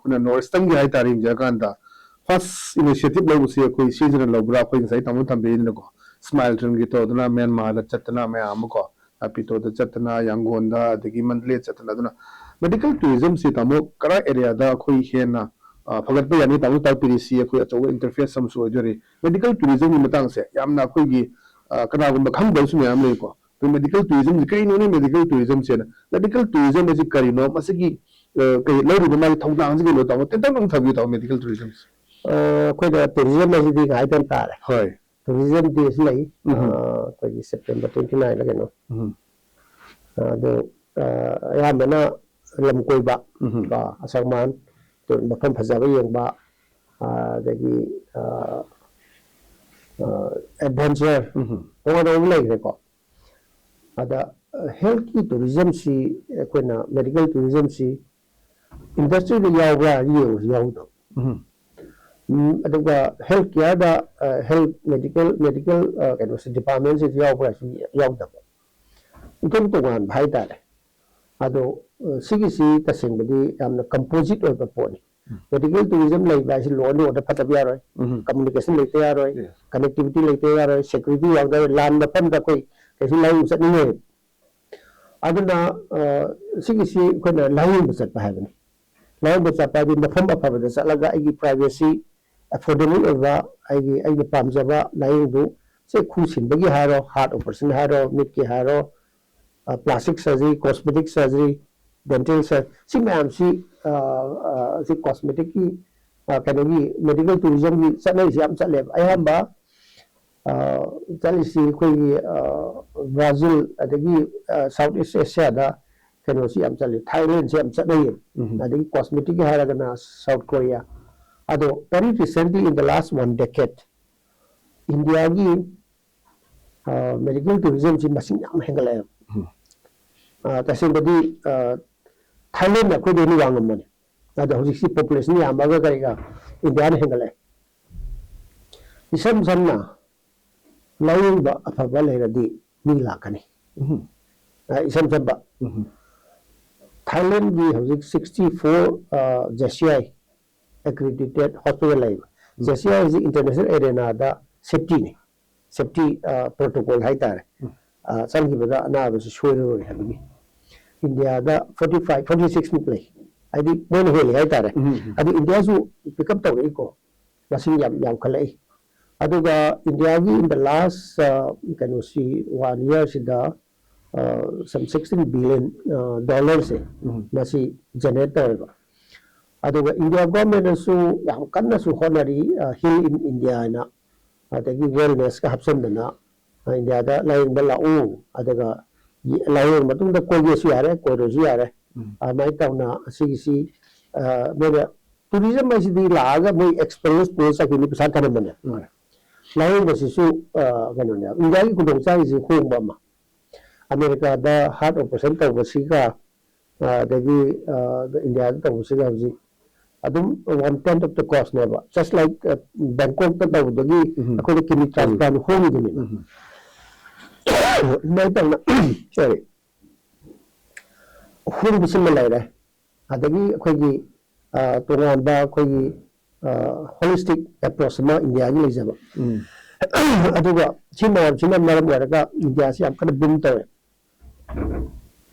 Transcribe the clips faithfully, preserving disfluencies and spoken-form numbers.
ꯑꯩꯈꯣꯏꯅ ꯅꯣꯔꯠ ꯏꯁꯇꯔꯟꯒꯤ ꯍꯥꯏꯇꯥꯔꯦ, ꯌꯦꯡꯖꯔꯀꯥꯟꯗ first initiative ꯂꯧꯕꯁꯦ ꯑꯩꯈꯣꯏ ꯁꯤꯁꯤꯅ ꯂꯧꯕ꯭ꯔꯥ? ꯑꯩꯈꯣꯏ ꯉꯁꯥꯏ ꯇꯥꯃꯣ ꯊꯝꯕꯤꯔꯤꯗꯅꯀꯣ, ꯁ꯭ꯃꯥꯏꯜ ꯇ꯭ꯔꯟꯒꯤ ꯇꯧꯗꯅ ꯃ꯭ꯌꯥꯟꯃꯥꯔꯗ ꯆꯠꯇꯅ ꯃꯌꯥꯝ ꯑꯃ ꯀꯣ, ꯅꯥꯄꯤꯇꯣꯗ ꯆꯠꯇꯅ, ꯌꯥꯡꯒꯣꯟꯗ, ꯑꯗꯒꯤ ꯃꯟꯗꯂꯦ ꯆꯠꯇꯅ꯫ ꯑꯗꯨꯅ ꯃꯦꯗꯤꯀꯦꯜ ꯇꯨꯔꯤꯖꯝꯁꯤ ꯇꯥꯃꯣ ꯀꯔꯥꯏ ꯑꯦꯔꯤꯌꯥꯗ ꯑꯩꯈꯣꯏ ꯍꯦꯟꯅ ꯑ, ꯐꯒꯠꯄ ꯌꯥꯅꯤ? ꯇꯥꯃꯣ ꯇꯥꯛꯄꯤꯔꯤꯁꯤ ꯑꯩꯈꯣꯏ ꯑꯆꯧꯕ ꯏꯟꯇꯔꯐꯦꯁ ꯑꯃꯁꯨ ꯑꯣꯏꯗꯣꯔꯤ꯫ ꯃꯦꯗꯤꯀꯦꯜ ꯇꯨꯔꯤꯖꯝꯒꯤ ꯃꯇꯥꯡꯁꯦ ꯌꯥꯝꯅ ꯑꯩꯈꯣꯏꯒꯤ, ꯑ, ꯀꯅꯥꯒꯨꯝꯕ ꯈꯪꯗꯕꯁꯨ ꯃꯌꯥꯝ ꯂꯩꯀꯣ꯫ ꯑꯩꯈꯣꯏ ꯃꯦꯗꯤꯀꯦꯜ ꯇꯨꯔꯤꯖꯝꯁꯤ ꯀꯔꯤꯅꯣꯅꯦ? ꯃꯦꯗꯤꯀꯦꯜ ꯇꯨꯔꯤꯖꯝꯁꯦꯅ, ꯃꯦꯗꯤꯀꯦꯜ ꯇꯨꯔꯤꯖꯝ ꯑꯁꯤ ꯀꯔꯤꯅꯣ? ꯃꯁꯤꯒꯤ, ꯑ, ꯀꯩ ꯂꯧꯔꯤꯕ ꯃꯥꯒꯤ ꯊꯧꯗꯥꯡꯁꯤ ꯀꯩꯅꯣ? ꯇꯥꯃꯣ ꯇꯦꯟꯇꯛ ꯑꯃ ꯊꯝꯕꯤꯌꯨ ꯇꯥꯃꯣ, ꯃꯦꯗꯤꯀꯦꯜ ꯇꯨꯔꯤꯖꯝꯁꯤ꯫ ꯑ, ꯑꯩꯈꯣꯏꯅ ꯇꯨꯔꯤꯖꯝ ꯍꯥꯏꯁꯤꯗꯤ ꯉꯥꯏꯗꯅ ꯇꯥꯔꯦ꯫ ꯍꯣꯏ꯫ ꯇꯨꯔꯤꯖꯝ ꯗꯦꯁꯨ ꯂꯩ꯫ ꯎꯝ꯫ ꯑ, ꯑꯩꯈꯣꯏꯒꯤ ꯁꯦꯞꯇꯦꯝꯕꯔ twenty nine ꯀꯩꯅꯣ꯫ ꯎꯝ꯫ ꯑꯗꯣ, ꯑ, ꯑꯌꯥꯝꯕꯅ ꯂꯝ ꯀꯣꯏꯕ, ꯎꯝ꯫ ꯀꯣ, ꯑꯁꯪ ꯑꯃꯥꯟ, ꯃꯐꯝ ꯐꯖꯕ ꯌꯦꯡꯕ, ꯑ, ꯑꯗꯒꯤ, ꯑ, ꯑ, ꯑꯦꯗꯚꯦꯟꯆꯔ, ꯎꯝ꯫ ꯇꯣꯉꯥꯟ ꯇꯣꯉꯥꯟꯕ ꯂꯩꯈ꯭ꯔꯦꯀꯣ꯫ ꯑꯗ, ꯑ, ꯍꯦꯜꯊꯀꯤ ꯇꯨꯔꯤꯖꯝꯁꯤ, ꯑꯩꯈꯣꯏꯅ ꯃꯦꯗꯤꯀꯦꯜ ꯇꯨꯔꯤꯖꯝꯁꯤ ꯏꯟꯗꯁꯇ꯭ꯔꯤꯗ ꯌꯥꯎꯕ꯭ꯔꯥ ꯌꯦꯡꯕꯁꯨ ꯌꯥꯎꯗꯕ꯫ ꯎꯝ꯫ ꯎꯝ, ꯑꯗꯨꯒ ꯍꯦꯜꯊ ꯀꯤꯌꯔꯗ, ꯑ, ꯍꯦꯜꯊ ꯃꯦꯗꯤꯀꯦꯜ, ꯃꯦꯗꯤꯀꯦꯜ, ꯑ, ꯀꯩꯅꯣꯁꯦ, ꯗꯤꯄꯥꯔꯠꯃꯦꯟꯁꯤꯗ ꯌꯥꯎꯕ꯭ꯔꯥꯁꯨ ꯌꯥꯎꯗꯕ꯫ ꯏꯇꯣꯡ ꯇꯣꯉꯥꯟꯕ ꯍꯥꯏꯇꯥꯔꯦ꯫ ꯑꯗꯣ, ꯑ, ꯁꯤꯒꯤꯁꯤ ꯇꯁꯦꯡꯕꯗꯤ ꯌꯥꯝꯅ ꯀꯝꯄꯣꯖꯤꯠ ꯑꯣꯏꯕ ꯄꯣꯠꯅꯤ꯫ ꯎꯝ꯫ ꯃꯦꯗꯤꯀꯦꯜ ꯇꯨꯔꯤꯖꯝ ꯂꯩꯕ ꯍꯥꯏꯁꯤ ꯂꯣ ꯑꯦꯟ ꯑꯣꯔꯗꯔ ꯐꯠꯇꯕ ꯌꯥꯔꯣꯏ, ꯎꯝ꯫ ꯀꯝꯃꯨꯅꯤꯀꯦꯁꯟ ꯂꯩꯇ ꯌꯥꯔꯣꯏ, ꯌꯦꯁ꯫ ꯀꯅꯦꯛꯇꯤꯚꯤꯇꯤ ꯂꯩꯇ ꯌꯥꯔꯣꯏ, ꯁꯦꯀ꯭ꯌꯨꯔꯤꯇꯤ ꯌꯥꯎꯗ ꯌꯥꯔꯣꯏ, ꯂꯥꯟ ꯃꯐꯝꯗ ꯑꯩꯈꯣꯏ ꯀꯩꯁꯨ ꯂꯥꯏꯌꯦꯡꯕ ꯆꯠꯅꯤꯡꯉꯣꯏ꯫ ꯑꯗꯨꯅ, ꯑ, ꯁꯤꯒꯤꯁꯤ ꯑꯩꯈꯣꯏꯅ ꯂꯥꯏꯌꯦꯡꯕ ꯆꯠꯄ ꯍꯥꯏꯕꯅꯤ꯫ ꯂꯥꯏꯌꯦꯡꯕ ꯆꯠꯄ ꯍꯥꯏꯗꯤ ꯃꯐꯝ ꯑꯐꯕꯗ ꯆꯠꯂꯒ ꯑꯩꯒꯤ ꯄ꯭ꯔꯥꯏꯚꯦꯁꯤ, ꯑꯦꯐꯣꯔꯗꯦꯕꯜ ꯑꯣꯏꯕ, ꯑꯩꯒꯤ, ꯑꯩꯅ ꯄꯥꯝꯖꯕ ꯂꯥꯏꯌꯦꯡꯗꯨ, ꯁꯦ ꯈꯨ ꯁꯤꯟꯕꯒꯤ ꯍꯥꯏꯔꯣ, ꯍꯥꯔꯠ ꯑꯣꯄꯔꯦꯁꯟ ꯍꯥꯏꯔꯣ, ꯃꯤꯠꯀꯤ ꯍꯥꯏꯔꯣ, ꯑ, plastic surgery, cosmetic surgery, dental sir-, ꯁꯤ ꯃꯌꯥꯝꯁꯤ, ꯑ, ꯑ, ꯁꯤ ꯀꯣꯁꯃꯦꯇꯤꯛꯀꯤ, ꯑ, ꯀꯩꯅꯣꯒꯤ ꯃꯦꯗꯤꯀꯦꯜ ꯇꯨꯔꯤꯖꯝꯒꯤ ꯆꯠꯅꯔꯤꯁꯤ ꯌꯥꯝ ꯆꯠꯂꯦꯕ꯫ ꯑꯌꯥꯝꯕ, ꯑ, ꯆꯠꯂꯤꯁꯤ ꯑꯩꯈꯣꯏꯒꯤ, ꯑ, ꯕ꯭ꯔꯥꯖꯤꯜ, ꯑꯗꯒꯤ, ꯑ, ꯁꯥꯎꯠ ꯏꯁ ꯑꯦꯁꯤꯌꯥꯗ ꯀꯩꯅꯣꯁꯤ ꯌꯥꯝ ꯆꯠꯂꯤ, ꯊꯥꯏꯂꯦꯟꯁꯤ ꯌꯥꯝ ꯆꯠꯅꯩꯌꯦꯕ꯫ ꯎꯝ꯫ ꯑꯗꯒꯤ ꯀꯣꯁꯃꯦꯇꯤꯛꯀꯤ ꯍꯥꯏꯔꯒꯅ ꯁꯥꯎꯠ ꯀꯣꯔꯤꯌꯥ꯫ ꯑꯗꯣ very recently, in the last one decade, ꯏꯟꯗꯤꯌꯥꯒꯤ, ꯑ, ꯃꯦꯗꯤꯀꯦꯜ ꯇꯨꯔꯤꯖꯝꯁꯤ ꯃꯁꯤꯡ ꯌꯥꯝ ꯍꯦꯟꯒꯠꯂꯛꯑꯦꯕ꯫ ꯎꯝ꯫ ꯑ, ꯇꯁꯦꯡꯕꯗꯤ, ꯑ, ꯊꯥꯏꯂꯦꯟꯗ ꯑꯩꯈꯣꯏꯗꯩ ꯍꯦꯟꯅ ꯋꯥꯡꯉꯝꯕꯅꯤ꯫ ꯑꯗꯣ ꯍꯧꯖꯤꯛꯁꯤ ꯄꯣꯄꯨꯂꯦꯁꯟ ꯌꯥꯝꯃꯒ ꯀꯔꯤꯒ ꯏꯟꯗꯤꯌꯥꯅ ꯍꯦꯟꯒꯠꯂꯛꯑꯦ꯫ ꯏꯁꯝ ꯁꯝꯅ ꯂꯥꯏꯌꯦꯡꯕ ꯑꯐꯕ ꯂꯩꯔꯗꯤ ꯃꯤ ꯂꯥꯛꯀꯅꯤ꯫ ꯎꯝ꯫ ꯑ, ꯏꯁꯝ ꯁꯝꯕ꯫ ꯎꯝ꯫ ꯊꯥꯏꯂꯦꯟꯒꯤ ꯍꯧꯖꯤꯛ sixty four JCI accredited hospital ꯂꯩꯕ꯫ JCI ꯍꯧꯖꯤꯛ international arenaꯗ safetyꯅꯤ, safety protocol ꯍꯥꯏꯇꯥꯔꯦ꯫ ꯆꯪꯈꯤꯕꯗ ꯑꯅꯥꯕꯁꯤ ꯁꯣꯏꯔꯔꯣꯏ ꯍꯥꯏꯕꯒꯤ꯫ ꯏꯟꯗꯤꯌꯥꯗ forty five forty six ꯃꯨꯛ ꯂꯩ, ꯍꯥꯏꯗꯤ ꯃꯣꯏꯅ ꯍꯦꯜꯂꯤ ꯍꯥꯏꯇꯥꯔꯦ꯫ ꯑꯗꯨ ꯏꯟꯗꯤꯌꯥꯁꯨ pick up ꯇꯧꯔꯛꯏꯀꯣ, ꯃꯁꯤꯡ ꯌꯥꯝ ꯌꯥꯝꯈꯠꯂꯛꯏ꯫ ꯑꯗꯨꯒ ꯏꯟꯗꯤꯌꯥꯒꯤ in the last ꯀꯩꯅꯣꯁꯤ, one yearꯁꯤꯗ some sixteen billion dollarꯁꯦ ꯃꯁꯤ generate ꯇꯧꯋꯦꯕ꯫ ꯑꯗꯨꯒ ꯏꯟꯗꯤꯌꯥ ꯒꯣꯔꯃꯦꯟꯅꯁꯨ ꯌꯥꯝ ꯀꯟꯅꯁꯨ ꯍꯣꯠꯅꯔꯤ, ꯍꯤꯜ ꯏꯟ ꯏꯟꯗꯤꯌꯥ ꯍꯥꯏꯅ, ꯑꯗꯒꯤ wellnessꯀ ꯍꯥꯞꯆꯤꯟꯗꯅ ꯏꯟꯗꯤꯌꯥꯗ ꯂꯥꯏꯌꯦꯡꯕ ꯂꯥꯛꯎ, ꯑꯗꯨꯒ ꯂꯥꯏꯌꯦꯡꯕ ꯃꯇꯨꯡꯗ ꯀꯣꯏꯒꯦꯁꯨ ꯌꯥꯔꯦ, ꯀꯣꯏꯔꯣꯏꯁꯨ ꯌꯥꯔꯦ꯫ ꯑꯗꯨꯃꯥꯏꯅ ꯇꯧꯅ ꯑꯁꯤꯒꯤꯁꯤ ꯃꯣꯏꯅ tourism ꯍꯥꯏꯁꯤꯗꯤ ꯂꯥꯛꯑꯒ ꯃꯣꯏ experience ꯄꯨꯔ ꯆꯠꯈꯤꯅꯤ, ꯄꯩꯁꯥ ꯊꯅꯝꯕꯅꯦ꯫ ꯂꯥꯏꯌꯦꯡꯕꯁꯤꯁꯨ ꯀꯩꯅꯣꯅꯦ, ꯏꯟꯗꯤꯌꯥꯒꯤ ꯈꯨꯗꯣꯡꯆꯥꯔꯤꯁꯤ ꯍꯣꯡꯕ ꯑꯃ, ꯑꯃꯦꯔꯤꯀꯥꯗ heart operation ꯇꯧꯕꯁꯤꯒ ꯑꯗꯒꯤ ꯏꯟꯗꯤꯌꯥꯗ ꯇꯧꯕꯁꯤꯒ ꯍꯧꯖꯤꯛ ꯑꯗꯨꯝ one tenth of the costꯅꯦꯕ꯫ Just like Bangkokꯇ ꯇꯧꯕꯗꯒꯤ ꯑꯩꯈꯣꯏꯅ kidney transplant ꯍꯣꯡꯉꯤꯗꯨꯅꯦꯕ꯫ ꯑꯗꯨꯃꯥꯏꯅ ꯇꯧꯅ, sorry, ꯍꯣꯡꯕꯁꯤꯃ ꯂꯩꯔꯦ꯫ ꯑꯗꯒꯤ ꯑꯩꯈꯣꯏꯒꯤ ꯇꯣꯉꯥꯟꯕ ꯑꯩꯈꯣꯏꯒꯤ holistic approach ꯑꯃ ꯏꯟꯗꯤꯌꯥꯒꯤ ꯂꯩꯖꯕ꯫ ꯑꯗꯨꯒ ꯁꯤ ꯃꯌꯥꯝꯁꯤꯅ ꯃꯔꯝ ꯑꯣꯏꯔꯒ ꯏꯟꯗꯤꯌꯥꯁꯤ ꯌꯥꯝ ꯀꯟꯅ boom ꯇꯧꯔꯦ꯫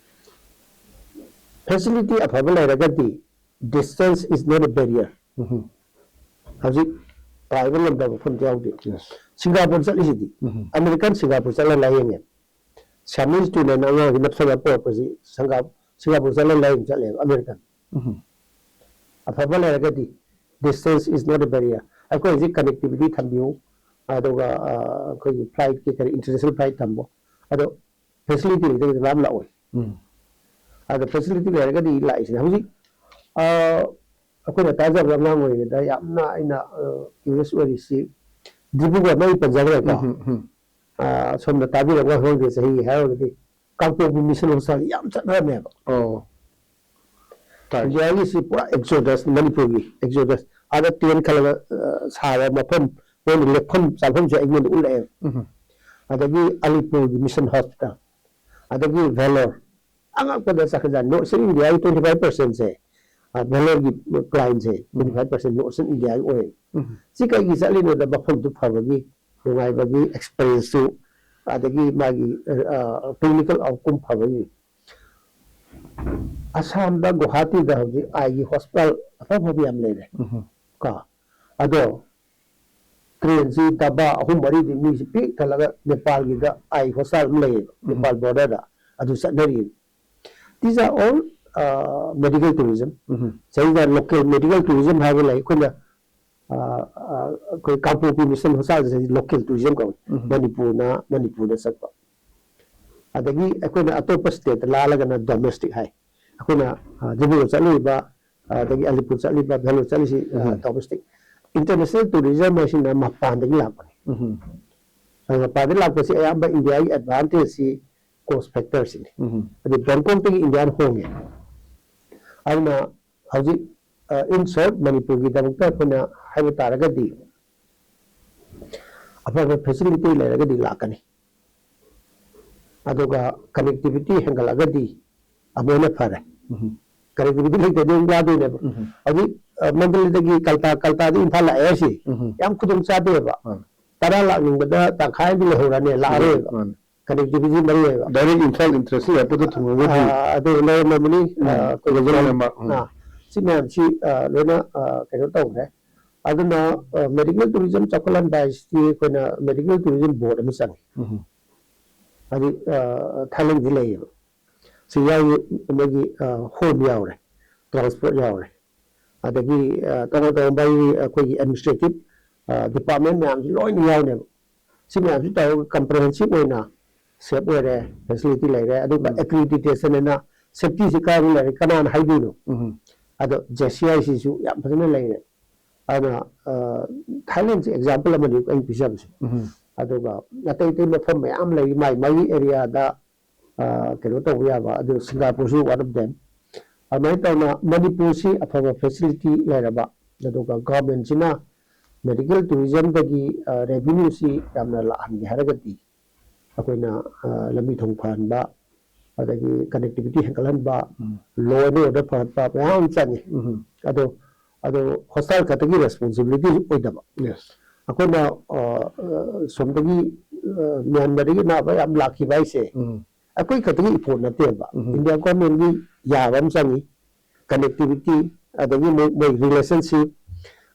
Facility ꯑꯐꯕ ꯂꯩꯔꯒꯗꯤ distance is not a barrier꯫ ꯍꯧꯖꯤꯛ ꯄꯥꯏꯕ ꯉꯝꯗꯕ ꯃꯐꯝꯗꯤ ꯌꯥꯎꯗꯦ꯫ ꯁꯤꯡꯒꯥꯄꯨꯔ ꯆꯠꯂꯤꯁꯤꯗꯤ, ꯑꯃꯦꯔꯤꯀꯥꯟ ꯁꯤꯡꯒꯥꯄꯨꯔ ꯆꯠꯂ ꯂꯥꯏꯌꯦꯡꯉꯦ꯫ Siamese twin ꯑꯅ ꯑꯉꯥꯡꯁꯤ ꯅꯞꯁꯜꯂ ꯄꯨꯔꯛꯄꯁꯤ ꯁꯤꯡꯒꯥ-, ꯁꯤꯡꯒꯥꯄꯨꯔ ꯆꯠꯂ ꯂꯥꯏꯌꯦꯡ ꯆꯠꯂꯦꯕ ꯑꯃꯦꯔꯤꯀꯥꯟ꯫ ꯑꯐꯕ ꯂꯩꯔꯒꯗꯤ distance is not a barrier꯫ ꯑꯩꯈꯣꯏ ꯍꯧꯖꯤꯛ connectivity ꯊꯝꯕꯤꯌꯨ, ꯑꯗꯨꯒ ꯑꯩꯈꯣꯏꯒꯤ flightꯀꯤ ꯀꯔꯤ international flight ꯊꯝꯕꯣ, ꯑꯗꯣ facility ꯂꯩꯇ꯭ꯔꯒꯗꯤ ꯀꯅꯥꯝ ꯂꯥꯛꯑꯣꯏ꯫ ꯑꯗꯣ facility ꯂꯩꯔꯒꯗꯤ ꯂꯥꯛꯏꯁꯤꯅꯦ꯫ ꯍꯧꯖꯤꯛ ꯑꯩꯈꯣꯏꯅ ꯇꯥꯖꯕ ꯑꯉꯥꯡ ꯑꯣꯏꯔꯤꯉꯩꯗ ꯌꯥꯝꯅ ꯑꯩꯅ curious ꯑꯣꯏꯔꯤꯁꯤ ꯗꯤꯕ꯭ꯔꯨꯒꯔ ꯃꯩ ꯄꯟꯖꯈ꯭ꯔꯦꯀꯣ꯫ ꯁꯣꯝꯗ ꯇꯥꯕꯤꯔꯕ ꯈꯪꯗꯦ, ꯆꯍꯤ ꯍꯥꯏꯔꯒꯗꯤ ꯀꯥꯡꯄꯣꯛꯄꯤ ꯃꯤꯁꯟ ꯍꯣꯁꯄꯤꯇꯥꯜ ꯌꯥꯝ ꯆꯠꯅꯔꯝꯃꯦꯕ꯫ ꯑꯣ ꯇꯥꯏ꯫ ꯏꯟꯗꯤꯌꯥꯒꯤꯁꯤ ꯄꯨꯔꯥ exodus, ꯃꯅꯤꯄꯨꯔꯒꯤ exodus꯫ ꯑꯥꯗ tent ꯈꯜꯂꯒ ꯁꯥꯕ ꯃꯐꯝ, ꯃꯣꯏꯅ ꯂꯦꯛꯐꯝ ꯆꯥꯐꯝꯁꯦ ꯑꯩꯉꯣꯟꯗ ꯎꯠꯂꯛꯑꯦꯕ꯫ ꯑꯗꯒꯤ ꯑꯂꯤꯄꯨꯔꯒꯤ ꯃꯤꯁꯟ ꯍꯣꯁꯄꯤꯇꯥꯜ, ꯑꯗꯒꯤ ꯚꯦꯂꯣꯔ, ꯑꯉꯛꯄꯗ ꯆꯠꯈ꯭ꯔꯖꯥꯠꯅꯤ꯫ North Eastern India ꯒꯤ twenty five percent ꯁꯦ, ꯑ, Vellore ꯒꯤ client ꯁꯦ twenty five percent North Eastern India ꯒꯤ ꯑꯣꯏ꯫ ꯎꯝ꯫ ꯁꯤ ꯀꯩꯒꯤ ꯆꯠꯂꯤꯅꯣꯗ ꯃꯐꯝꯗꯨ ꯐꯕꯒꯤ, ꯅꯨꯡꯉꯥꯏꯕꯒꯤ experience ꯁꯨ, ꯑꯗꯒꯤ ꯃꯥꯒꯤ, ꯑ, clinical outcome ꯐꯕꯒꯤ꯫ ꯑꯁꯥꯝꯗ ꯒꯨꯋꯥꯍꯥꯇꯤꯗ ꯍꯧꯖꯤꯛ ꯑꯥꯏꯒꯤ hospital ꯑꯐ ꯑꯐꯕ ꯌꯥꯝ ꯂꯩꯔꯦ꯫ ꯎꯝ꯫ ꯀꯣ꯫ ꯑꯗꯣ train ꯁꯤ ꯗꯕꯥ ꯑꯍꯨꯝ ꯃꯔꯤꯗꯤ ꯃꯤꯁꯤ ꯄꯤꯛ ꯊꯜꯂꯒ ꯅꯦꯄꯥꯜꯒꯤꯗ ꯑꯥꯏ hospital ꯑꯃ ꯂꯩꯌꯦꯕ, ꯎꯝ꯫ ꯅꯦꯄꯥꯜ border ꯗ꯫ ꯑꯗꯨ ꯆꯠꯅꯔꯤ꯫ These are all, uh, medical tourism꯫ ꯎꯝ꯫ ꯁꯤꯗꯩꯗ local medical tourism ꯍꯥꯏꯕ ꯂꯩ꯫ ꯑꯩꯈꯣꯏꯅ, ꯑ, ꯑ, ꯑꯩꯈꯣꯏ ꯀꯥꯡꯄꯣꯛꯄꯤ ꯃꯤꯁꯟ hospital ꯁꯤ local tourism ꯀꯧꯏ꯫ ꯎꯝ꯫ ꯃꯅꯤꯄꯨꯔꯅ, ꯃꯅꯤꯄꯨꯔꯗ ꯆꯠꯄ꯫ ꯑꯗꯒꯤ ꯑꯩꯈꯣꯏꯅ ꯑꯇꯣꯞꯄ state ꯇ ꯂꯥꯜꯂꯒꯅ domestic ꯍꯥꯏ꯫ ꯑꯩꯈꯣꯏꯅ, ꯑ, ꯗꯤꯕ꯭ꯔꯨꯒꯔ ꯆꯠꯂꯨꯔꯤꯕ, ꯑꯗꯒꯤ ꯑꯂꯤꯄꯨꯔ ꯆꯠꯂꯤꯕ, ꯚꯦꯂꯣꯔ ꯆꯠꯂꯤꯁꯤ, ꯑ, ꯎꯝ꯫ Domestic꯫ International tourism ꯍꯥꯏꯁꯤꯅ ꯃꯄꯥꯟꯗꯒꯤ ꯂꯥꯛꯄꯅꯤ꯫ ꯎꯝ꯫ ꯑꯗꯨ ꯃꯄꯥꯟꯗꯒꯤ ꯂꯥꯛꯄꯁꯤ ꯑꯌꯥꯝꯕ India ꯒꯤ advantage ꯁꯤ cost factor ꯁꯤꯅꯤ꯫ ꯎꯝ꯫ ꯑꯗꯩ ꯕꯦꯡꯀꯣꯛꯇꯒꯤ India ꯅ ꯍꯣꯡꯉꯦ꯫ ꯑꯗꯨꯅ ꯍꯧꯖꯤꯛ, ꯑ, in short, ꯃꯅꯤꯄꯨꯔꯒꯤꯗꯃꯛꯇ ꯑꯩꯈꯣꯏꯅ ꯍꯥꯏꯕ ꯇꯥꯔꯒꯗꯤ, ꯑꯐꯕ facility ꯂꯩꯔꯒꯗꯤ ꯂꯥꯛꯀꯅꯤ꯫ ꯑꯗꯨꯒ connectivity ꯍꯦꯟꯒꯠꯂꯒꯗꯤ ꯑꯃꯨꯛ ꯍꯦꯟꯅ ꯐꯔꯦ꯫ ꯎꯝ꯫ Connectivity ꯂꯩꯇ꯭ꯔꯗꯤ ꯑꯃꯨꯛ ꯋꯥꯗꯣꯏꯅꯦꯕ꯫ ꯎꯝ꯫ ꯍꯧꯖꯤꯛ, ꯑ, ꯃꯟꯗꯂꯦꯗꯒꯤ ꯀꯜꯀꯥ-, ꯀꯜꯀꯥꯗꯒꯤ ꯏꯝꯐꯥꯜ ꯂꯥꯛꯑꯦ ꯍꯥꯏꯁꯤ ꯎꯝ꯫ ꯌꯥꯝ ꯈꯨꯗꯣꯡ ꯆꯥꯗꯦꯕ꯫ ꯃꯥꯅꯤ꯫ ꯇꯔꯥ ꯂꯥꯛꯅꯤꯡꯕꯗ ꯇꯪꯈꯥꯏ ꯑꯃꯗꯤ ꯂꯩꯍꯧꯔꯅꯤ, ꯂꯥꯛꯑꯔꯣꯏꯕ꯫ ꯃꯥꯅꯤ꯫ Connectivity ꯃꯔꯨ ꯑꯣꯏꯕ꯫ Direct ꯏꯝꯐꯥꯜ International Airport ꯇ ꯊꯨꯡꯉꯒꯗꯤ ꯑꯥ, ꯑꯗꯨ ꯂꯩꯔꯝꯃꯕꯅꯤ꯫ ꯎꯝ, ꯑꯥ, ꯑꯩꯈꯣꯏ ꯂꯩꯔꯝꯃꯕ, ꯎꯝ꯫ ꯑꯥ, ꯁꯤ ꯃꯌꯥꯝꯁꯤ, ꯑꯥ, ꯂꯣꯏꯅ, ꯑꯥ, ꯀꯩꯅꯣ ꯇꯧꯈ꯭ꯔꯦ꯫ ꯑꯗꯨꯅ, ꯑꯥ, medical tourism ꯆꯥꯎꯈꯠꯍꯟꯕ ꯍꯥꯏꯁꯤꯗꯤ ꯑꯩꯈꯣꯏꯅ medical tourism board ꯑꯃ ꯆꯪꯉꯤ꯫ ꯎꯝ꯫ ꯍꯥꯏꯗꯤ, ꯑꯥ, ꯊꯥꯏꯂꯦꯟꯗꯤ ꯂꯩꯌꯦꯕ꯫ ꯁꯤ ꯌꯥꯎꯏ, ꯃꯣꯏꯒꯤ, ꯑꯥ, home ꯌꯥꯎꯔꯦ, transport ꯌꯥꯎꯔꯦ꯫ ꯑꯗꯒꯤ, ꯑ, ꯇꯣꯉꯥꯟ ꯇꯣꯉꯥꯟꯕ ꯑꯩꯈꯣꯏꯒꯤ administrative, ꯑ, department ꯃꯌꯥꯝꯁꯤ ꯂꯣꯏꯅ ꯌꯥꯎꯅꯦꯕ꯫ ꯁꯤ ꯃꯌꯥꯝꯁꯤ ꯇꯧꯔꯒ comprehensive ꯑꯣꯏꯅ safe ꯑꯣꯏꯔꯦ, facility ꯂꯩꯔꯦ, ꯑꯗꯨꯒ ꯎꯝ꯫ Accreditation ꯍꯥꯏꯅ safety ꯁꯤ ꯀꯗꯥꯏꯗ ꯂꯩꯔꯦ, ꯀꯅꯥꯅ ꯍꯥꯏꯗꯣꯏꯅꯣ? ꯎꯝ꯫ ꯑꯗꯣ J C I ꯁꯤꯁꯨ ꯌꯥꯝ ꯐꯖꯅ ꯂꯩꯔꯦ꯫ ꯑꯗꯨꯅ, ꯑ, ꯊꯥꯏꯂꯦꯟꯁꯦ example ꯑꯃꯅꯤ ꯑꯩꯅ ꯄꯤꯖꯕꯁꯦ꯫ ꯎꯝ꯫ ꯑꯗꯨꯒ ꯑꯇꯩ ꯑꯇꯩ ꯃꯐꯝ ꯃꯌꯥꯝ ꯂꯩ, ꯃꯥꯏ ꯃꯥꯒꯤ area ꯗ ꯑ, ꯀꯩꯅꯣ ꯇꯧꯕ ꯌꯥꯕ, ꯑꯗꯨ ꯁꯤꯡꯒꯥꯄꯨꯔꯁꯨ one of them꯫ ꯑꯗꯨꯃꯥꯏꯅ ꯇꯧꯅ ꯃꯅꯤꯄꯨꯔꯁꯤ ꯑꯐꯕ facility ꯂꯩꯔꯕ, ꯑꯗꯨꯒ government ꯁꯤꯅ medical tourism ꯗꯒꯤ, ꯑ, revenue ꯁꯤ ꯌꯥꯝꯅ ꯂꯥꯛꯍꯟꯒꯦ ꯍꯥꯏꯔꯒꯗꯤ ꯑꯩꯈꯣꯏꯅ, ꯑ, ꯂꯝꯕꯤ ꯊꯣꯡ ꯐꯍꯟꯕ, ꯑꯗꯒꯤ connectivity ꯍꯦꯟꯒꯠꯍꯟꯕ, law and order ꯐꯒꯠꯄ ꯃꯌꯥꯝ ꯑꯃ ꯆꯪꯉꯤ꯫ ꯑꯗꯣ ꯑꯗꯣ ꯍꯣꯁꯇꯥꯜ ꯈꯛꯇꯒꯤ responsibility ꯑꯣꯏꯗꯕ, ꯌꯦꯁ ꯑꯩꯈꯣꯏꯅ ꯑ, ꯑ, ꯁꯣꯝꯗꯒꯤ ꯑ, ꯃ꯭ꯌꯥꯟꯃꯥꯔꯗꯒꯤ ꯑꯅꯥꯕ ꯌꯥꯝ ꯂꯥꯛꯈꯤꯕ ꯍꯥꯏꯁꯦ ꯑꯩꯈꯣꯏ ꯈꯛꯇꯒꯤ effort ꯅꯠꯇꯦꯕ꯫ India government ꯀꯤ ꯌꯥꯕ ꯑꯃ ꯆꯪꯉꯤ, connectivity, ꯑꯗꯒꯤ ꯃꯣꯏ ꯃꯣꯏ relationship,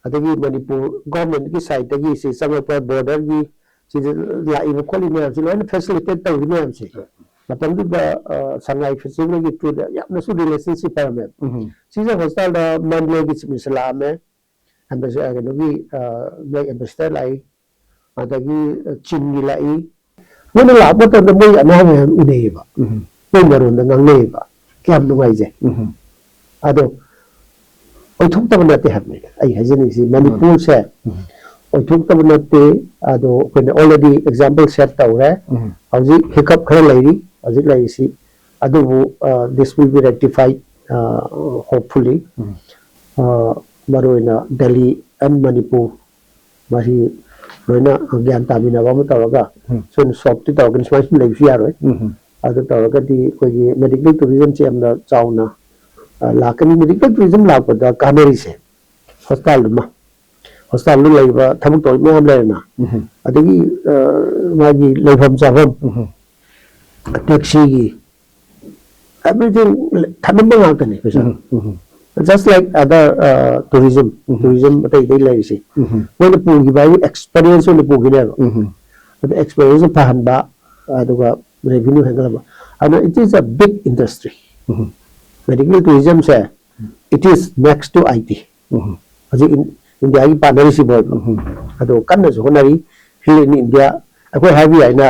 ꯑꯗꯒꯤ ꯃꯅꯤꯄꯨꯔ government ꯀꯤ side ꯇꯒꯤ ꯁꯤ ꯆꯪꯉꯛꯄ border ꯒꯤ ꯁꯤꯗ ꯂꯥꯛꯏꯕ ꯈꯣꯠꯂꯤ ꯃꯌꯥꯝꯁꯤ ꯂꯣꯏꯅ facilitate ꯇꯧꯔꯤ ꯃꯌꯥꯝꯁꯦ꯫ ꯃꯇꯝꯗꯨꯗ ꯑ, ꯁꯉꯥꯏ festival ꯒꯤ through ꯗ ꯌꯥꯝꯅꯁꯨ relationship ꯐꯔꯝꯃꯦꯕ꯫ ꯁꯤꯁꯦ ꯍꯣꯁꯇꯥꯜꯗ ꯃꯟꯗꯂꯦꯒꯤ chief minister ꯂꯥꯛꯑꯝꯃꯦ, ambas- ꯑ, ꯀꯩꯅꯣꯒꯤ ꯑ, ꯃꯣꯏ ambassador ꯂꯥꯛꯏ, ꯑꯗꯒꯤ ꯆꯤꯟꯒꯤ ꯂꯥꯛꯏ꯫ ꯃꯣꯏꯅ ꯂꯥꯛꯄ ꯃꯇꯝꯗ ꯃꯣꯏ ꯑꯅꯥꯕ ꯃꯌꯥꯝ ꯎꯅꯩꯌꯦꯕ, ꯃꯣꯏ ꯃꯔꯣꯟꯗ ꯉꯥꯡꯅꯩꯌꯦꯕ, ꯀꯌꯥꯝ ꯅꯨꯡꯉꯥꯏꯖꯩ꯫ ꯑꯗꯣ ꯑꯣꯏꯊꯣꯛꯇꯕ ꯅꯠꯇꯦ ꯍꯥꯏꯕꯅꯤ ꯑꯩ ꯍꯥꯏꯖꯅꯤꯡꯉꯤꯁꯤ꯫ ꯃꯅꯤꯄꯨꯔꯁꯦ ꯑꯣꯏꯊꯣꯛꯇꯕ ꯅꯠꯇꯦ꯫ ꯑꯗꯣ ꯑꯩꯈꯣꯏꯅ already example set ꯇꯧꯔꯦ꯫ ꯍꯧꯖꯤꯛ hiccup ꯈꯔ ꯂꯩꯔꯤ꯫ ꯍꯧꯖꯤꯛ ꯂꯩꯔꯤꯁꯤ, ꯑꯗꯨꯕꯨ uh, this will be rectified, uh, hopefully꯫ Uh, ꯃꯔꯨꯑꯣꯏꯅ Delhi and Manipur ꯃꯁꯤ ꯂꯣꯏꯅ ꯒ꯭ꯌꯥꯟ ꯇꯥꯃꯤꯟꯅꯕ ꯑꯃ ꯇꯧꯔꯒ ꯁꯣꯏꯅ solve ꯇꯤ ꯇꯧꯔꯛꯀꯅꯤ꯫ ꯁꯨꯃꯥꯏꯅ ꯁꯨꯝ ꯂꯩꯕꯁꯨ ꯌꯥꯔꯣꯏ꯫ ꯑꯗꯨ ꯇꯧꯔꯒꯗꯤ ꯑꯩꯈꯣꯏꯒꯤ medical tourism ꯁꯦ ꯌꯥꯝꯅ ꯆꯥꯎꯅ ꯑ, ꯂꯥꯛꯀꯅꯤ꯫ Medical tourism ꯂꯥꯛꯄꯗ ꯀꯥꯟꯅꯔꯤꯁꯦ ꯍꯣꯁꯄꯤꯇꯥꯜꯗꯨꯃ, ꯍꯣꯁꯄꯤꯇꯥꯜꯗꯨ ꯂꯩꯕ ꯊꯕꯛ ꯇꯧꯔꯤ ꯃꯌꯥꯝ ꯂꯩꯔꯦꯅ, ꯑꯗꯒꯤ ꯑ, ꯃꯥꯒꯤ ꯂꯩꯐꯝ ꯆꯥꯐꯝ, ꯇꯦꯛꯁꯤꯒꯤ, everything ꯊꯝꯃꯝꯕ ꯉꯥꯛꯇꯅꯤ ꯄꯩꯁꯥ꯫ Just like other tourism, tourism ꯑꯇꯩ ꯑꯇꯩ ꯂꯩꯔꯤꯁꯦ, ꯃꯣꯏꯅ ꯄꯨꯈꯤꯕ ꯍꯥꯏꯕꯨ experience ꯑꯣꯏꯅ ꯄꯨꯈꯤꯅꯦꯕ꯫ ꯑꯗꯨ experience ꯐꯍꯟꯕ, ꯑꯗꯨꯒ revenue ꯍꯦꯟꯒꯠꯍꯟꯕ꯫ ꯑꯗꯨꯅ it is a big industry꯫ Medical tourism say, it is next to I T꯫ ꯍꯧꯖꯤꯛ ꯏꯟ- ꯏꯟꯗꯤꯌꯥꯒꯤ ꯄꯥꯟꯅꯔꯤꯁꯤꯕꯨ ꯑꯣꯏꯕ꯫ ꯑꯗꯣ ꯀꯟꯅꯁꯨ ꯍꯣꯠꯅꯔꯤ꯫ Heal in India, ꯑꯩꯈꯣꯏ ꯍꯥꯏꯕ ꯌꯥꯏꯅ,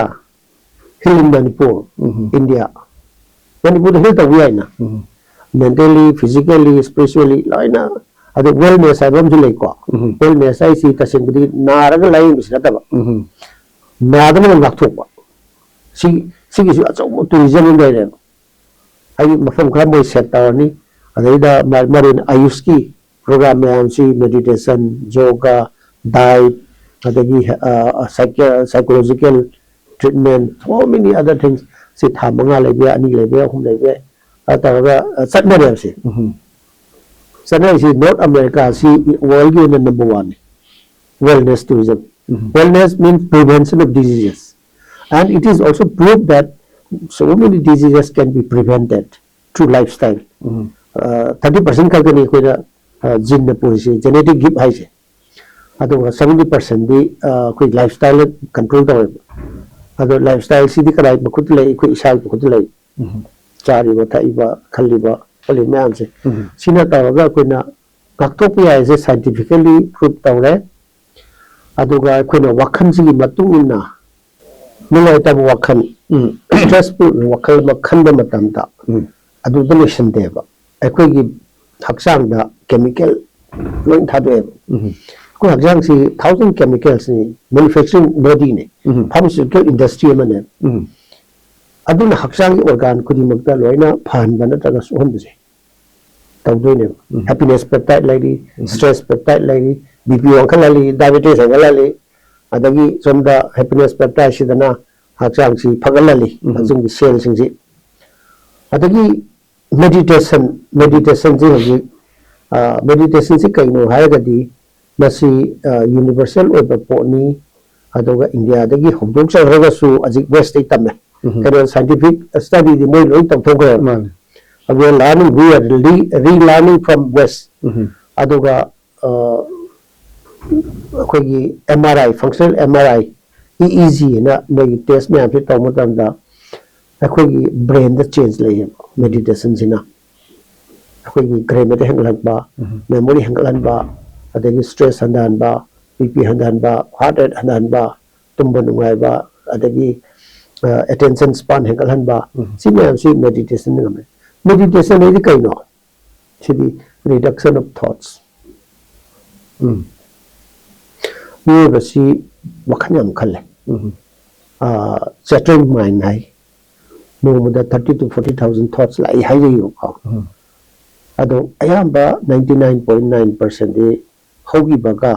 Heal in Manipur, India꯫ ꯃꯅꯤꯄꯨꯔꯗ heal ꯇꯧꯕ ꯌꯥꯏꯅ꯫ Mentally, physically, spiritually ꯂꯣꯏꯅ꯫ ꯑꯗꯣ wellness ꯍꯥꯏꯕ ꯑꯃꯁꯨ ꯂꯩꯀꯣ꯫ Wellness ꯍꯥꯏꯁꯤ ꯇꯁꯦꯡꯕꯗꯤ ꯅꯥꯔꯒ ꯂꯥꯏꯌꯦꯡꯕꯁꯤ ꯅꯠꯇꯕ, ꯅꯥꯗꯅꯕ ꯉꯥꯛꯊꯣꯛꯄ꯫ ꯁꯤ, ꯁꯤꯒꯤꯁꯨ ꯑꯆꯧꯕ tourism ꯑꯃ ꯂꯩꯔꯦꯕ꯫ ꯍꯥꯏꯗꯤ ꯃꯐꯝ ꯈꯔ ꯃꯣꯏ set ꯇꯧꯔꯅꯤ꯫ ꯑꯗꯩꯗ ꯃ- ꯃꯔꯨ ꯑꯣꯏꯅ ꯑꯌꯨꯁꯀꯤ program ꯃꯌꯥꯝꯁꯤ, meditation, yoga, diet, ꯑꯗꯒꯤ psychological treatment, so many other things꯫ ꯁꯤ ꯊꯥ ꯃꯉꯥ ꯂꯩꯕ ꯌꯥꯏ, ꯑꯅꯤ ꯂꯩꯕ ꯌꯥꯏ, ꯑꯍꯨꯝ ꯂꯩꯕ ꯌꯥꯏ, ꯑꯗꯨ ꯇꯧꯔꯒ ꯑ, ꯆꯠꯅꯔꯦꯕꯁꯦ꯫ ꯎꯝ. ꯆꯠꯅꯔꯤꯁꯤ ꯅꯣꯔꯠ ꯑꯃꯦꯔꯤꯀꯥꯁꯤ ꯋꯥꯔꯜꯒꯤ ꯑꯣꯏꯅ ꯅꯝꯕꯔ ꯋꯥꯟꯅꯤ wellness tourism. Um. Wellness means prevention of diseases, and it is also proved that so many diseases can be prevented through lifestyle. Um. Thirty percent ꯈꯛꯇꯅꯤ ꯑꯩꯈꯣꯏꯅ ꯖꯤꯟꯅ ꯄꯨꯔꯤꯁꯤ, ꯖꯦꯅꯦꯇꯤꯛ ꯒꯤꯐ ꯍꯥꯏꯁꯦ꯫ ꯑꯗꯨꯒ ꯁꯚꯦꯟꯇꯤ ꯄꯥꯔꯁꯦꯟꯗꯤ ꯑꯩꯈꯣꯏ ꯂꯥꯏꯐ ꯁ꯭ꯇꯥꯏꯜꯅ ꯀꯟꯇ꯭ꯔꯣꯜ ꯇꯧꯋꯦꯕ꯫ ꯑꯗꯣ life ꯁ꯭ꯇꯥꯏꯜꯁꯤꯗꯤ ꯀꯅꯥꯏ ꯃꯈꯨꯠꯇ ꯂꯩ? ꯑꯩꯈꯣꯏ ꯏꯁꯥꯒꯤ ꯃꯈꯨꯠꯇ ꯂꯩ꯫ ꯎꯝ. ꯆꯥꯔꯤꯕ, ꯊꯛꯏꯕ, ꯈꯜꯂꯤꯕ, ꯈꯣꯠꯂꯤꯕ ꯃꯌꯥꯝꯁꯦ꯫ ꯎꯝ. ꯁꯤꯅ ꯇꯧꯔꯒ ꯑꯩꯈꯣꯏꯅ ꯉꯥꯛꯊꯣꯛꯄ ꯌꯥꯏꯁꯦ ꯁꯥꯏꯟꯇꯤꯐꯤꯀꯦꯜꯂꯤ ꯄ꯭ꯔꯨꯞ ꯇꯧꯔꯦ꯫ ꯑꯗꯨꯒ ꯑꯩꯈꯣꯏꯅ ꯋꯥꯈꯜꯁꯤꯒꯤ ꯃꯇꯨꯡ ꯏꯟꯅ ꯅꯨꯡꯉꯥꯏꯇꯕ ꯋꯥꯈꯜ, ꯎꯝ. ꯁ꯭ꯇ꯭ꯔꯦꯁꯐꯨꯜ ꯋꯥꯈꯜ ꯑꯃ ꯈꯟꯕ ꯃꯇꯝꯗ ꯎꯝ. ꯑꯗꯨꯗ ꯂꯣꯏꯁꯤꯟꯗꯦꯕ꯫ ꯑꯩꯈꯣꯏꯒꯤ ꯍꯛꯆꯥꯡꯗ ꯀꯦꯃꯤꯀꯦꯜ ꯂꯣꯏ ꯊꯥꯗꯣꯛꯑꯦꯕ꯫ ꯎꯝ. ꯑꯩꯈꯣꯏ ꯍꯛꯆꯥꯡꯁꯤ ꯊꯥꯎꯖꯟ ꯀꯦꯃꯤꯀꯦꯜꯁꯅꯤ, ꯃꯦꯅꯨꯐꯦꯛꯆꯔꯤꯡ ꯕꯣꯗꯤꯅꯤ, ꯎꯝ. ꯐꯥꯔꯃꯥꯁꯤꯎꯇꯤꯀꯦꯜ ꯏꯟꯗꯁꯇ꯭ꯔꯤ ꯑꯃꯅꯦ꯫ ꯎꯝ. ꯑꯗꯨꯅ ꯍꯛꯆꯥꯡꯒꯤ ꯑꯣꯔꯒꯥꯟ ꯈꯨꯗꯤꯡꯃꯛꯇ ꯂꯣꯏꯅ ꯐꯍꯟꯕ ꯅꯠꯇ꯭ꯔꯒ ꯁꯣꯛꯍꯟꯕꯁꯦ ꯇꯧꯗꯣꯏꯅꯦꯕ꯫ ꯎꯝ. ꯍꯦꯄꯤꯅꯦꯁ ꯄꯦꯞꯇꯥꯏꯠ ꯂꯩꯔꯤ, ꯎꯝ. ꯁ꯭ꯇ꯭ꯔꯦꯁ ꯄꯦꯞꯇꯥꯏꯠ ꯂꯩꯔꯤ, ꯕꯤ ꯄꯤ ꯋꯥꯡꯈꯠꯍꯜꯂꯤ, ꯗꯥꯏꯕꯦꯇꯤꯁ ꯍꯦꯟꯒꯠꯍꯜꯂꯤ, ꯑꯗꯒꯤ ꯁꯣꯝꯗ ꯍꯦꯄꯤꯅꯦꯁ ꯄꯦꯞꯇꯥꯏꯠꯁꯤꯗꯅ ꯍꯛꯆꯥꯡꯁꯤ ꯐꯒꯠꯍꯜꯂꯤ, ꯎꯝ. ꯍꯛꯆꯥꯡꯒꯤ ꯁꯦꯜꯁꯤꯡꯁꯤ꯫ ꯑꯗꯒꯤ ꯃꯦꯗꯤꯇꯦꯁꯟ, ꯃꯦꯗꯤꯇꯦꯁꯟꯁꯤ ꯍꯧꯖꯤꯛ, ꯃꯦꯗꯤꯇꯦꯁꯟꯁꯤ ꯀꯩꯅꯣ ꯍꯥꯏꯔꯒꯗꯤ ꯃꯁꯤ ꯌꯨꯅꯤꯚꯔꯁꯦꯜ ꯑꯣꯏꯕ ꯄꯣꯠꯅꯤ꯫ ꯑꯗꯨꯒ ꯏꯟꯗꯤꯌꯥꯗꯒꯤ ꯍꯧꯗꯣꯛꯆꯈ꯭ꯔꯒꯁꯨ ꯍꯧꯖꯤꯛ ꯋꯦꯁꯇꯩ ꯇꯝꯃꯦ꯫ ꯎꯝ. ꯀꯩꯅꯣ, ꯁꯥꯏꯟꯇꯤꯐꯤꯛ ꯁ꯭ꯇꯗꯤꯗꯤ ꯃꯣꯏ ꯂꯣꯏ ꯇꯧꯊꯣꯛꯈ꯭ꯔꯦꯕ꯫ ꯃꯥꯅꯦ. We are learning, we are re- relearning from West. ꯎꯝ. ꯑꯗꯨꯒ ꯑ, ꯑꯩꯈꯣꯏꯒꯤ ꯑꯦꯝ ꯑꯥꯔ ꯑꯥꯏ, ꯐꯪꯁꯅꯦꯜ ꯑꯦꯝ ꯑꯥꯔ ꯑꯥꯏ, ꯏ ꯏ ꯖꯤ ꯍꯥꯏꯅ ꯃꯣꯏꯒꯤ ꯇꯦꯁ ꯃꯌꯥꯝꯁꯤ ꯇꯧꯕ ꯃꯇꯝꯗ ꯑꯩꯈꯣꯏꯒꯤ ꯕ꯭ꯔꯦꯟꯗ ꯆꯦꯟꯖ ꯂꯩꯌꯦꯕ ꯃꯦꯗꯤꯇꯦꯁꯟꯁꯤꯅ꯫ ꯑꯩꯈꯣꯏꯒꯤ ꯒ꯭ꯔꯦꯃꯔ ꯍꯦꯟꯒꯠꯍꯟꯕ, ꯎꯝ. ꯃꯦꯃꯣꯔꯤ ꯍꯦꯟꯒꯠꯍꯟꯕ, ꯑꯗꯒꯤ ꯁ꯭ꯇ꯭ꯔꯦꯁ ꯍꯟꯊꯍꯟꯕ, ꯕꯤ ꯄꯤ ꯍꯟꯊꯍꯟꯕ, ꯍꯥꯔꯠ ꯔꯦꯠ ꯍꯟꯊꯍꯟꯕ, ꯇꯨꯝꯕ ꯅꯨꯡꯉꯥꯏꯕ, ꯑꯗꯒꯤ ꯑꯦꯇꯦꯟꯁꯟ ꯁ꯭ꯄꯥꯟ ꯍꯦꯟꯒꯠꯍꯟꯕ, ꯎꯝ. ꯁꯤ ꯃꯌꯥꯝꯁꯤ ꯃꯦꯗꯤꯇꯦꯁꯟꯅ ꯉꯝꯃꯦ꯫ ꯃꯦꯗꯤꯇꯦꯁꯟ ꯍꯥꯏꯗꯤ ꯀꯩꯅꯣ? ꯁꯤꯗꯤ ꯔꯤꯗꯛꯁꯟ ꯑꯣꯐ ꯊꯣꯠꯁ꯫ ꯎꯝ. ꯃꯤꯑꯣꯏꯕꯁꯤ ꯋꯥꯈꯜ ꯌꯥꯝ ꯈꯜꯂꯦ꯫ ꯎꯝ. ꯆꯦꯇꯔꯤꯡ ꯃꯥꯏꯟ ꯍꯥꯏ꯫ ꯅꯣꯡꯃꯗ ꯊꯥꯔꯇꯤ ꯇꯨ ꯐꯣꯔꯇꯤ ꯊꯥꯎꯖꯟ ꯊꯣꯠꯁ ꯂꯥꯛꯏ ꯍꯥꯏꯖꯩꯕꯀꯣ꯫ ꯎꯝ. ꯑꯗꯣ ꯑꯌꯥꯝꯕ ꯅꯥꯏꯟꯇꯤ ꯅꯥꯏꯟ ꯄꯣꯏꯟ ꯅꯥꯏꯟ ꯄꯥꯔꯁꯦꯟꯗꯤ ꯍꯧꯈꯤꯕꯒ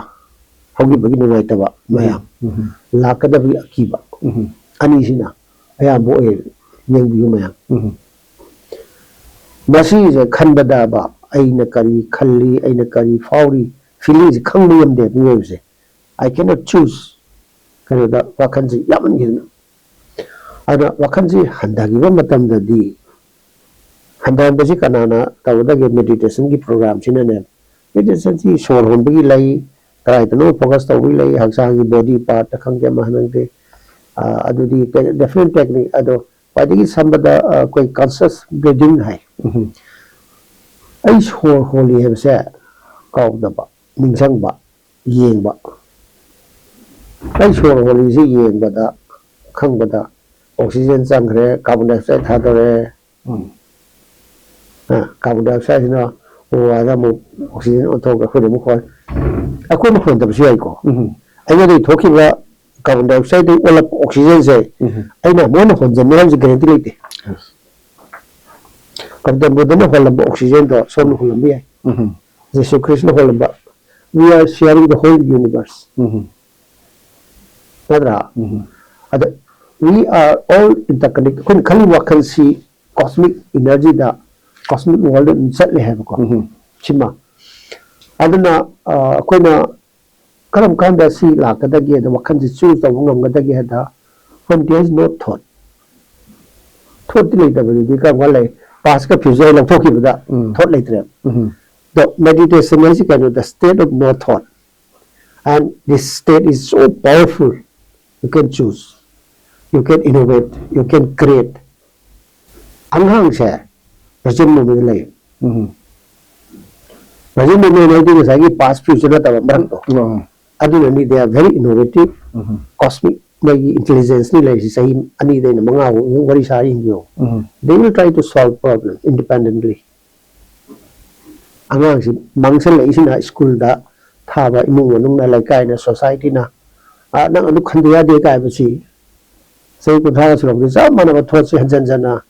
ꯍꯧꯈꯤꯕꯒꯤ ꯅꯨꯡꯉꯥꯏꯇꯕ ꯃꯌꯥꯝ, ꯎꯝ. ꯂꯥꯛꯀꯗꯕꯒꯤ ꯑꯀꯤꯕ, ꯎꯝ. ꯑꯅꯤꯁꯤꯅ ꯑꯌꯥꯝꯕ ꯑꯣꯏꯌꯦꯕ꯫ ꯌꯦꯡꯕꯤꯌꯨ ꯃꯌꯥꯝ꯫ ꯃꯁꯤꯁꯦ ꯈꯟꯕꯗꯕ ꯑꯩꯅ ꯀꯔꯤ ꯈꯜꯂꯤ, ꯑꯩꯅ ꯀꯔꯤ ꯐꯥꯎꯔꯤ, ꯐꯤꯂꯤꯡꯁꯦ ꯈꯪꯕ ꯉꯝꯗꯦ ꯃꯤꯑꯣꯏꯕꯁꯦ꯫ I cannot choose꯫ ꯀꯩꯅꯣꯗ ꯋꯥꯈꯜꯁꯤ ꯌꯥꯝꯃꯟꯈꯤꯗꯅ꯫ ꯑꯗꯨꯅ ꯋꯥꯈꯜꯁꯤ ꯍꯟꯊꯈꯤꯕ ꯃꯇꯝꯗꯗꯤ, ꯍꯟꯊꯍꯟꯕꯁꯤ ꯀꯅꯥꯅ ꯇꯧꯒꯗꯒꯦ? ꯃꯦꯗꯤꯇꯦꯁꯟꯒꯤ ꯄ꯭ꯔꯣꯒ꯭ꯔꯥꯝꯁꯤꯅꯅꯦ꯫ ꯃꯦꯗꯤꯇꯦꯁꯟꯁꯤ ꯁꯣꯔ ꯍꯣꯟꯕꯒꯤ ꯂꯩ, ꯀꯗꯥꯏꯗꯅꯣ ꯐꯣꯀꯁ ꯇꯧꯕꯒꯤ ꯂꯩ, ꯍꯛꯆꯥꯡꯒꯤ ꯕꯣꯗꯤ ꯄꯥꯔꯠꯇ ꯈꯪꯗꯦ ꯑꯃ ꯈꯪꯗꯦ꯫ ꯑꯗꯨꯗꯤ ꯗꯤꯐ꯭ꯔꯦꯟ ꯇꯦꯛꯅꯤꯛ꯫ ꯑꯗꯣ ꯈ꯭ꯋꯥꯏꯗꯒꯤ ꯁꯝꯕꯗ ꯑꯩꯈꯣꯏ ꯀꯟꯁꯤꯌꯁ ꯕ꯭ꯔꯤꯗꯤꯡ ꯍꯥꯏ꯫ ꯑꯩ ꯁꯣꯔ ꯍꯣꯜꯂꯤ ꯍꯥꯏꯕꯁꯦ ꯀꯥꯎꯗꯕ, ꯅꯤꯡꯁꯤꯡꯕ, ꯌꯦꯡꯕ꯫ ꯑꯩ ꯁꯣꯔ ꯍꯣꯜꯂꯤꯁꯤ ꯌꯦꯡꯕꯗ, ꯈꯪꯕꯗ, ꯑꯣꯛꯁꯤꯖꯦꯟ ꯆꯪꯈ꯭ꯔꯦ, ꯀꯥꯔꯕꯣꯟ ꯗꯥꯏꯑꯣꯛꯁꯥꯏꯗ ꯊꯥꯗꯣꯔꯛꯑꯦ꯫ ꯎꯝ꯫ ꯑ, ꯀꯥꯔꯕꯣꯟ ꯗꯥꯏꯑꯣꯛꯁꯥꯏꯗꯁꯤꯅ ꯎ ꯋꯥꯗ ꯑꯃꯨꯛ ꯑꯣꯛꯁꯤꯖꯦꯟ ꯑꯣꯟꯊꯣꯛꯑꯒ ꯑꯩꯈꯣꯏꯗ ꯑꯃꯨꯛ ꯍꯣꯜ-, ꯑꯩꯈꯣꯏꯅ ꯍꯣꯟꯗꯕꯁꯨ ꯌꯥꯏꯀꯣ꯫ ꯎꯝ꯫ ꯑꯩꯉꯣꯟꯗꯒꯤ ꯊꯣꯛꯈꯤꯕ ꯀꯥꯔꯕꯣꯟ ꯗꯥꯏꯑꯣꯛꯁꯥꯏꯗꯇꯒꯤ ꯑꯣꯜꯂꯛꯄ ꯑꯣꯛꯁꯤꯖꯦꯟꯁꯦ ꯎꯝ꯫ ꯑꯩꯅ ꯃꯣꯏꯅ ꯍꯣꯟꯖꯟꯅꯤ ꯍꯥꯏꯕꯁꯤ ꯒꯦꯔꯦꯟꯇꯤ ꯂꯩꯇꯦ꯫ ꯀꯥꯔꯕꯣꯟ ꯗꯥꯏꯑꯣꯛꯁꯥꯏꯗꯅ ꯍꯣꯜꯂꯝꯕ ꯑꯣꯛꯁꯤꯖꯦꯟꯗꯣ ꯁꯣꯝꯅ ꯍꯣꯜꯂꯝꯕ ꯌꯥꯏ꯫ ꯎꯝ꯫ ꯖꯤꯁꯨ ꯈ꯭ꯔꯤꯁꯅ ꯍꯣꯜꯂꯝꯕ, we are sharing the whole universe꯫ ꯎꯝ꯫ ꯅꯠꯇ꯭ꯔꯥ? ꯎꯝ꯫ ꯑꯗ, we are all interconnected꯫ ꯑꯩꯈꯣꯏꯅ ꯈꯜꯂꯤꯕ ꯋꯥꯈꯜꯁꯤ ꯀꯣꯁꯃꯤꯛ ꯏꯅꯔꯖꯤꯗ, ꯀꯣꯁꯃꯤꯛ ꯋꯥꯔꯜꯗ ꯑꯗꯨꯝ ꯆꯠꯂꯦ ꯍꯥꯏꯕꯀꯣ꯫ ꯎꯝ꯫ ꯁꯤꯃ꯫ ꯑꯗꯨꯅ, ꯑ, ꯑꯩꯈꯣꯏꯅ ꯀꯔꯝ ꯀꯥꯟꯗ ꯁꯤ ꯂꯥꯛꯀꯗꯒꯦ, ꯑꯗ ꯋꯥꯈꯜꯁꯤ ꯆꯨꯁ ꯇꯧꯕ ꯉꯝꯒꯗꯒꯦ ꯍꯥꯏꯗ, when there is no thought꯫ ꯊꯣꯠꯇꯤ ꯂꯩꯇꯕꯗꯨꯗꯤ ꯀꯔꯝ ꯀꯥꯟ ꯂꯩ? ꯄꯥꯁꯀ ꯐ꯭ꯌꯨꯆꯔ ꯂꯧꯊꯣꯛꯈꯤꯕꯗ ꯎꯝ꯫ ꯊꯣꯠ ꯂꯩꯇ꯭ꯔꯦꯕ꯫ ꯎꯝ꯫ ꯑꯗꯣ ꯃꯦꯗꯤꯇꯦꯁꯟ ꯍꯥꯏꯁꯤ ꯀꯩꯅꯣꯗ, state of no thought꯫ And this state is so powerful. You can choose. You can innovate. You can create. ꯑꯉꯥꯡꯁꯦ ꯄ꯭ꯔꯖꯦꯟ ꯃꯣꯃꯦꯟꯗ ꯂꯩ꯫ ꯎꯝ꯫ ꯄ꯭ꯔꯖꯦꯟ ꯃꯣꯃꯦꯟ ꯍꯥꯏꯗꯤ ꯉꯁꯥꯏꯒꯤ ꯄꯥꯁ ꯐ꯭ꯌꯨꯆꯔ ꯅꯠꯇꯕ ꯃꯔꯛꯇꯣ꯫ ꯎꯝ꯫ ꯑꯗꯨꯅꯅꯤ they are very innovative꯫ Um. Cosmic ꯃꯣꯏꯒꯤ ꯏꯟꯇꯦꯂꯤꯖꯦꯟꯁꯅꯤ ꯂꯩꯔꯤꯁꯤ꯫ ꯆꯍꯤ ꯑꯅꯤꯗꯩꯅ ꯃꯉꯥ ꯐꯥꯎ ꯋꯥꯔꯤ ꯁꯥꯔꯤ ꯌꯦꯡꯕꯤꯌꯨ꯫ ꯎꯝ꯫ They will try to solve problem independently꯫ ꯑꯉꯥꯡꯁꯤ ꯃꯥꯡꯁꯜꯂꯛꯏꯁꯤꯅ ꯁ꯭ꯀꯨꯜꯗ ꯊꯥꯕ, ꯏꯃꯨꯡ ꯃꯅꯨꯡꯅ, ꯂꯩꯀꯥꯏꯅ, ꯁꯣꯁꯥꯏꯇꯤꯅ, "ꯑ, ꯅꯪ ꯑꯗꯨ ꯈꯟꯗ ꯌꯥꯗꯦ" ꯀꯥꯏꯕꯁꯤ ꯆꯍꯤ ꯀꯨꯟꯊ꯭ꯔꯥꯒ ꯁꯨꯔꯛꯄꯗ ꯆꯞ ꯃꯥꯟꯅꯕ ꯊꯣꯠꯁꯤ ꯍꯟꯖꯟ ꯍꯟꯖꯟꯅ,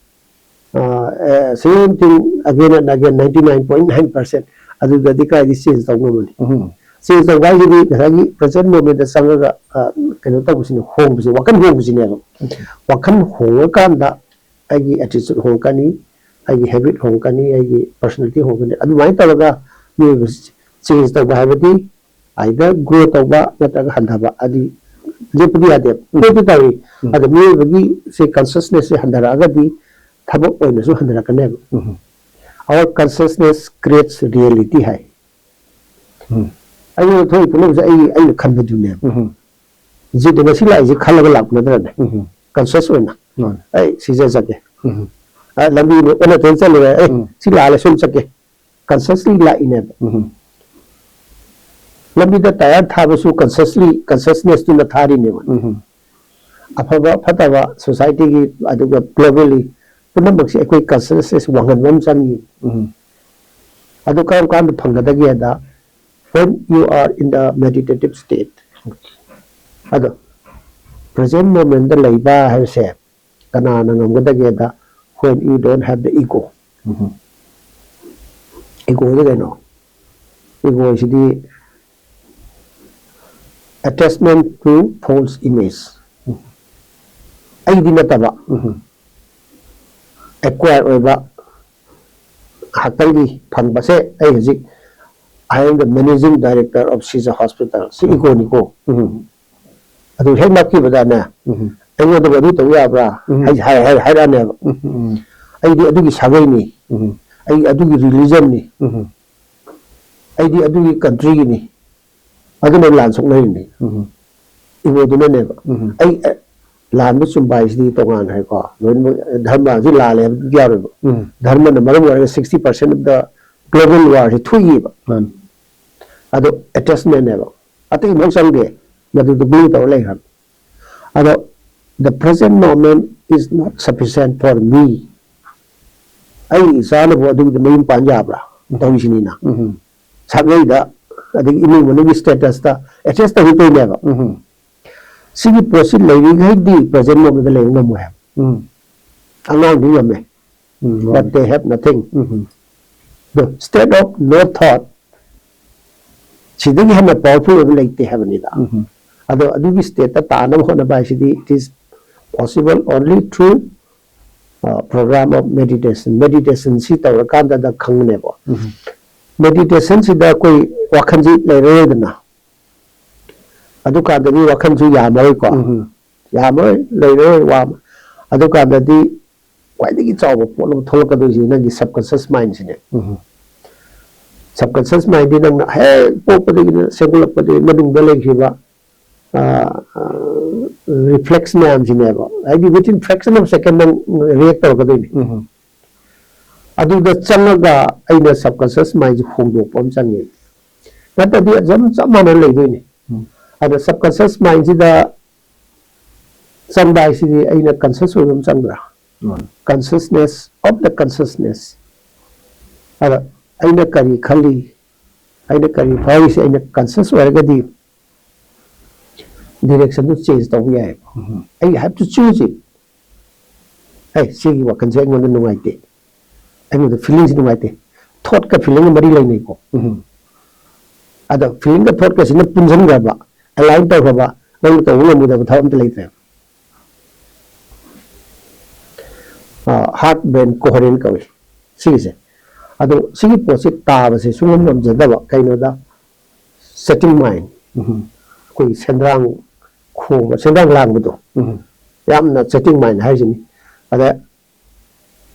ꯑ, ꯑꯦ, same thing again and again, ninety nine point nine percent꯫ ꯑꯗꯨꯗꯗꯤ ꯀꯥꯏꯗꯤ ꯆꯦꯟꯖ ꯇꯧ ꯉꯝꯃꯅꯤ? ꯎꯝ꯫ ꯆꯦꯟꯖ ꯇꯧꯕ ꯍꯥꯏꯁꯤꯗꯤ ꯉꯁꯥꯏꯒꯤ ꯄ꯭ꯔꯖꯦꯟ ꯃꯣꯃꯦꯟꯗ ꯆꯪꯉꯒ, ꯑ, ꯀꯩꯅꯣ ꯇꯧꯕꯁꯤꯅꯦ, ꯍꯣꯡꯕꯁꯦ, ꯋꯥꯈꯜ ꯍꯣꯡꯕꯁꯤꯅꯦꯕ꯫ ꯎꯝ꯫ ꯋꯥꯈꯜ ꯍꯣꯡꯉꯀꯥꯟꯗ ꯑꯩꯒꯤ ꯑꯦꯇꯤꯆꯨꯠ ꯍꯣꯡꯉꯛꯀꯅꯤ, ꯑꯩꯒꯤ ꯍꯦꯕꯤꯠ ꯍꯣꯡꯉꯛꯀꯅꯤ, ꯑꯩꯒꯤ ꯄꯔꯁꯣꯅꯦꯂꯤꯇꯤ ꯍꯣꯡꯉꯛꯀꯅꯤ꯫ ꯑꯗꯨꯃꯥꯏꯅ ꯇꯧꯔꯒ ꯃꯤꯑꯣꯏꯕ ꯆꯦꯟꯖ ꯇꯧꯕ ꯍꯥꯏꯕꯗꯤ ꯑꯥꯏꯗꯔ ꯒ꯭ꯔꯣ ꯇꯧꯕ ꯅꯠꯇ꯭ꯔꯒ ꯍꯟꯊꯕ, ꯍꯥꯏꯗꯤ ꯂꯦꯞꯄꯗꯤ ꯌꯥꯗꯦꯕ, ꯂꯦꯞꯄꯗꯤ ꯇꯧꯏ꯫ ꯑꯗꯣ ꯃꯤꯑꯣꯏꯕꯒꯤ ꯁꯤ ꯀꯟꯁꯤꯌꯁꯅꯦꯁꯁꯦ ꯍꯟꯊꯔꯛꯑꯒꯗꯤ ꯊꯕꯛ ꯑꯣꯏꯅꯁꯨ ꯍꯟꯊꯔꯛꯀꯅꯦꯕ꯫ Our consciousness creates reality ꯍꯥꯏ꯫ ꯑꯩꯉꯣꯟꯗ ꯊꯣꯛꯏ ꯄꯨꯝꯅꯃꯛꯁꯦ ꯑꯩ, ꯑꯩꯅ ꯈꯟꯕꯗꯨꯅꯦꯕ꯫ ꯍꯧꯖꯤꯛꯇꯤ ꯉꯁꯤ ꯂꯥꯛꯏꯁꯦ ꯈꯜꯂꯒ ꯂꯥꯛꯄ ꯅꯠꯇ꯭ꯔꯅꯦ? ꯀꯟꯁꯤꯌꯁ ꯑꯣꯏꯅ꯫ ꯃꯥꯅꯦ꯫ ꯑꯩ ꯁꯤꯗ ꯆꯠꯀꯦ꯫ ꯑ, ꯂꯝꯕꯤ ꯑꯣꯟꯅ ꯇꯩꯅ ꯆꯠꯂꯨꯔꯦ꯫ ꯑꯩ ꯁꯤ ꯂꯥꯜꯂꯦ, ꯁꯣꯝ ꯆꯠꯀꯦ꯫ ꯀꯟꯁꯤꯌꯁꯂꯤ ꯂꯥꯛꯏꯅꯦꯕ꯫ ꯂꯝꯕꯤꯗ ꯇꯥꯌꯔ ꯊꯥꯕꯁꯨ ꯀꯟꯁꯤꯌꯁꯂꯤ, ꯀꯟꯁꯤꯌꯁꯅꯦꯁꯇꯨꯅ ꯊꯥꯔꯤꯅꯦꯕ꯫ ꯑꯐꯕ ꯐꯠꯇꯕ ꯁꯣꯁꯥꯏꯇꯤꯒꯤ, ꯑꯗꯨꯒ ꯒ꯭ꯂꯣꯕꯦꯜꯂꯤ ꯄꯨꯝꯅꯃꯛꯁꯦ ꯑꯩꯈꯣꯏ ꯀꯟꯁꯤꯌꯁꯅꯦꯁ ꯋꯥꯡꯍꯟꯕ ꯑꯃ ꯆꯪꯉꯤ꯫ ꯑꯗꯨ ꯀꯔꯝ ꯀꯥꯟꯗ ꯐꯪꯒꯗꯒꯦꯗ, when you are in the meditative state꯫ ꯑꯗꯣ ꯄ꯭ꯔꯖꯦꯟ ꯃꯣꯃꯦꯟꯗ ꯂꯩꯕ ꯍꯥꯏꯕꯁꯦ ꯀꯅꯥꯅ ꯉꯝꯒꯗꯒꯦꯗ, when you don't have the ego꯫ Egoꯁꯦ ꯀꯩꯅꯣ? Egoꯁꯤꯗꯤ attachment to false image꯫ ꯑꯩꯗꯤ ꯅꯠꯇꯕ, ꯑꯦꯀ꯭ꯋꯥꯌꯔ ꯑꯣꯏꯕ ꯉꯥꯏꯍꯥꯛꯇꯪꯒꯤ ꯐꯪꯕꯁꯦ꯫ ꯑꯩ ꯍꯧꯖꯤꯛ "I am the managing director of Shija Hospital", ꯁꯤ ꯏꯒꯣꯅꯤꯀꯣ꯫ ꯑꯗꯨ ꯍꯦꯛ ꯅꯞꯈꯤꯕꯗꯅꯦ, "ꯑꯩꯉꯣꯟꯗꯕꯨ ꯑꯗꯨ ꯇꯧ ꯌꯥꯕ꯭ꯔꯥ?" ꯍꯥꯏ-, ꯍꯥꯏ-, ꯍꯥꯏ-, ꯍꯥꯏꯔꯛꯑꯅꯦꯕ꯫ "ꯑꯩꯗꯤ ꯑꯗꯨꯒꯤ ꯁꯥꯒꯩꯅꯤ, ꯑꯩ ꯑꯗꯨꯒꯤ ꯔꯤꯂꯤꯖꯟꯅꯤ, ꯑꯩꯗꯤ ꯑꯗꯨꯒꯤ ꯀꯟꯇ꯭ꯔꯤꯒꯤꯅꯤ", ꯑꯗꯨꯅ ꯂꯥꯟ ꯁꯣꯛꯅꯔꯤꯅꯤ꯫ ꯏꯒꯣꯗꯨꯅꯅꯦꯕ꯫ ꯑꯩ, ꯑꯦ, ꯂꯥꯟꯕ ꯆꯨꯝꯕ ꯍꯥꯏꯁꯤꯗꯤ ꯇꯣꯉꯥꯟꯈ꯭ꯔꯦꯀꯣ꯫ ꯂꯣꯏꯅꯃꯛ ꯙꯔꯃꯁꯤ ꯂꯥꯜꯂꯦ ꯍꯥꯏꯕꯗꯤ ꯌꯥꯔꯣꯏꯕ꯫ ꯙꯔꯃꯅ ꯃꯔꯝ ꯑꯣꯏꯔꯒ sixty percent of the global warꯁꯤ ꯊꯣꯛꯏꯕ꯫ ꯃꯥꯅꯤ꯫ ꯑꯗꯣ attachmentꯅꯦꯕ꯫ ꯑꯇꯩ ꯑꯃꯐꯥꯎ ꯆꯪꯗꯦ꯫ ꯃꯗꯨꯗ glue ꯇꯧꯔ ꯂꯩꯈ꯭ꯔꯕ꯫ ꯑꯗꯣ "The present moment is not sufficient for me"꯫ ꯑꯩ ꯏꯆꯥꯅꯕꯨ ꯑꯗꯨꯒꯤꯗ ꯃꯌꯨꯝ ꯄꯥꯟ ꯌꯥꯕ꯭ꯔꯥ? ꯇꯧꯔꯤꯁꯤꯅꯤꯅ꯫ ꯁꯥꯒꯩꯗ, ꯑꯗꯒꯤ ꯏꯃꯨꯡ ꯃꯅꯨꯡꯒꯤ statusꯇ attach ꯇꯧꯔꯛꯇꯣꯏꯅꯦꯕ꯫ ꯁꯤꯒꯤ ꯄꯣꯠꯁꯤ ꯂꯩꯔꯤꯈꯩꯗꯤ present momentꯗ ꯂꯩꯕ ꯉꯝꯃꯣꯏ ꯍꯥꯏꯕ꯫ ꯑꯉꯥꯡꯗꯤ ꯉꯝꯃꯦ, but they have nothing꯫ The state of no thought, ꯁꯤꯗꯒꯤ ꯍꯦꯟꯅ powerful ꯑꯣꯏꯕ ꯂꯩꯇꯦ ꯍꯥꯏꯕꯅꯤꯗ꯫ ꯑꯗꯣ ꯑꯗꯨꯒꯤ stateꯇ ꯇꯥꯅꯕ ꯍꯣꯠꯅꯕ ꯍꯥꯏꯁꯤꯗꯤ, it is possible only through Program of meditation, meditation ꯁꯤ ꯇꯧꯔꯀꯥꯟꯗꯗ ꯈꯪꯒꯅꯦꯕ꯫ Meditation ꯁꯤꯗ ꯑꯩꯈꯣꯏ ꯋꯥꯈꯜꯁꯤ ꯂꯩꯔꯔꯣꯏꯗꯅ, ꯑꯗꯨꯀꯥꯟꯗꯗꯤ ꯋꯥꯈꯜꯁꯨ ꯌꯥꯝꯃꯔꯣꯏꯀꯣ꯫ ꯌꯥꯝꯃꯔꯣꯏ, ꯂꯩꯔꯔꯣꯏ ꯋꯥ꯫ ꯑꯗꯨꯀꯥꯟꯗꯗꯤ ꯈ꯭ꯋꯥꯏꯗꯒꯤ ꯆꯥꯎꯕ ꯄꯣꯠ ꯑꯃ ꯊꯣꯛꯂꯛꯀꯗꯣꯏꯁꯤ ꯅꯪꯒꯤ subconscious mind ꯁꯤꯅꯦ꯫ Subconscious mind ꯗꯤ ꯅꯪꯅ ꯍꯦꯛ ꯄꯣꯛꯄꯗꯒꯤꯅ ꯁꯦꯝꯒꯠꯂꯛꯄꯗꯒꯤ ꯃꯅꯨꯡꯗ ꯂꯩꯈꯤꯕ ꯔꯤꯐ꯭ꯂꯦꯛꯁ ꯃꯌꯥꯝꯁꯤꯅꯦꯕ, ꯍꯥꯏꯗꯤ within fraction of second ꯅꯪ ꯔꯤꯌꯦꯛ ꯇꯧꯔꯛꯀꯗꯣꯏꯅꯤ꯫ ꯑꯗꯨꯗ ꯆꯪꯉꯒ ꯑꯩꯅ subconscious mind ꯁꯤ ꯍꯣꯡꯗꯣꯛꯄ ꯑꯃ ꯆꯪꯉꯦ, ꯅꯠꯇ꯭ꯔꯗꯤ ꯑꯗꯨꯝ ꯆꯞ ꯃꯥꯟꯅꯅ ꯂꯩꯗꯣꯏꯅꯤ꯫ ꯑꯗ subconscious mind ꯁꯤꯗ ꯆꯪꯕ ꯍꯥꯏꯁꯤꯗꯤ ꯑꯩꯅ conscious ꯑꯣꯏꯕ ꯑꯃ ꯆꯪꯗ꯭ꯔꯥ? Consciousness of the consciousness꯫ ꯑꯗ ꯑꯩꯅ ꯀꯔꯤ ꯈꯜꯂꯤ, ꯑꯩꯅ ꯀꯔꯤ ꯐꯥꯎꯔꯤꯁꯦ ꯑꯩꯅ conscious ꯑꯣꯏꯔꯒꯗꯤ direction ꯗꯨ change ꯇꯧꯕ ꯌꯥꯏꯑꯕ꯫ I have to choose it꯫ ꯑꯦ, ꯁꯤꯒꯤ ꯋꯥꯈꯜꯁꯦ ꯑꯩꯉꯣꯟꯗ ꯅꯨꯡꯉꯥꯏꯇꯦ, ꯑꯩꯉꯣꯟꯗ feeling ꯁꯤ ꯅꯨꯡꯉꯥꯏꯇꯦ꯫ Thought ꯀ feeling ꯒ ꯃꯔꯤ ꯂꯩꯅꯩꯀꯣ꯫ ꯑꯗ feeling ꯒ thought ꯀꯁꯤꯅ ꯄꯨꯟꯁꯤꯟꯈ꯭ꯔꯕ, align ꯇꯧꯈ꯭ꯔꯕ, ꯅꯪꯅ ꯇꯧꯕ ꯉꯝꯃꯣꯏꯗꯕ ꯊꯕꯛ ꯑꯝꯇ ꯂꯩꯇ꯭ꯔꯦ꯫ Heart brain coherent ꯀꯧꯏ ꯁꯤꯒꯤꯁꯦ꯫ ꯑꯗꯣ ꯁꯤꯒꯤ ꯄꯣꯠꯁꯦ ꯇꯥꯕꯁꯦ ꯁꯨꯡꯉꯝ ꯉꯝꯖꯗꯕ꯫ ꯀꯩꯅꯣꯗ, chatting mind, ꯑꯩꯈꯣꯏꯒꯤ ꯁꯦꯟꯗ꯭ꯔꯥꯡ ꯈꯣꯡꯕ, ꯁꯦꯟꯗ꯭ꯔꯥꯡ ꯂꯥꯡꯕꯗꯣ, ꯌꯥꯝꯅ chatting mind ꯍꯥꯏꯁꯤꯅꯤ꯫ ꯑꯗ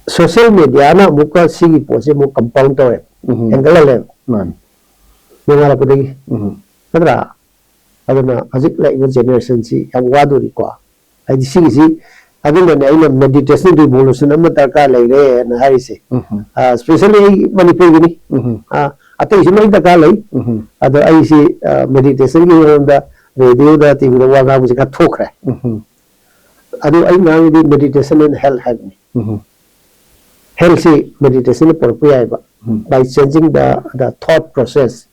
social media ꯅ ꯑꯃꯨꯛꯀ ꯁꯤꯒꯤ ꯄꯣꯠꯁꯦ ꯑꯃꯨꯛ compound ꯇꯧꯋꯦ, ꯍꯦꯟꯒꯠꯍꯜꯂꯦꯕ꯫ ꯅꯣꯡꯉꯥꯜꯂꯛꯄꯗꯒꯤ, ꯅꯠꯇ꯭ꯔꯥ? ꯑꯗꯨꯅ ꯍꯧꯖꯤꯛ ꯂꯥꯛꯏꯕ generation ꯁꯤ ꯌꯥꯝ ꯋꯥꯗꯣꯔꯤꯀꯣ꯫ ꯍꯥꯏꯗꯤ ꯁꯤꯒꯤꯁꯤ, ꯑꯗꯨꯅꯅꯦ ꯑꯩꯅ meditation revolution ꯑꯃ ꯗꯔꯀꯥꯔ ꯂꯩꯔꯦꯅ ꯍꯥꯏꯔꯤꯁꯦ꯫ Especially ꯑꯩ ꯃꯅꯤꯄꯨꯔꯒꯤꯅꯤ꯫ ꯑꯇꯩꯁꯨ ꯂꯣꯏ ꯗꯔꯀꯥꯔ ꯂꯩ꯫ ꯑꯗꯣ ꯑꯩꯁꯤ meditation ꯒꯤ ꯃꯔꯝꯗ radio ꯗ, TV ꯗ ꯋꯥ ꯉꯥꯡꯕꯁꯤ ꯈꯔ ꯊꯣꯛꯈ꯭ꯔꯦ꯫ ꯑꯗꯨ ꯑꯩ ꯉꯥꯡꯉꯤꯗꯤ meditation and health ꯍꯥꯏꯕꯅꯤ꯫ Health ꯁꯤ meditation ꯅ ꯄꯨꯔꯛꯄ ꯌꯥꯏꯕ, by changing the the thought process꯫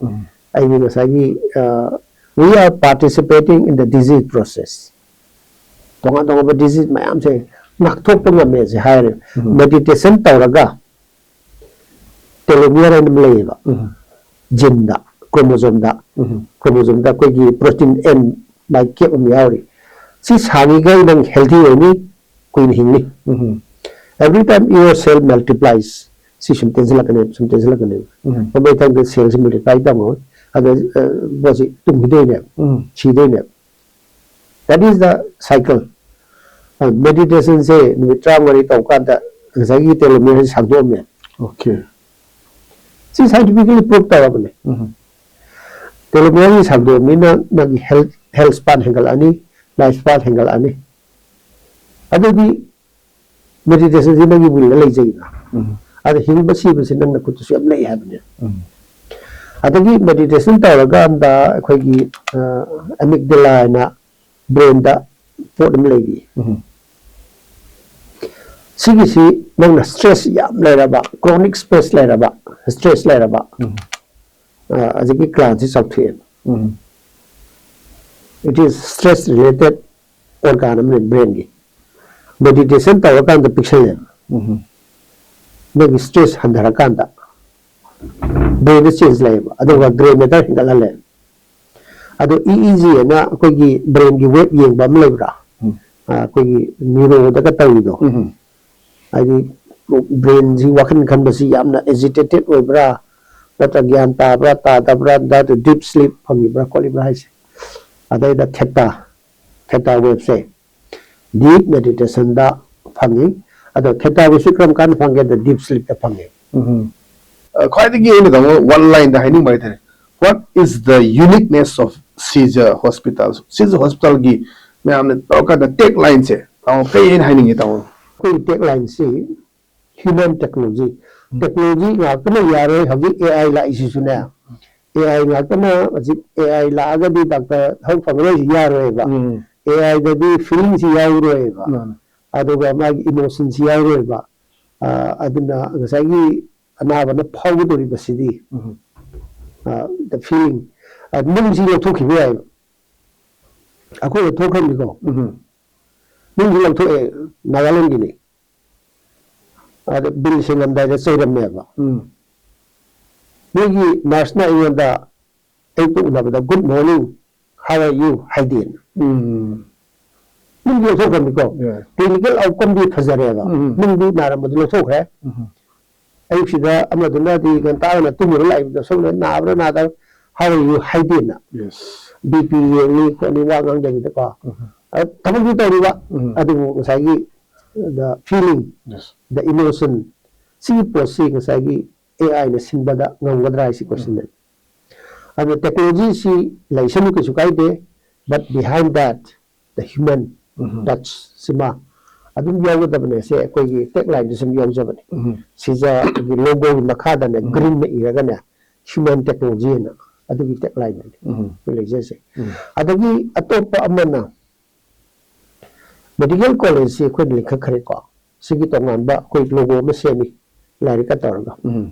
ꯑꯩꯒꯤ ꯉꯁꯥꯏꯒꯤ, we are participating in the disease process꯫ ꯇꯣꯉꯥꯟ ꯇꯣꯉꯥꯟꯕ disease ꯃꯌꯥꯝꯁꯦ ꯉꯥꯛꯊꯣꯛꯄ ꯉꯝꯃꯦ ꯁꯦ ꯍꯥꯏꯔꯦ꯫ Meditation ꯇꯧꯔꯒ telomere ꯍꯥꯏꯅ ꯑꯃ ꯂꯩꯌꯦꯕ, gene ꯗ, chromosome ꯗ꯫ Chromosome ꯗ ꯑꯩꯈꯣꯏꯒꯤ protein N by cap ꯑꯃ ꯌꯥꯎꯔꯤ꯫ ꯁꯤ ꯁꯥꯡꯉꯤꯈꯩ ꯅꯪ healthy ꯑꯣꯏꯅꯤ, ꯀꯨꯏꯅ ꯍꯤꯡꯅꯤ꯫ Every time your cell multiplies, ꯁꯤ ꯁꯨꯝ ꯇꯦꯟꯁꯤꯜꯂꯛꯀꯅꯦꯕ, ꯁꯨꯝ ꯇꯦꯟꯁꯤꯜꯂꯛꯀꯅꯦꯕ꯫ ꯎꯝ꯫ ꯃꯃꯩ ꯊꯪꯗ cellꯁꯤ multiply ꯇꯧꯔꯣꯏ꯫ ꯑꯗ, ꯑ, ꯄꯣꯠꯁꯤ ꯇꯨꯝꯈꯤꯗꯣꯏꯅꯦꯕ, ꯎꯝ꯫ ꯁꯤꯗꯣꯏꯅꯦꯕ꯫ That is the cycle. ꯑ, meditationꯁꯦ ꯅꯨꯃꯤꯠ ꯇꯔꯥꯃꯔꯤ ꯇꯧꯀꯥꯟꯗ ꯉꯁꯥꯏꯒꯤ telomereꯁꯤ ꯁꯥꯡꯗꯣꯛꯑꯝꯃꯦ꯫ Okay꯫ ꯁꯤ scientifically prove ꯇꯧꯔꯕꯅꯦ꯫ ꯎꯝ꯫ Telomereꯁꯤ ꯁꯥꯡꯗꯣꯛꯑꯕꯅꯤꯅ ꯅꯪꯒꯤ health, health span ꯍꯦꯟꯒꯠꯂꯛꯑꯅꯤ, life span ꯍꯦꯟꯒꯠꯂꯛꯑꯅꯤ꯫ ꯑꯗꯨꯗꯤ meditationꯁꯤ ꯅꯪꯒꯤ willꯗ ꯂꯩꯖꯩꯗꯅ꯫ ꯎꯝ꯫ ꯑꯗ ꯍꯤꯡꯕ ꯁꯤꯕꯁꯤ ꯅꯪꯅ ꯈꯨꯠꯇꯁꯨ ꯌꯥꯝ ꯂꯩ ꯍꯥꯏꯕꯅꯦ꯫ ꯎꯝ꯫ ꯑꯗꯒꯤ meditation ꯇꯧꯔꯀꯥꯟꯗ ꯑꯩꯈꯣꯏꯒꯤ, ꯑ, amygdala ꯍꯥꯏꯅ brainꯗ ꯄꯣꯠ ꯑꯃ ꯂꯩꯔꯤ꯫ ꯎꯝ꯫ ꯁꯤꯒꯤꯁꯤ ꯅꯪꯅ stress ꯌꯥꯝ ꯂꯩꯔꯕ, chronic stress ꯂꯩꯔꯕ, stress ꯂꯩꯔꯕ, ꯎꯝ꯫ ꯑ, ꯑꯗꯒꯤ glandꯁꯤ ꯆꯥꯎꯊꯣꯛꯑꯦꯕ꯫ ꯎꯝ꯫ It is stress related organ ꯑꯃꯅꯤ brainꯒꯤ꯫ Meditation ꯇꯧꯔꯀꯥꯟꯗ ꯄꯤꯛꯁꯜꯂꯦꯕ꯫ ꯎꯝ꯫ ꯅꯪꯒꯤ stress ꯍꯟꯊꯔꯀꯥꯟꯗ brainꯗ change ꯂꯩꯌꯦꯕ, ꯑꯗꯨꯒ grey matter ꯍꯦꯟꯒꯠꯍꯜꯂꯦ꯫ ꯑꯗꯣ E E G ꯍꯥꯏꯅ ꯑꯩꯈꯣꯏꯒꯤ brainꯒꯤ wave ꯌꯦꯡꯕ ꯑꯃ ꯂꯩꯕ꯭ꯔꯥ? ꯎꯝ꯫ ꯑ, ꯑꯩꯈꯣꯏꯒꯤ neuroꯗꯒ ꯇꯧꯔꯤꯗꯣ꯫ ꯎꯝ꯫ ꯍꯥꯏꯗꯤ brainꯁꯤ ꯋꯥꯈꯜ ꯈꯟꯕꯁꯤ ꯌꯥꯝꯅ agitated ꯑꯣꯏꯕ꯭ꯔꯥ, ꯅꯠꯇ꯭ꯔꯒ ꯒ꯭ꯌꯥꯟ ꯇꯥꯕ꯭ꯔꯥ ꯇꯥꯗꯕ꯭ꯔꯥ, ꯅꯠꯇ꯭ꯔꯒ deep sleep ꯐꯪꯉꯤꯕ꯭ꯔꯥ ꯈꯣꯠꯂꯤꯕ꯭ꯔꯥ ꯍꯥꯏꯁꯦ꯫ ꯑꯗꯩꯗ theta, theta waveꯁꯦ deep meditationꯗ ꯐꯪꯉꯤ꯫ ꯑꯗꯣ theta waveꯁꯤ ꯀꯔꯝ ꯀꯥꯟꯗ ꯐꯪꯒꯦꯗ deep sleepꯇ ꯐꯪꯉꯦ꯫ ꯎꯝ꯫ ꯑ, ꯈ꯭ꯋꯥꯏꯗꯒꯤ ꯑꯩꯅ ꯇꯥꯃꯣ one lineꯗ ꯍꯥꯏꯅꯤꯡꯕ ꯍꯥꯏꯇꯥꯔꯦ, what is the uniqueness of Seizure Hospital? Seizure Hospitalꯒꯤ ꯃꯌꯥꯝꯅ ꯇꯧꯔꯀꯥꯟꯗ taglineꯁꯦ ꯇꯥꯃꯣ ꯀꯩ ꯍꯥꯏꯅ ꯍꯥꯏꯅꯤꯡꯉꯤ ꯇꯥꯃꯣ? ꯑꯩꯈꯣꯏꯒꯤ taglineꯁꯤ human technology꯫ ꯎꯝ꯫ Technology ꯉꯥꯛꯇꯅ ꯌꯥꯔꯣꯏ꯫ ꯍꯧꯖꯤꯛ A I ꯂꯥꯛꯏꯁꯤꯁꯨꯅꯦ, A I ꯉꯥꯛꯇꯅ ꯍꯧꯖꯤꯛ A I ꯂꯥꯛꯑꯒꯗꯤ doctor ꯊꯕꯛ ꯐꯪꯉꯔꯣꯏꯁꯤ ꯌꯥꯔꯣꯏꯕ꯫ ꯎꯝ꯫ A Iꯗꯗꯤ feelingꯁꯤ ꯌꯥꯎꯔꯣꯏꯕ꯫ ꯃꯥꯅꯦ꯫ ꯑꯗꯨꯒ ꯃꯥꯒꯤ emotionꯁꯤ ꯌꯥꯎꯔꯣꯏꯕ꯫ ꯑ, ꯑꯗꯨꯅ ꯉꯁꯥꯏꯒꯤ ꯑꯅꯥꯕꯅ ꯐꯥꯎꯒꯗꯧꯔꯤꯕꯁꯤꯗꯤ, ꯎꯝ꯫ ꯑ, the feeling, ꯑ, ꯅꯨꯡꯁꯤ ꯂꯧꯊꯣꯛꯈꯤꯕ ꯌꯥꯏꯕ꯫ ꯑꯩꯈꯣꯏ ꯂꯧꯊꯣꯛꯈ꯭ꯔꯕꯅꯤꯀꯣ꯫ ꯎꯝ꯫ ꯅꯨꯡꯁꯤ ꯂꯧꯊꯣꯛꯑꯦ, ꯅꯥꯒꯥꯂꯦꯟꯒꯤꯅꯤ꯫ ꯑꯗ bill ꯁꯦꯡꯉꯝꯗꯥꯏꯗ ꯆꯩꯔꯝꯃꯦꯕ꯫ ꯎꯝ꯫ ꯃꯣꯏꯒꯤ nurseꯅ ꯑꯩꯉꯣꯟꯗ ꯑꯌꯨꯛꯇ ꯎꯅꯕꯗ, "Good morning, how are you?" ꯍꯥꯏꯗꯦꯅ꯫ ꯎꯝ꯫ ꯅꯨꯡꯗꯤ ꯂꯧꯊꯣꯛꯈ꯭ꯔꯕꯅꯤꯀꯣ꯫ Yeah. Clinical outcome ꯗꯤ ꯐꯖꯔꯦꯕ꯫ ꯎꯝ. ꯅꯨꯡꯗꯤ ꯅꯥꯔꯝꯕꯗꯨ ꯂꯧꯊꯣꯛꯈ꯭ꯔꯦ꯫ ꯎꯝ. ꯑꯌꯨꯛꯁꯤꯗ ꯑꯃꯗꯨꯅꯗꯤ ꯉꯟꯇꯥ ꯑꯣꯏꯅ ꯇꯨꯝꯃꯨꯔ ꯂꯥꯛꯏꯕꯗꯣ, ꯁꯣꯝꯗ ꯅꯥꯕ꯭ꯔꯥ ꯅꯥꯗꯕ꯭ꯔꯥ, how are you ꯍꯥꯏꯗꯦꯅ꯫ Yes. B P ꯌꯦꯡꯅꯤ ꯈꯣꯠꯅꯤ ꯋꯥ ꯉꯥꯡꯗꯕꯤꯗꯀꯣ꯫ ꯎꯝ. ꯑ, ꯊꯕꯛꯇꯤ ꯇꯧꯔꯤꯕ꯫ ꯎꯝ. ꯑꯗꯨꯕꯨ ꯉꯁꯥꯏꯒꯤ the feeling, Yes. the emotion, ꯁꯤꯒꯤ ꯄꯣꯠꯁꯤ ꯉꯁꯥꯏꯒꯤ A I ꯅ ꯁꯤꯟꯕꯗ ꯉꯝꯒꯗ꯭ꯔꯥ ꯍꯥꯏꯁꯤ question ꯅꯦ꯫ ꯑꯗꯨꯅ technology ꯁꯤ ꯂꯩꯁꯅꯨ ꯀꯩꯁꯨ ꯀꯥꯏꯗꯦ, but behind that the human um. touch ꯁꯤꯃ ꯑꯗꯨꯝ ꯌꯥꯎꯒꯗꯕꯅꯦ꯫ ꯁꯦ ꯑꯩꯈꯣꯏꯒꯤ tagline ꯗ ꯁꯨꯝ ꯌꯥꯎꯖꯕꯅꯦ꯫ ꯎꯝ. ꯁꯤꯗ ꯑꯩꯈꯣꯏꯒꯤ logo ꯒꯤ ꯃꯈꯥꯗꯅꯦ green ꯅ ꯏꯔꯒꯅꯦ human technology ꯍꯥꯏꯅ ꯑꯗꯨꯒꯤ tagline ꯅꯤ ꯎꯝ. ꯑꯩꯈꯣꯏ ꯂꯩꯖꯩꯁꯦ꯫ ꯎꯝ. ꯑꯗꯒꯤ ꯑꯇꯣꯞꯄ ꯑꯃꯅ medical college ꯁꯤ ꯑꯩꯈꯣꯏꯅ ꯂꯤꯡꯈꯠꯈ꯭ꯔꯦꯀꯣ꯫ ꯁꯤꯒꯤ ꯇꯣꯉꯥꯟꯕ ꯑꯩꯈꯣꯏ logo ꯑꯃ ꯁꯦꯝꯃꯤ, ꯂꯥꯏꯔꯤꯛꯀ ꯇꯧꯔꯒ꯫ ꯎꯝ.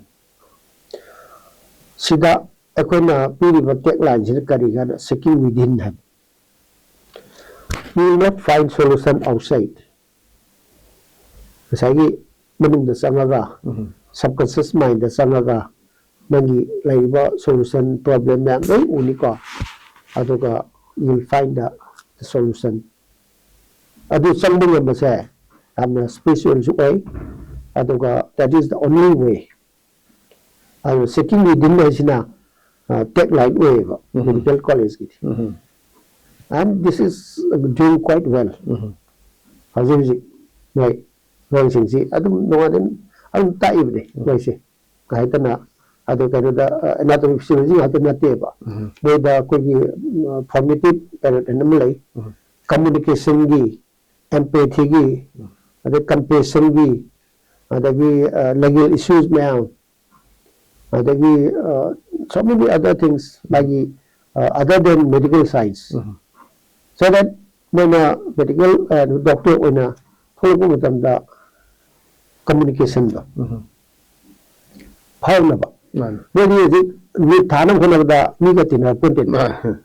ꯁꯤꯗ ꯑꯩꯈꯣꯏꯅ ꯄꯤꯔꯤꯕ tagline ꯁꯤꯅ ꯀꯔꯤ ꯍꯥꯏꯅ, "Seeking within" ꯍꯥꯏꯕ꯫ "We will not find solution outside." ꯉꯁꯥꯏꯒꯤ ꯃꯅꯨꯡꯗ ꯆꯪꯉꯒ, ꯎꯝ. subconscious mind ꯗ ꯆꯪꯉꯒ, ꯅꯪꯒꯤ ꯂꯩꯔꯤꯕ solution, problem ꯃꯌꯥꯝ ꯂꯣꯏ ꯎꯅꯤꯀꯣ꯫ ꯑꯗꯨꯒ you will find the solution. ꯑꯗꯨ ꯆꯪꯕ ꯉꯝꯕꯁꯦ ꯌꯥꯝꯅ special ꯁꯨ ꯑꯣꯏ꯫ ꯑꯗꯨꯒ that is the only way. ꯑꯗꯨ "Seeking within" ꯍꯥꯏꯁꯤꯅ, ꯑ, tagline ꯑꯣꯏꯌꯦꯕ ꯎꯝ. medical college ꯀꯤꯗꯤ꯫ ꯎꯝ. And this is doing quite well. ꯎꯝ. ꯍꯧꯖꯤꯛ ꯍꯧꯖꯤꯛ ꯃꯣꯏ ꯑꯉꯥꯡꯁꯤꯡꯁꯤ ꯑꯗꯨꯝ ꯅꯨꯡꯉꯥꯏꯅ ꯑꯗꯨꯝ ꯇꯥꯛꯏꯕꯅꯦ ꯃꯣꯏꯁꯦ꯫ ꯀꯩ ꯍꯥꯏꯗꯅ, ꯑꯗꯨ ꯀꯩꯅꯣꯗ, ꯑ, anatomy physiology ꯉꯥꯛꯇ ꯅꯠꯇꯦꯕ꯫ ꯎꯝ. ꯃꯣꯏꯗ ꯑꯩꯈꯣꯏꯒꯤ, ꯎꯝ, formative period ꯍꯥꯏꯅ ꯑꯃ ꯂꯩ꯫ ꯎꯝ. Communication ꯒꯤ, empathy ꯒꯤ, ꯑꯗꯩ compassion ꯒꯤ, ꯑꯗꯒꯤ, ꯑ, legal issues ꯃꯌꯥꯝ, ꯑꯗꯒꯤ, ꯑ, so many other things, ꯃꯥꯒꯤ, ꯑ, other than medical science. Um. So that ꯃꯣꯏꯅ medical, ꯑ, doctor ꯑꯣꯏꯅ ꯊꯣꯛꯂꯛꯄ ꯃꯇꯝꯗ communication ꯗꯣ ꯎꯝ. ꯐꯥꯎꯅꯕ꯫ ꯃꯥꯅꯤ. ꯃꯣꯏꯗꯤ ꯍꯧꯖꯤꯛ NEET ꯊꯥꯅꯕ ꯍꯣꯠꯅꯕꯗ ꯃꯤꯒ ꯇꯤꯟꯅꯔꯛꯄ ꯅꯠꯇꯦ꯫ ꯃꯥꯅꯤ.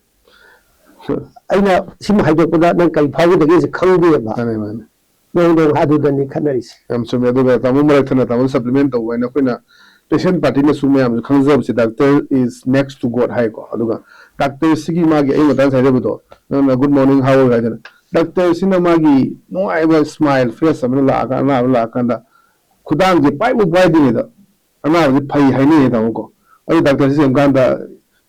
ꯑꯩꯅ ꯁꯤꯃ ꯍꯥꯏꯗꯣꯛꯄꯗ ꯅꯪ ꯀꯔꯤ ꯐꯥꯎꯒꯗꯒꯦꯁꯦ ꯈꯪꯗꯦꯕ꯫ ꯃꯥꯅꯤ, ꯃꯥꯅꯤ. ꯅꯣꯡ ꯅꯣꯡ ꯑꯗꯨꯗꯅꯤ ꯈꯠꯅꯔꯤꯁꯦ꯫ ꯌꯥꯝ ꯆꯨꯝꯃꯦ꯫ ꯑꯗꯨꯒ ꯇꯥꯃꯣ ꯃꯔꯛ ꯊꯠꯅ ꯇꯥꯃꯣ supplement ꯇꯧꯕ ꯍꯥꯏꯅ ꯑꯩꯈꯣꯏꯅ patient party ꯅꯁꯨ ꯃꯌꯥꯝꯁꯨ ꯈꯪꯖꯕꯁꯦ, "Doctor is next to God" ꯍꯥꯏꯀꯣ꯫ ꯑꯗꯨꯒ doctor ꯁꯤꯒꯤ ꯃꯥꯒꯤ ꯑꯌꯨꯛ ꯉꯟꯇꯥ ꯉꯁꯥꯏ ꯍꯥꯏꯖꯕꯗꯣ, ꯅꯪꯅ "Good morning, how are you?" ꯍꯥꯏꯗꯅ, ꯗꯥꯛꯇꯔꯁꯤꯅ ꯃꯥꯒꯤ ꯅꯨꯡꯉꯥꯏꯕ ꯁ꯭ꯃꯥꯏꯜ ꯐꯦꯁ ꯑꯃꯅ ꯂꯥꯛꯑꯀꯥꯟꯗ, ꯑꯅꯥꯕ ꯂꯥꯛꯑꯀꯥꯟꯗ ꯈꯨꯗꯥꯡꯁꯦ ꯄꯥꯏꯕꯨ ꯄꯥꯏꯗ꯭ꯔꯤꯉꯩꯗ ꯑꯅꯥꯕꯁꯤ ꯐꯩ ꯍꯥꯏꯅꯩꯌꯦ, ꯇꯥꯃꯣꯀꯣ꯫ ꯑꯗꯨ ꯗꯥꯛꯇꯔꯁꯤ ꯌꯦꯡꯀꯥꯟꯗ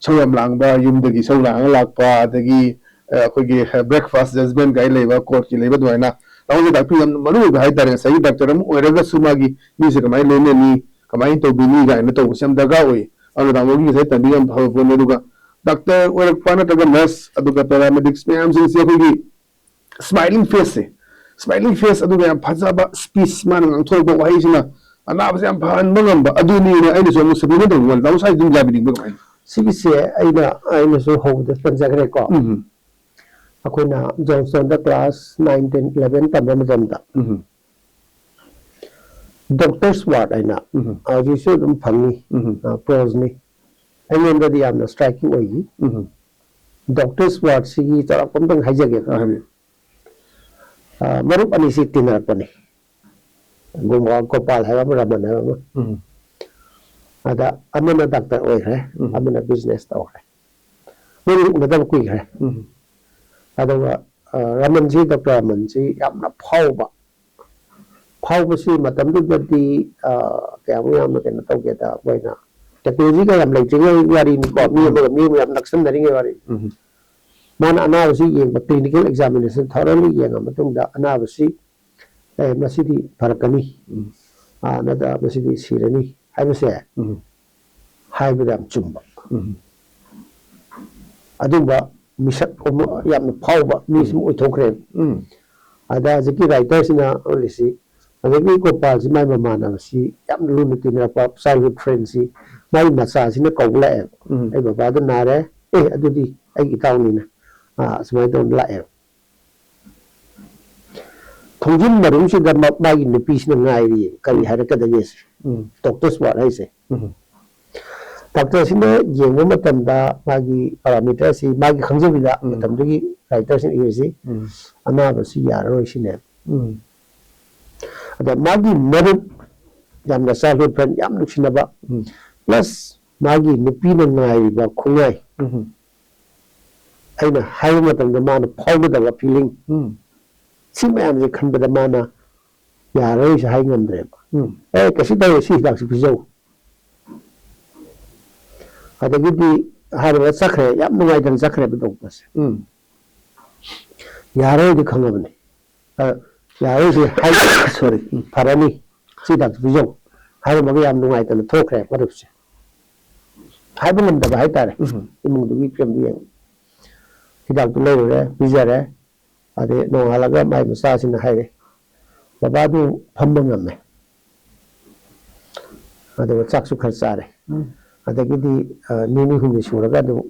ꯏꯁꯧ ꯌꯥꯝ ꯂꯥꯡꯕ, ꯌꯨꯝꯗꯒꯤ ꯏꯁꯧ ꯂꯥꯡꯉ ꯂꯥꯛꯄ, ꯑꯗꯒꯤ ꯑ, ꯑꯩꯈꯣꯏꯒꯤ ꯕ꯭ꯔꯦꯛꯐꯥꯁ ꯖꯖꯃꯦꯟ ꯀꯥꯏ ꯂꯩꯕ, ꯀꯣꯔꯠꯀꯤ ꯂꯩꯕ ꯑꯗꯨꯃꯥꯏꯅ꯫ ꯇꯥꯃꯣꯁꯦ ꯇꯥꯛꯄꯤ ꯌꯥꯝꯅ ꯃꯔꯨ ꯑꯣꯏꯕ ꯍꯥꯏꯇꯥꯔꯦ꯫ ꯉꯁꯥꯏꯒꯤ ꯗꯥꯛꯇꯔ ꯑꯃ ꯑꯣꯏꯔꯒꯁꯨ ꯃꯥꯒꯤ ꯃꯤꯁꯦ ꯀꯃꯥꯏꯅ ꯂꯣꯏꯅꯅꯤ, ꯀꯃꯥꯏꯅ ꯇꯧꯕꯤꯅꯤ ꯀꯥꯏꯅ ꯇꯧꯕꯁꯦ ꯌꯥꯝ ꯗꯔꯀꯥꯔ ꯑꯣꯏ꯫ ꯑꯗꯨꯅ ꯇꯥꯃꯣꯒꯤ ꯉꯁꯥꯏ ꯇꯥꯏꯃꯤꯡ ꯌꯥꯝ ꯐꯕ ꯄꯣꯠꯅꯤ꯫ ꯑꯗꯨꯒ ꯗꯥꯛꯇꯔ ꯑꯣꯏꯔꯛꯄ ꯅꯠꯇ꯭ꯔꯒ ꯅꯔꯁ, ꯑꯗꯨꯒ ꯄꯦꯔꯥꯃꯦꯗꯤꯛꯁ ꯃꯌꯥꯝꯁꯤꯡꯁꯦ ꯑꯩꯈꯣꯏꯒꯤ ꯁ꯭ꯃꯥꯏꯂꯤꯡ ꯐꯦꯁꯁꯦ, ꯁ꯭ꯃꯥꯏꯂꯤꯡ ꯐꯦꯁ, ꯑꯗꯨꯒ ꯌꯥꯝ ꯐꯖꯕ ꯁ꯭ꯄꯤꯆ, ꯃꯥꯅ ꯉꯥꯡꯊꯣꯔꯛꯄ ꯋꯥꯍꯩꯁꯤꯅ ꯑꯅꯥꯕꯁꯦ ꯌꯥꯝ ꯐꯍꯟꯕ ꯉꯝꯕ ꯑꯗꯨꯅꯤꯅ ꯑꯩꯅꯁꯨ ꯑꯃꯨꯛ ꯁꯞꯂꯤꯃꯦꯟ ꯇꯧꯅꯤꯡꯕ꯫ ꯇꯥꯃꯣ ꯁ꯭ꯋꯥꯏꯗ ꯑꯗꯨꯝ ꯌꯥꯕꯤꯅꯤꯡꯕ ꯀꯃꯥꯏꯅ? ꯁꯤꯒꯤꯁꯦ ꯑꯩꯅ, ꯑꯩꯅꯁꯨ ꯍꯧꯕꯗ ꯄꯟꯖꯈ꯭ꯔꯦꯀꯣ꯫ ꯎꯝ꯫ ꯑꯩꯈꯣꯏꯅ ꯖꯣꯟꯁꯇꯣꯟꯗ ꯀ꯭ꯂꯥꯁ ꯅꯥꯏꯟ, ꯇꯦꯟ, ꯏꯂꯚꯦꯟ ꯇꯝꯕ ꯃꯇꯝꯗ ꯎꯝ꯫ ꯗꯣꯛꯇꯔꯁ ꯋꯥꯔꯗ ꯍꯥꯏꯅ ꯎꯝ꯫ ꯍꯧꯖꯤꯛꯁꯨ ꯑꯗꯨꯝ ꯐꯪꯉꯤ꯫ ꯎꯝ꯫ ꯑ, ꯄ꯭ꯔꯣꯖꯅꯤ꯫ ꯑꯩꯉꯣꯟꯗꯗꯤ ꯌꯥꯝꯅ ꯁ꯭ꯇ꯭ꯔꯥꯏꯀꯤꯡ ꯑꯣꯏꯈꯤ꯫ ꯎꯝ꯫ ꯗꯣꯛꯇꯔꯁ ꯋꯥꯔꯗꯁꯤꯒꯤ ꯆꯥꯎꯔꯥꯛꯄ ꯑꯝꯇꯪ ꯍꯥꯏꯖꯒꯦ꯫ ꯑ, ꯍꯥꯏꯕꯤꯌꯨ꯫ ꯑ, ꯃꯔꯨꯞ ꯑꯅꯤꯁꯤ ꯇꯤꯟꯅꯔꯛꯄꯅꯤ꯫ ꯒꯣ-, ꯒꯣꯄꯥꯜ ꯍꯥꯏꯕ ꯑꯃ, ꯔꯃꯟ ꯍꯥꯏꯕ ꯑꯃ꯫ ꯎꯝ꯫ ꯑꯗ ꯑꯃꯅ ꯗꯥꯛꯇꯔ ꯑꯣꯏꯈ꯭ꯔꯦ, ꯎꯝ꯫ ꯑꯃꯅ ꯕꯤꯖꯤꯅꯦꯁ ꯇꯧꯈ꯭ꯔꯦ꯫ ꯃꯣꯏꯅꯤ ꯎꯅꯗꯕ ꯀꯨꯏꯈ꯭ꯔꯦ꯫ ꯎꯝ꯫ ꯑꯗꯨꯒ, ꯑ, ꯔꯃꯟꯁꯤ, ꯗꯣꯛꯇꯔ ꯔꯃꯟꯁꯤ ꯌꯥꯝꯅ ꯐꯥꯎꯕ, ꯐꯥꯎꯕꯁꯤ ꯃꯇꯝꯗꯨꯗꯗꯤ, ꯑ, ꯀꯌꯥꯃꯨꯛ ꯌꯥꯝꯅ ꯀꯩꯅꯣ ꯇꯧꯒꯦꯗ, ꯃꯣꯏꯅ ꯇꯦꯛꯅꯣꯂꯣꯖꯤꯒ ꯌꯥꯝ ꯂꯩꯇ꯭ꯔꯤꯉꯩ ꯋꯥꯔꯤꯅꯤꯀꯣ, ꯃꯤ ꯎꯝ꯫ ꯑꯃꯒ ꯃꯤ ꯑꯃꯒ ꯌꯥꯝ ꯅꯛꯁꯟꯅꯔꯤꯉꯩ ꯋꯥꯔꯤ꯫ ꯎꯝ꯫ ꯃꯥꯅ ꯑꯅꯥꯕꯁꯤ ꯌꯦꯡꯕ, ꯀ꯭ꯂꯤꯅꯤꯀꯦꯜ ꯑꯦꯛꯖꯥꯃꯤꯅꯦꯁꯟ ꯊꯣꯔꯣꯂꯤ ꯌꯦꯡꯉ ꯃꯇꯨꯡꯗ ꯑꯅꯥꯕꯁꯤ, "ꯑꯦ, ꯃꯁꯤꯗꯤ ꯐꯔꯛꯀꯅꯤ, ꯎꯝ꯫ ꯑ, ꯅꯠꯇ꯭ꯔ ꯃꯁꯤꯗꯤ ꯁꯤꯔꯅꯤ" ꯍꯥꯏꯕꯁꯦ ꯎꯝ꯫ ꯍꯥꯏꯕꯗ ꯌꯥꯝ ꯆꯨꯝꯕ꯫ ꯎꯝ꯫ ꯑꯗꯨꯝꯕ ꯃꯤꯁꯛ ꯑꯃ, ꯌꯥꯝꯅ ꯐꯥꯎꯕ ꯃꯤꯁꯤ ꯑꯃ ꯎꯝ꯫ ꯑꯣꯏꯊꯣꯛꯈ꯭ꯔꯦꯕ꯫ ꯎꯝ꯫ ꯑꯗ ꯍꯧꯖꯤꯛꯀꯤ ꯔꯥꯏꯇꯔꯁꯤꯅ ꯎꯠꯂꯤꯁꯤ, ꯍꯧꯖꯤꯛꯀꯤ ꯒꯣꯄꯥꯜꯁꯤ ꯃꯥꯏ ꯃꯃꯥꯟꯅꯕꯁꯤ ꯌꯥꯝ ꯂꯨꯅ ꯇꯤꯟꯅꯔꯛꯄ ꯆꯥꯏꯜꯍꯨꯗ ꯐ꯭ꯔꯦꯟꯁꯤ ꯃꯥꯏ ꯃꯆꯥꯁꯤꯅ ꯀꯧꯕ ꯂꯥꯛꯑꯦꯕ꯫ ꯎꯝ꯫ "ꯑꯩ ꯕꯕꯥꯗꯣ ꯅꯥꯔꯦ, ꯑꯦ, ꯑꯗꯨꯗꯤ ꯑꯩꯒꯤ ꯏꯇꯥꯎꯅꯤꯅ", ꯑ, ꯁꯨꯃꯥꯏꯅ ꯇꯧꯗꯅ ꯂꯥꯛꯑꯦꯕ꯫ ꯊꯣꯡꯖꯤꯟ ꯃꯔꯨꯝꯁꯤꯗ ꯃ-, ꯃꯥꯒꯤ ꯅꯨꯄꯤꯁꯤꯅ ꯉꯥꯏꯔꯤ, ꯀꯔꯤ ꯎꯝ꯫ ꯍꯥꯏꯔꯛꯀꯗꯒꯦ ꯁꯤ? ꯎꯝ꯫ ꯗꯣꯛꯇꯔꯁ ꯋꯥꯔꯗ ꯍꯥꯏꯁꯦ꯫ ꯎꯝ꯫ ꯗꯥꯛꯇꯔꯁꯤꯅ ꯌꯦꯡꯕ ꯃꯇꯝꯗ ꯃꯥꯒꯤ ꯄꯦꯔꯥꯃꯤꯇꯔꯁꯤ ꯃꯥꯒꯤ ꯈꯪꯖꯕꯤꯗ ꯎꯝ꯫ ꯃꯇꯝꯗꯨꯒꯤ ꯔꯥꯏꯇꯔꯁꯤꯡ ꯏꯔꯤꯁꯤ ꯎꯝ꯫ ꯑꯅꯥꯕꯁꯤ ꯌꯥꯔꯔꯣꯏ ꯁꯤꯅꯦ꯫ ꯎꯝ꯫ ꯑꯗ ꯃꯥꯒꯤ ꯃꯔꯨꯞ ꯌꯥꯝꯅ ꯆꯥꯏꯜꯍꯨꯗ ꯐ꯭ꯔꯦꯟ ꯌꯥꯝ ꯅꯨꯡꯁꯤꯅꯕ ꯎꯝ꯫ ꯄ꯭ꯂꯁ ꯃꯥꯒꯤ ꯅꯨꯄꯤꯅ ꯉꯥꯏꯔꯤꯕ ꯈꯨꯡꯉꯥꯏ ꯎꯝ꯫ ꯑꯩꯅ ꯍꯥꯏꯕ ꯃꯇꯝꯗ ꯃꯥꯅ ꯐꯥꯎꯒꯗꯕ ꯐꯤꯂꯤꯡ, ꯎꯝ ꯁꯤ ꯃꯌꯥꯝꯁꯦ ꯈꯟꯕꯗ ꯃꯥꯅ ꯌꯥꯔꯣꯏꯁꯦ ꯍꯥꯏ ꯉꯝꯗ꯭ꯔꯦꯕ꯫ ꯎꯝ ꯑꯦ, ꯀꯩꯁꯨ ꯇꯧꯔꯣꯏ, ꯁꯤ ꯍꯤꯗꯥꯛꯁꯤ ꯄꯤꯖꯧ ꯑꯗꯒꯤꯗꯤ ꯍꯥꯏꯔꯒ ꯆꯠꯈ꯭ꯔꯦ꯫ ꯌꯥꯝ ꯅꯨꯡꯉꯥꯏꯇꯅ ꯆꯠꯈ꯭ꯔꯦꯕ ꯗꯣꯛꯇꯔꯁꯦ꯫ ꯎꯝ ꯌꯥꯔꯣꯏꯗꯤ ꯈꯪꯉꯕꯅꯤ꯫ ꯑ, ꯌꯥꯔꯣꯏꯁꯤ ꯍꯥꯏ, ꯁꯣꯔꯤ, ꯐꯔꯅꯤ, ꯁꯤ ꯍꯤꯗꯥꯛꯇꯨ ꯄꯤꯖꯧ ꯍꯥꯏꯔꯝꯃꯒ ꯌꯥꯝ ꯅꯨꯡꯉꯥꯏꯇꯅ ꯊꯣꯛꯈ꯭ꯔꯦ ꯃꯔꯨꯞꯁꯦ꯫ ꯍꯥꯏꯕ ꯉꯝꯗꯕ ꯍꯥꯏꯇꯥꯔꯦ꯫ ꯎꯝ ꯏꯃꯨꯡꯗꯨꯒꯤ ꯐꯤꯕꯝꯗꯨ ꯌꯦꯡꯉꯨ꯫ ꯍꯤꯗꯥꯛꯇꯨ ꯂꯩꯔꯨꯔꯦ, ꯄꯤꯖꯔꯦ꯫ ꯑꯗꯩ ꯅꯣꯡꯉꯥꯜꯂꯒ ꯃꯥꯏ ꯃꯆꯥꯁꯤꯅ ꯍꯥꯏꯔꯦ, "ꯕꯕꯥꯗꯨ ꯐꯝꯕ ꯉꯝꯃꯦ, ꯑꯗꯨꯒ ꯆꯥꯛꯁꯨ ꯈꯔ ꯆꯥꯔꯦ꯫ ꯎꯝ ꯑꯗꯒꯤꯗꯤ ꯑ, ꯅꯤꯅꯤ ꯍꯨꯝꯅꯤ ꯁꯨꯔꯒ ꯑꯗꯨꯝ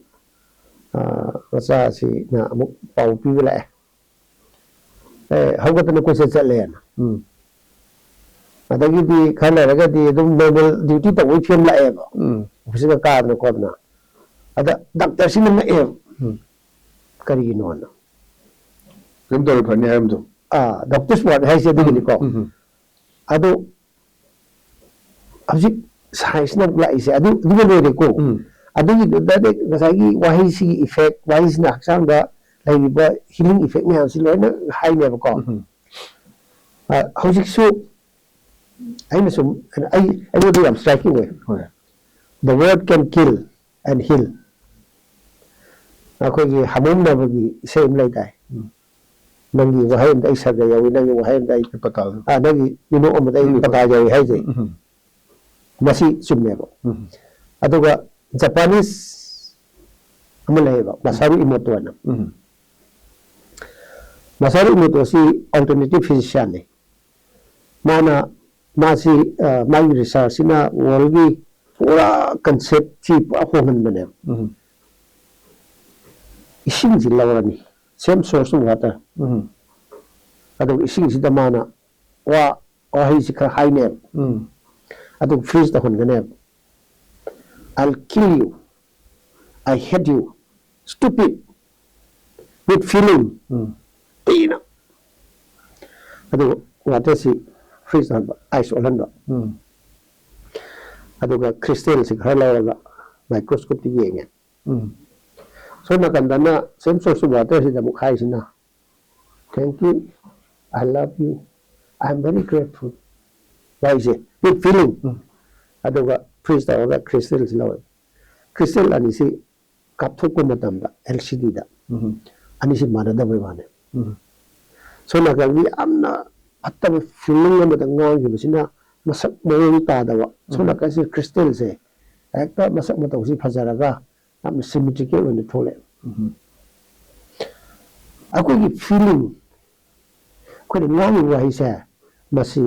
ꯑ, ꯃꯆꯥꯁꯤꯅ ꯑꯃꯨꯛ ꯄꯥꯎ ꯄꯤꯕ ꯂꯥꯛꯑꯦ, "ꯑꯦ, ꯍꯧꯒꯠꯇꯅ ꯀꯣꯏꯆꯠ ꯆꯠꯂꯦꯅ"꯫ ꯎꯝ ꯑꯗꯒꯤꯗꯤ ꯈꯔ ꯂꯩꯔꯒꯗꯤ ꯑꯗꯨꯝ ꯅꯣꯔꯃꯦꯜ ꯗ꯭ꯌꯨꯇꯤ ꯇꯧꯕꯒꯤ ꯐꯤꯕꯝ ꯂꯥꯛꯑꯦꯕ, ꯎꯝ ꯑꯣꯐꯤꯁꯇ ꯀꯥꯗꯅ ꯈꯣꯠꯇꯅ꯫ ꯑꯗ ꯗꯥꯛꯇꯔꯁꯤꯅ ꯉꯛꯑꯦꯕ, ꯎꯝ "ꯀꯔꯤꯒꯤꯅꯣꯅ?" ꯀꯩꯝ ꯇꯧꯔꯦ, ꯐꯅꯤ ꯍꯥꯏꯔꯝꯗꯣ꯫ ꯑꯥ, ꯗꯣꯛꯇꯔꯁ ꯋꯥꯔꯗ ꯍꯥꯏꯁꯦ ꯑꯗꯨꯒꯤꯅꯤꯀꯣ꯫ ꯎꯝ ꯑꯗꯣ ꯍꯧꯖꯤꯛ ꯁꯥꯏꯟꯁꯅ ꯑꯃꯨꯛ ꯂꯥꯛꯏꯁꯦ ꯑꯗꯨ ꯑꯗꯨꯒ ꯂꯣꯏꯔꯦꯀꯣ꯫ ꯎꯝ ꯑꯗꯨꯒꯤꯗꯨꯗꯗꯤ ꯉꯁꯥꯏꯒꯤ ꯋꯥꯍꯩꯁꯤꯒꯤ ꯏꯐꯦꯛ, ꯋꯥꯍꯩꯁꯤꯅ ꯍꯛꯆꯥꯡꯗ ꯂꯩꯔꯤꯕ ꯍꯤꯂꯤꯡ ꯏꯐꯦꯛ ꯃꯌꯥꯝꯁꯤ ꯂꯣꯏꯅ ꯍꯥꯏꯅꯦꯕꯀꯣ꯫ ꯎꯝ ꯑ, ꯍꯧꯖꯤꯛꯁꯨ ꯑꯩꯅ ꯁꯨꯝ, ꯑꯩ ꯑꯩꯉꯣꯟꯗ ꯌꯥꯝ ꯁ꯭ꯇ꯭ꯔꯥꯏꯀꯤꯡ ꯑꯣꯏ꯫ ꯍꯣꯏ "The word can kill and heal." ꯑꯩꯈꯣꯏꯒꯤ ꯍꯥꯃꯣꯝꯅꯕꯒꯤ ꯏꯁꯩ ꯑꯃ ꯂꯩꯗꯥꯏ, ꯎꯝ "ꯅꯪꯒꯤ ꯋꯥꯍꯩ ꯑꯃꯗ ꯑꯩ ꯁꯔꯒ ꯌꯧꯏ, ꯅꯪꯒꯤ ꯋꯥꯍꯩ ꯑꯃꯗ ꯑꯩ ꯄꯇꯥꯜ꯫ ꯑ, ꯅꯪꯒꯤ ꯃꯤꯅꯣꯛ ꯑꯃꯗ ꯑꯩ ꯎꯝ ꯄꯇꯥꯜ ꯌꯧꯏ" ꯍꯥꯏꯁꯦ꯫ ꯎꯝ ꯃꯁꯤ ꯆꯨꯝꯃꯦꯕ꯫ ꯎꯝ ꯑꯗꯨꯒ ꯖꯄꯥꯅꯤꯁ ꯑꯃ ꯂꯩꯌꯦꯕ, ꯃꯁꯥꯔꯨ ꯏꯃꯣꯇꯣ ꯍꯥꯏꯅ꯫ ꯎꯝ ꯃꯁꯥꯔꯨ ꯏꯃꯣꯇꯣꯁꯤ ꯑꯜꯇꯔꯅꯦꯇꯤꯚ ꯐꯤꯖꯤꯁꯤꯌꯥꯟꯅꯤ꯫ ꯃꯥꯅ, ꯃꯥꯁꯤ, ꯑ, ꯃꯥꯒꯤ ꯔꯤꯁꯔꯁꯁꯤꯅ ꯋꯥꯔꯜꯒꯤ ꯄꯨꯔꯥ ꯀꯟꯁꯦꯞꯁꯤ ꯄꯨꯔꯥ ꯍꯣꯡꯍꯟꯕꯅꯦꯕ꯫ ꯎꯝ ꯏꯁꯤꯡꯁꯤ ꯂꯧꯔꯅꯤ, same source of water, ꯎꯝ ꯑꯗꯨꯒ ꯏꯁꯤꯡꯁꯤꯗ ꯃꯥꯅ ꯋꯥ, ꯋꯥꯍꯩꯁꯤ ꯈꯔ ꯍꯥꯏꯅꯦꯕ, ꯎꯝ ꯑꯗꯨꯒ ꯐ꯭ꯔꯤꯖ ꯇꯧꯍꯟꯒꯅꯦꯕ꯫ "I'll kill you, I hate you, stupid, with feeling." ꯎꯝ ꯊꯤꯅ꯫ ꯑꯗꯨꯒ ꯋꯥꯇꯔꯁꯤ ꯐ꯭ꯔꯤꯖ ꯇꯧꯍꯟꯕ, ꯑꯥꯏꯁ ꯑꯣꯜꯍꯟꯕ꯫ ꯎꯝ ꯑꯗꯨꯒ ꯈ꯭ꯔꯤꯁꯇꯦꯜꯁꯤ ꯈꯔ ꯂꯧꯔꯒ ꯃꯥꯏꯀ꯭ꯔꯣꯁꯀꯣꯞꯇ ꯌꯦꯡꯉꯦ꯫ ꯎꯝ ꯁꯣꯝ ꯅꯥꯀꯟꯗꯅ same source of water ꯁꯤꯗ ꯑꯃꯨꯛ ꯍꯥꯏꯔꯤꯁꯤꯅ, "Thank you, I love you, I am very grateful." ꯋꯥꯍꯩꯁꯦ with feeling. ꯑꯗꯨꯒ freeze ꯇꯧꯔꯒ crystal ꯁꯤ ꯂꯧꯋꯦ꯫ Crystal ꯑꯅꯤꯁꯤ ꯀꯥꯞꯊꯣꯛꯄ ꯃꯇꯝꯗ L C D ꯗ ꯑꯅꯤꯁꯤ ꯃꯥꯟꯅꯗꯕꯩ ꯋꯥꯅꯤ꯫ ꯁꯣꯝ ꯅꯥꯀꯟꯒꯤ ꯌꯥꯝꯅ ꯐꯠꯇꯕ feeling ꯑꯃꯗ ꯉꯥꯡꯈꯤꯕꯁꯤꯅ ꯃꯁꯛ ꯃꯑꯣꯡ ꯇꯥꯗꯕ, ꯁꯣꯝ ꯅꯥꯀꯟꯁꯤ crystal ꯁꯦ ꯍꯦꯛꯇ ꯃꯁꯛ ꯃꯇꯧꯁꯤ ꯐꯖꯔꯒ ꯌꯥꯝꯅ symmetrical ꯑꯣꯏꯅ ꯊꯣꯛꯂꯛꯑꯦ꯫ ꯑꯩꯈꯣꯏꯒꯤ feeling, ꯑꯩꯈꯣꯏꯅ ꯉꯥꯡꯉꯤꯕ ꯋꯥꯍꯩꯁꯦ, ꯃꯁꯤ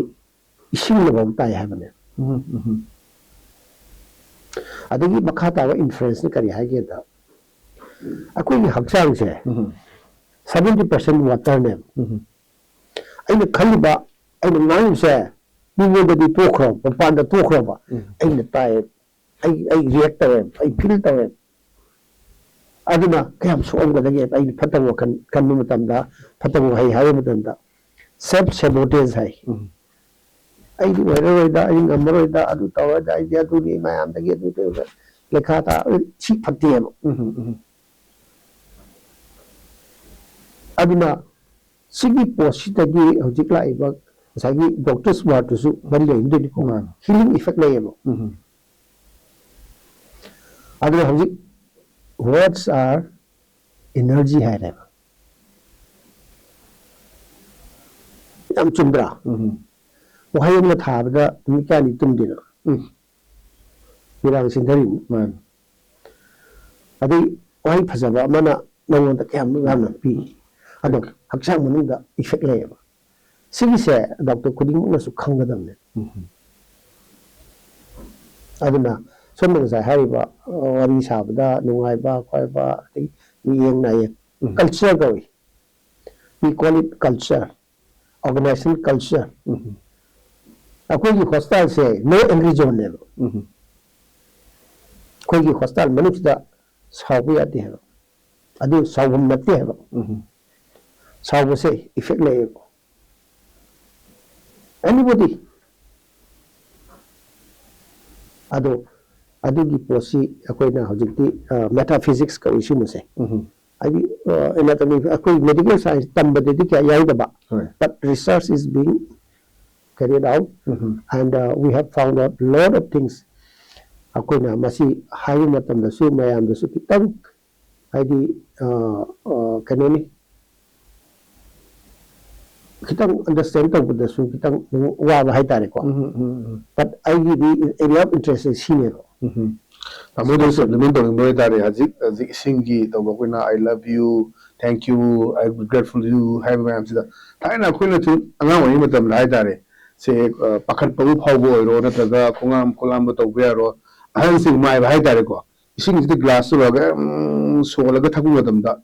ꯏꯁꯤꯡꯅ ꯐꯥꯎ ꯇꯥꯏ ꯍꯥꯏꯕꯅꯦ꯫ ꯑꯗꯒꯤ ꯃꯈꯥ ꯇꯥꯕ inference ꯅ ꯀꯔꯤ ꯍꯥꯏꯒꯦꯗ, ꯑꯩꯈꯣꯏꯒꯤ ꯍꯛꯆꯥꯡꯁꯦ seventy percent water ꯅꯦꯕ꯫ ꯑꯩꯅ ꯈꯜꯂꯤꯕ, ꯑꯩꯅ ꯉꯥꯡꯉꯤꯕꯁꯦ ꯃꯤꯉꯣꯟꯗꯗꯤ ꯇꯣꯛꯈ꯭ꯔꯣ, ꯃꯄꯥꯟꯗ ꯇꯣꯛꯈ꯭ꯔꯣꯕ, ꯑꯩꯅ ꯇꯥꯏ, ꯑꯩ, ꯑꯩ react ꯇꯧꯋꯦ, ꯑꯩ feel ꯇꯧꯋꯦ꯫ ꯑꯗꯨꯅ ꯀꯌꯥꯝ ꯁꯣꯛꯑꯝꯒꯗꯒꯦ? ꯑꯩꯅ ꯐꯠꯇꯕ ꯋꯥꯈꯜ ꯈꯟꯕ ꯃꯇꯝꯗ, ꯐꯠꯇꯕ ꯋꯥꯍꯩ ꯍꯥꯏꯕ ꯃꯇꯝꯗ, self sabotage ꯍꯥꯏ꯫ "ꯑꯩꯗꯤ ꯑꯣꯏꯔꯔꯣꯏꯗ, ꯑꯩ ꯉꯝꯃꯔꯣꯏꯗ, ꯑꯗꯨ ꯇꯧꯔꯣꯏꯗ, ꯑꯩꯗꯤ ꯑꯗꯨꯅꯤ, ꯃꯌꯥꯝꯗꯒꯤ ꯑꯗꯨ ꯇꯧꯔꯣꯏꯗ", ꯂꯩꯈꯥ ꯇꯥ-, ꯁꯤ ꯐꯠꯇꯦꯕ꯫ ꯑꯗꯨꯅ ꯁꯤꯒꯤ ꯄꯣꯠꯁꯤꯗꯒꯤ ꯍꯧꯖꯤꯛ ꯂꯥꯛꯏꯕ ꯉꯁꯥꯏꯒꯤ doctor's word ꯇꯨꯁꯨ ꯃꯔꯤ ꯂꯩꯅꯗꯣꯏꯅꯤꯀꯣ꯫ ꯃꯥꯅꯤ꯫ Healing effect ꯂꯩꯌꯦꯕ꯫ ꯑꯗꯨꯅ ꯍꯧꯖꯤꯛ words are energy ꯍꯥꯏꯔꯦꯕ꯫ ꯌꯥꯝ ꯆꯨꯝꯗ꯭ꯔꯥ? ꯋꯥꯍꯩ ꯑꯃ ꯊꯥꯕꯗ ꯅꯨꯃꯤꯠ ꯀꯌꯥꯅꯤ ꯇꯨꯝꯗꯣꯏꯅꯣ? ꯃꯤꯔꯥꯡ ꯁꯤꯟꯊꯔꯤꯅꯤ꯫ ꯃꯥꯅꯤ꯫ ꯑꯗꯩ ꯋꯥꯍꯩ ꯐꯖꯕ ꯑꯃꯅ ꯅꯉꯣꯟꯗ ꯀꯌꯥꯝ ꯌꯥꯝꯅ ꯄꯤ꯫ ꯑꯗꯣ ꯍꯛꯆꯥꯡ ꯃꯅꯨꯡꯗ effect ꯂꯩꯌꯦꯕ꯫ ꯁꯤꯒꯤꯁꯦ ꯗꯣꯛꯇꯔ ꯈꯨꯗꯤꯡꯃꯛꯅꯁꯨ ꯈꯪꯒꯗꯕꯅꯦ꯫ ꯑꯗꯨꯅ ꯁꯣꯝꯅ ꯉꯁꯥꯏ ꯍꯥꯏꯔꯤꯕ, ꯑ, ꯋꯥꯔꯤ ꯁꯥꯕꯗ ꯅꯨꯡꯉꯥꯏꯕ ꯈꯣꯏꯕ, ꯑꯗꯩ ꯃꯤꯠꯌꯦꯡ ꯅꯥꯌꯦꯡ, culture ꯀꯧꯏ꯫ We call it culture, organization culture. ꯑꯩꯈꯣꯏꯒꯤ hospital ꯁꯦ no angry zone ꯅꯦꯕ꯫ ꯑꯩꯈꯣꯏꯒꯤ hospital ꯃꯅꯨꯡꯁꯤꯗ ꯁꯥꯎꯕ ꯌꯥꯗꯦ ꯍꯥꯏꯕ꯫ ꯑꯗꯨ ꯁꯥꯎꯐꯝ ꯅꯠꯇꯦ ꯍꯥꯏꯕ꯫ ꯁꯥꯎꯕꯁꯦ effect ꯂꯩꯌꯦꯕ꯫ Anybody꯫ ꯑꯗꯣ ꯑꯗꯨꯒꯤ ꯄꯣꯠꯁꯤ ꯑꯩꯈꯣꯏꯅ ꯍꯧꯖꯤꯛꯇꯤ ꯃꯦꯊꯥꯐꯤꯖꯤꯛꯁ ꯀꯧꯏ ꯁꯤꯒꯨꯝꯕꯁꯦ꯫ ꯎꯝ. ꯍꯥꯏꯗꯤ ꯑꯦꯅꯥꯇꯣꯃꯤ ꯑꯩꯈꯣꯏ ꯃꯦꯗꯤꯀꯦꯜ ꯁꯥꯏꯟꯁ ꯇꯝꯕꯗꯗꯤ ꯀꯌꯥ ꯌꯥꯎꯗꯕ, ꯍꯣꯏ. But research is being carried out um. and uh, we have found out lot of things. ꯑꯩꯈꯣꯏꯅ ꯃꯁꯤ ꯍꯥꯏꯕ ꯃꯇꯝꯗꯁꯨ ꯃꯌꯥꯝꯗꯁꯨ ꯈꯤꯇꯪ ꯍꯥꯏꯗꯤ ꯑꯥ, ꯑꯥ, ꯀꯩꯅꯣꯅꯤ, ꯈꯤꯇꯪ ꯑꯟꯗꯔꯁꯇꯦꯟ ꯇꯧꯕꯗꯁꯨ ꯈꯤꯇꯪ ꯋꯥꯕ ꯍꯥꯏꯇꯥꯔꯦꯀꯣ꯫ ꯎꯝ, ꯎꯝ, ꯎꯝ. But ꯑꯩꯒꯤꯗꯤ ꯑꯦꯔꯤꯌꯥ ꯑꯣꯐ ꯏꯟꯇꯔꯦꯁꯁꯦ ꯁꯤꯅꯦꯕ꯫ ꯎꯝ. ꯇꯥꯃꯣꯗ ꯁꯦꯝꯄ꯭ꯂꯤꯃꯦꯟ ꯇꯧꯅꯤꯡꯕ ꯍꯥꯏꯇꯥꯔꯦ, ꯍꯧꯖꯤꯛ ꯍꯧꯖꯤꯛ ꯏꯁꯤꯡꯒꯤ ꯇꯧꯕ ꯑꯩꯈꯣꯏꯅ "I love you", "Thank you", "I am grateful to you" ꯍꯥꯏꯕ ꯃꯌꯥꯝꯁꯤꯗ, ꯊꯥꯏꯅ ꯑꯩꯈꯣꯏꯅ ꯁꯨꯝ ꯑꯉꯥꯡ ꯑꯣꯏꯔꯤꯉꯩ ꯃꯇꯝꯗ ꯍꯥꯏꯇꯥꯔꯦ, ꯁꯦ ꯑ, ꯄꯥꯈꯠꯄꯕꯨ ꯐꯥꯎꯕ ꯑꯣꯏꯔꯣ, ꯅꯠꯇ꯭ꯔꯒ ꯈꯣꯡꯍꯥꯝ ꯈꯣꯠꯂꯥꯝꯕ ꯇꯧꯕ ꯌꯥꯔꯣ, ꯑꯍꯜꯁꯤꯡ ꯃꯥꯏꯕ ꯍꯥꯏꯇꯥꯔꯦꯀꯣ, ꯏꯁꯤꯡꯁꯤꯗ ꯒ꯭ꯂꯥꯁ ꯇꯧꯔꯒ ꯎꯝ, ꯁꯣꯜꯂꯒ ꯊꯛꯄ ꯃꯇꯝꯗ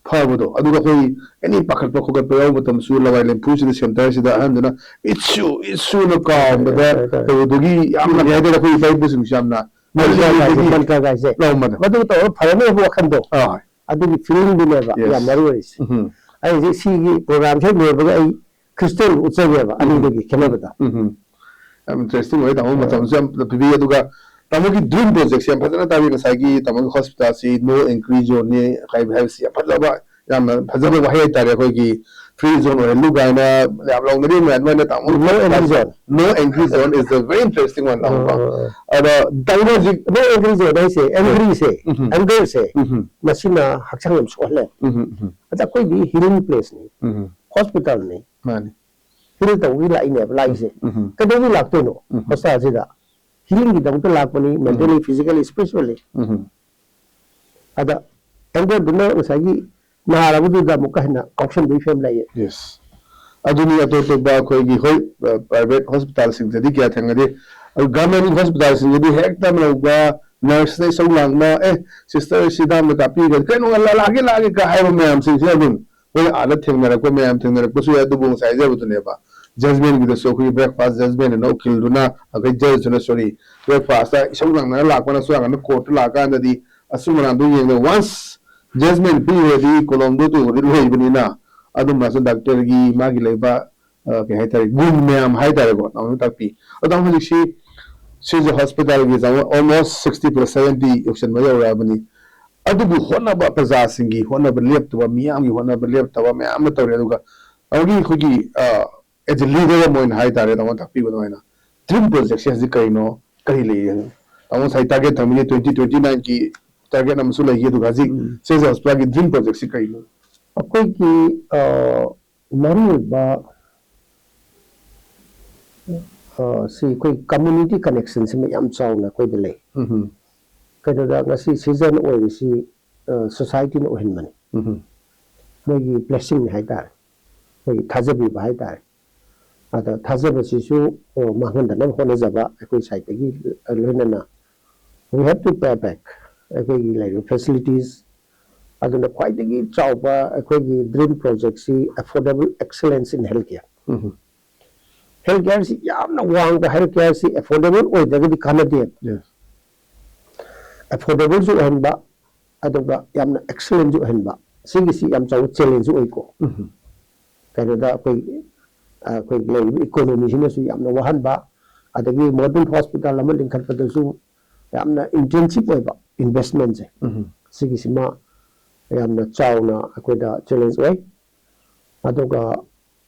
ꯐꯕꯗꯣ, ꯑꯗꯨꯒ ꯑꯩꯈꯣꯏ ꯑꯦꯅꯤ ꯄꯥꯈꯠꯄ ꯈꯣꯀꯠꯄ ꯌꯥꯎꯕ ꯃꯇꯝꯗꯁꯨ ꯂꯋꯥꯏ ꯂꯦꯝꯐꯨꯁꯤꯗ ꯁꯦꯟꯇꯔꯁꯤꯗ ꯑꯍꯟꯗꯨꯅ "ꯏꯠꯁꯨ ꯏꯠꯁꯨꯅ" ꯀꯥꯎꯔꯝꯕꯗ ꯍꯣꯏ, ꯍꯣꯏ. ꯇꯧꯕꯗꯨꯒꯤ ꯌꯥꯝꯅ ꯀꯩ ꯍꯥꯏꯇꯥꯔꯦ, ꯑꯩꯈꯣꯏ ꯏꯄꯥ ꯏꯄꯨꯁꯤꯡꯁꯨ ꯌꯥꯝꯅ ꯃꯟꯇ꯭ꯔꯒꯥꯏꯁꯦ, ꯃꯟꯇ꯭ꯔꯒꯤ ꯃꯟꯇ꯭ꯔꯒꯥꯏꯁꯦ ꯂꯧꯔꯝꯕꯗꯣ꯫ ꯃꯗꯨ ꯇꯧꯔꯒ ꯐꯔꯅꯤ ꯍꯥꯏꯕ ꯋꯥꯈꯟꯗꯣ, ꯑꯥ, ꯍꯣꯏ. ꯑꯗꯨꯒꯤ ꯐꯤꯂꯤꯡꯗꯨꯅꯦꯕ Yes. ꯌꯥꯝ ꯃꯔꯨ ꯑꯣꯏꯔꯤꯁꯦ꯫ ꯎꯝ. ꯑꯩ ꯍꯧꯖꯤꯛ ꯁꯤꯒꯤ ꯄ꯭ꯔꯣꯒ꯭ꯔꯥꯝꯁꯦ ꯍꯦꯛ ꯂꯣꯏꯕꯒ ꯑꯩ ꯈ꯭ꯔꯤꯁꯇꯦꯜ ꯎꯠꯆꯒꯦꯕ ꯑꯅꯤꯗꯨꯒꯤ ꯈꯦꯠꯅꯕꯗ꯫ ꯎꯝ. ꯌꯥꯝ ꯏꯟꯇꯔꯦꯁꯇꯤꯡ ꯑꯣꯏ, ꯇꯥꯃꯣ ꯃꯇꯝꯁꯨ ꯌꯥꯝ ꯄꯤꯕꯤ꯫ ꯑꯗꯨꯒ ꯇꯥꯃꯣꯒꯤ ꯗ꯭ꯔꯤꯝ ꯄ꯭ꯔꯣꯖꯦꯛꯁꯦ ꯌꯥꯝ ꯐꯖꯅ ꯇꯥꯕꯤ꯫ ꯉꯁꯥꯏꯒꯤ ꯇꯥꯃꯣꯒꯤ ꯍꯣꯁꯄꯤꯇꯥꯜꯁꯤ "No Entry Zone" ꯅꯤ ꯍꯥꯏꯕ, ꯍꯥꯏꯕꯁꯤ ꯌꯥꯝ ꯐꯖꯕ, ꯌꯥꯝꯅ ꯐꯖꯕ ꯋꯥꯍꯩ ꯍꯥꯏꯇꯥꯔꯦ꯫ ꯑꯩꯈꯣꯏꯒꯤ "Free zone ꯑꯣꯏꯍꯜꯂꯨ" ꯀꯥꯏꯅ ꯌꯥꯝ ꯂꯧꯅꯔꯤ ꯃꯌꯥꯝ ꯑꯃꯅ ꯇꯥꯃꯣ꯫ "No Entry Zone". "No Entry Zone" is the very interesting one, ꯇꯥꯃꯣ꯫ ꯑꯥ, ꯑꯥ, ꯑꯥ. ꯑꯗꯣ ꯇꯥꯃꯣ ꯍꯧꯖꯤꯛ "No Entry Zone" ꯍꯥꯏꯁꯦ, ꯑꯦꯡꯒ꯭ꯔꯤꯁꯦ, ꯎꯝ. ꯑꯦꯡꯒꯔꯁꯦ ꯎꯝ. ꯃꯁꯤꯅ ꯍꯛꯆꯥꯡ ꯌꯥꯝ ꯁꯣꯛꯍꯜꯂꯦ꯫ ꯎꯝ, ꯎꯝ, ꯑꯗ ꯑꯩꯈꯣꯏꯗꯤ ꯍꯤꯂꯤꯡ ꯄ꯭ꯂꯦꯁꯅꯤ, ꯎꯝ. ꯍꯣꯁꯄꯤꯇꯥꯜꯅꯤ, ꯃꯥꯅꯤ. ꯍꯤꯜ ꯇꯧꯕꯒꯤ ꯂꯥꯛꯏꯅꯦꯕ ꯂꯥꯛꯏꯁꯦ꯫ ꯎꯝ. ꯀꯩꯗꯧꯕꯒꯤ ꯂꯥꯛꯇꯣꯏꯅꯣ? ꯎꯝ. ꯍꯣꯁꯄꯤꯇꯥꯜꯁꯤꯗ ꯍꯤꯂꯤꯡꯒꯤꯗꯃꯛꯇ ꯂꯥꯛꯄꯅꯤ, ꯃꯦꯟꯇꯦꯜꯂꯤ, ꯐꯤꯖꯤꯀꯦꯜꯂꯤ, ꯏꯁꯄꯤꯔꯤꯆꯨꯋꯦꯜꯂꯤ꯫ ꯎꯝ. ꯑꯗ ꯑꯦꯡꯒꯔꯗꯨꯅ ꯉꯁꯥꯏꯒꯤ ꯅꯥꯔꯕꯗꯨꯗ ꯑꯃꯨꯛꯀ ꯍꯦꯟꯅ ꯀꯥꯎꯁꯟꯕꯒꯤ ꯐꯤꯕꯝ ꯂꯩꯌꯦ꯫ Yes. ꯑꯗꯨꯅꯤ, ꯑꯇꯣꯞ ꯑꯇꯣꯞꯄ ꯑꯩꯈꯣꯏꯒꯤ, ꯍꯣꯏ, ꯄ꯭ꯔꯥꯏꯚꯦꯠ ꯍꯣꯁꯄꯤꯇꯥꯜꯁꯤꯡꯗꯗꯤ ꯀꯌꯥ ꯊꯦꯡꯅꯗꯦ꯫ ꯑꯗꯨ ꯒꯚꯔꯟꯃꯦꯟ ꯍꯣꯁꯄꯤꯇꯥꯜꯁꯤꯡꯗꯗꯤ ꯍꯦꯛꯇ ꯂꯧꯕ, ꯅꯔꯁꯅ ꯏꯁꯧ ꯂꯥꯡꯕ, "ꯑꯦ, ꯁꯤꯁꯇꯔ, ꯁꯤ ꯗꯥꯝꯗ ꯀꯥꯞꯄꯤꯒꯗꯤ ꯀꯩꯅꯣ, ꯂꯥꯛꯑꯒꯦ, ꯂꯥꯛꯑꯒꯦ" ꯀ ꯍꯥꯏꯕ ꯃꯌꯥꯝꯁꯤꯡꯁꯤꯅ ꯑꯗꯨꯝ ꯑꯩꯈꯣꯏꯅ ꯑꯥꯗ ꯊꯦꯡꯅꯔꯛꯄ ꯃꯌꯥꯝ ꯊꯦꯡꯅꯔꯛꯄꯁꯨ ꯌꯥꯏ꯫ ꯑꯗꯨꯕꯨ ꯉꯁꯥꯏ ꯍꯥꯏꯖꯕꯗꯨꯅꯦꯕ, ꯖꯖꯃꯦꯟꯒꯤꯗꯁꯨ ꯑꯩꯈꯣꯏꯒꯤ ꯕ꯭ꯔꯦꯛꯐꯥꯁ ꯖꯖꯃꯦꯟ ꯑꯅ ꯎꯀꯤꯜꯗꯨꯅ, ꯑꯩꯈꯣꯏ ꯖꯖꯇꯨꯅ, ꯁꯣꯔꯤ, ꯕ꯭ꯔꯦꯛꯐꯥꯁꯇ ꯏꯁꯧ ꯂꯥꯡꯅꯔ ꯂꯥꯛꯄꯅꯁꯨ ꯌꯥꯝꯅ ꯀꯣꯔꯠꯇ ꯂꯥꯛꯑꯀꯥꯟꯗꯗꯤ ꯑꯆꯨꯝ ꯑꯔꯥꯟꯗꯨ ꯌꯦꯡꯗ, ꯋꯥꯟꯁ ꯖꯖꯃꯦꯟ ꯄꯤꯈ꯭ꯔꯗꯤ ꯀꯣꯂꯣꯝꯗꯣ ꯇꯨꯈ꯭ꯔꯗꯤ ꯂꯣꯏꯕꯅꯤꯅ, ꯑꯗꯨꯝꯕꯁꯨ ꯗꯥꯛꯇꯔꯒꯤ ꯃꯥꯒꯤ ꯂꯩꯕ, ꯑ, ꯀꯩ ꯍꯥꯏꯇꯥꯔꯦ, ꯒꯨꯟ ꯃꯌꯥꯝ ꯍꯥꯏꯇꯥꯔꯦꯀꯣ, ꯇꯥꯃꯣꯅ ꯇꯥꯛꯄꯤ꯫ ꯑꯗꯣ ꯇꯥꯃꯣ, ꯍꯧꯖꯤꯛꯁꯤ ꯁꯤꯁꯦ ꯍꯣꯁꯄꯤꯇꯥꯜꯒꯤ ꯆꯪꯕ almost sixty plus seventy ꯌꯧꯁꯤꯟꯕ ꯌꯧꯔꯛꯑꯕꯅꯤ꯫ ꯑꯗꯨꯕꯨ ꯍꯣꯠꯅꯕ, ꯄ꯭ꯔꯖꯥꯁꯤꯡꯒꯤ ꯍꯣꯠꯅꯕ ꯂꯦꯞꯇꯕ, ꯃꯤꯌꯥꯝꯒꯤ ꯍꯣꯠꯅꯕ ꯂꯦꯞꯇꯕ ꯃꯌꯥꯝ ꯑꯃ ꯇꯧꯔꯦ꯫ ꯑꯗꯨꯒ ꯑꯃꯒꯤ ꯑꯩꯈꯣꯏꯒꯤ ꯑꯦꯖ ꯑꯦ ꯂꯤꯗꯔ ꯑꯃ ꯑꯣꯏꯅ ꯍꯥꯏꯇꯥꯔꯦ, ꯇꯥꯃꯣ ꯇꯥꯛꯄꯤꯕ ꯑꯗꯨꯃꯥꯏꯅ ꯗ꯭ꯔꯤꯝ ꯄ꯭ꯔꯣꯖꯦꯛꯁꯦ ꯍꯧꯖꯤꯛ ꯀꯔꯤꯅꯣ, ꯀꯔꯤ ꯂꯩ? ꯇꯥꯃꯣ ꯉꯁꯥꯏ ꯇꯥꯔꯒꯦꯠ ꯊꯝꯃꯤꯁꯦ twenty twenty nineꯒꯤ ꯇꯥꯔꯒꯦꯠ ꯑꯃꯁꯨ ꯂꯩꯈꯤ꯫ ꯑꯗꯨꯒ ꯍꯧꯖꯤꯛ ꯎꯝ꯫ ꯁꯤꯁꯦ ꯍꯣꯁꯄꯤꯇꯥꯜꯒꯤ ꯗ꯭ꯔꯤꯝ ꯄ꯭ꯔꯣꯖꯦꯛꯁꯤ ꯀꯔꯤꯅꯣ? ꯑꯩꯈꯣꯏꯒꯤ ꯑ, ꯃꯔꯨꯑꯣꯏꯕ ꯑ, ꯁꯤ ꯑꯩꯈꯣꯏ ꯀꯝꯃ꯭ꯌꯨꯅꯤꯇꯤ ꯀꯅꯦꯛꯁꯟꯁꯤꯃ ꯌꯥꯝ ꯆꯥꯎꯅ ꯑꯩꯈꯣꯏꯗ ꯂꯩ꯫ ꯎꯝ꯫ ꯀꯩꯅꯣꯗ ꯉꯁꯤ ꯁꯤꯖꯟ ꯑꯣꯏꯔꯤꯁꯤ ꯁꯣꯁꯥꯏꯇꯤꯅ ꯑꯣꯏꯍꯟꯕꯅꯤ꯫ ꯎꯝ꯫ ꯃꯣꯏꯒꯤ ꯕ꯭ꯂꯦꯁꯤꯡꯅꯤ ꯍꯥꯏꯇꯥꯔꯦ, ꯃꯣꯏꯒꯤ ꯊꯥꯖꯕꯤꯕ ꯍꯥꯏꯇꯥꯔꯦ꯫ ꯑꯗ ꯊꯥꯖꯕꯁꯤꯁꯨ ꯑ, ꯃꯥꯡꯍꯟꯗꯅꯕ ꯍꯣꯠꯅꯖꯕ ꯑꯩꯈꯣꯏ ꯁꯥꯏꯠꯇꯒꯤ ꯂꯣꯏꯅꯅ we have to pay back ꯑꯩꯈꯣꯏꯒꯤ ꯂꯩꯔꯤꯕ ꯐꯦꯁꯤꯂꯤꯇꯤꯁ꯫ ꯑꯗꯨꯅ ꯈ꯭ꯋꯥꯏꯗꯒꯤ ꯆꯥꯎꯕ ꯑꯩꯈꯣꯏꯒꯤ ꯗ꯭ꯔꯤꯝ ꯄ꯭ꯔꯣꯖꯦꯛꯁꯤ affordable excellence in health care꯫ ꯎꯝ꯫ ꯍꯦꯜꯊ ꯀꯦꯌꯔꯁꯤ ꯌꯥꯝꯅ ꯋꯥꯡꯕ ꯍꯦꯜꯊ ꯀꯦꯌꯔꯁꯤ affordable ꯑꯣꯏꯗ꯭ꯔꯒꯗꯤ ꯀꯥꯟꯅꯗꯦ꯫ Yes꯫ Affordableꯁꯨ ꯑꯣꯏꯍꯟꯕ, ꯑꯗꯨꯒ ꯌꯥꯝꯅ excellentꯁꯨ ꯑꯣꯏꯍꯟꯕ, ꯁꯤꯒꯤꯁꯤ ꯌꯥꯝ ꯆꯥꯎꯕ ꯆꯦꯂꯦꯟꯖꯁꯨ ꯑꯣꯏꯀꯣ꯫ ꯎꯝ꯫ ꯀꯩꯅꯣꯗ ꯑꯩꯈꯣꯏ ꯑꯩꯈꯣꯏ ꯂꯩꯔꯤꯕ ꯏꯀꯣꯅꯣꯃꯤꯁꯤꯅꯁꯨ ꯌꯥꯝꯅ ꯋꯥꯍꯟꯕ, ꯑꯗꯒꯤ ꯃꯣꯗꯔꯟ ꯍꯣꯁꯄꯤꯇꯥꯜ ꯑꯃ ꯂꯤꯡꯈꯠꯄꯗꯁꯨ ꯌꯥꯝꯅ ꯏꯟꯇꯦꯟꯁꯤꯞ ꯑꯣꯏꯕ ꯏꯟꯚꯦꯁꯃꯦꯟꯁꯦ꯫ ꯎꯝ꯫ ꯁꯤꯒꯤꯁꯤꯃ ꯌꯥꯝꯅ ꯆꯥꯎꯅ ꯑꯩꯈꯣꯏꯗ ꯆꯦꯂꯦꯟꯖ ꯑꯣꯏ꯫ ꯑꯗꯨꯒ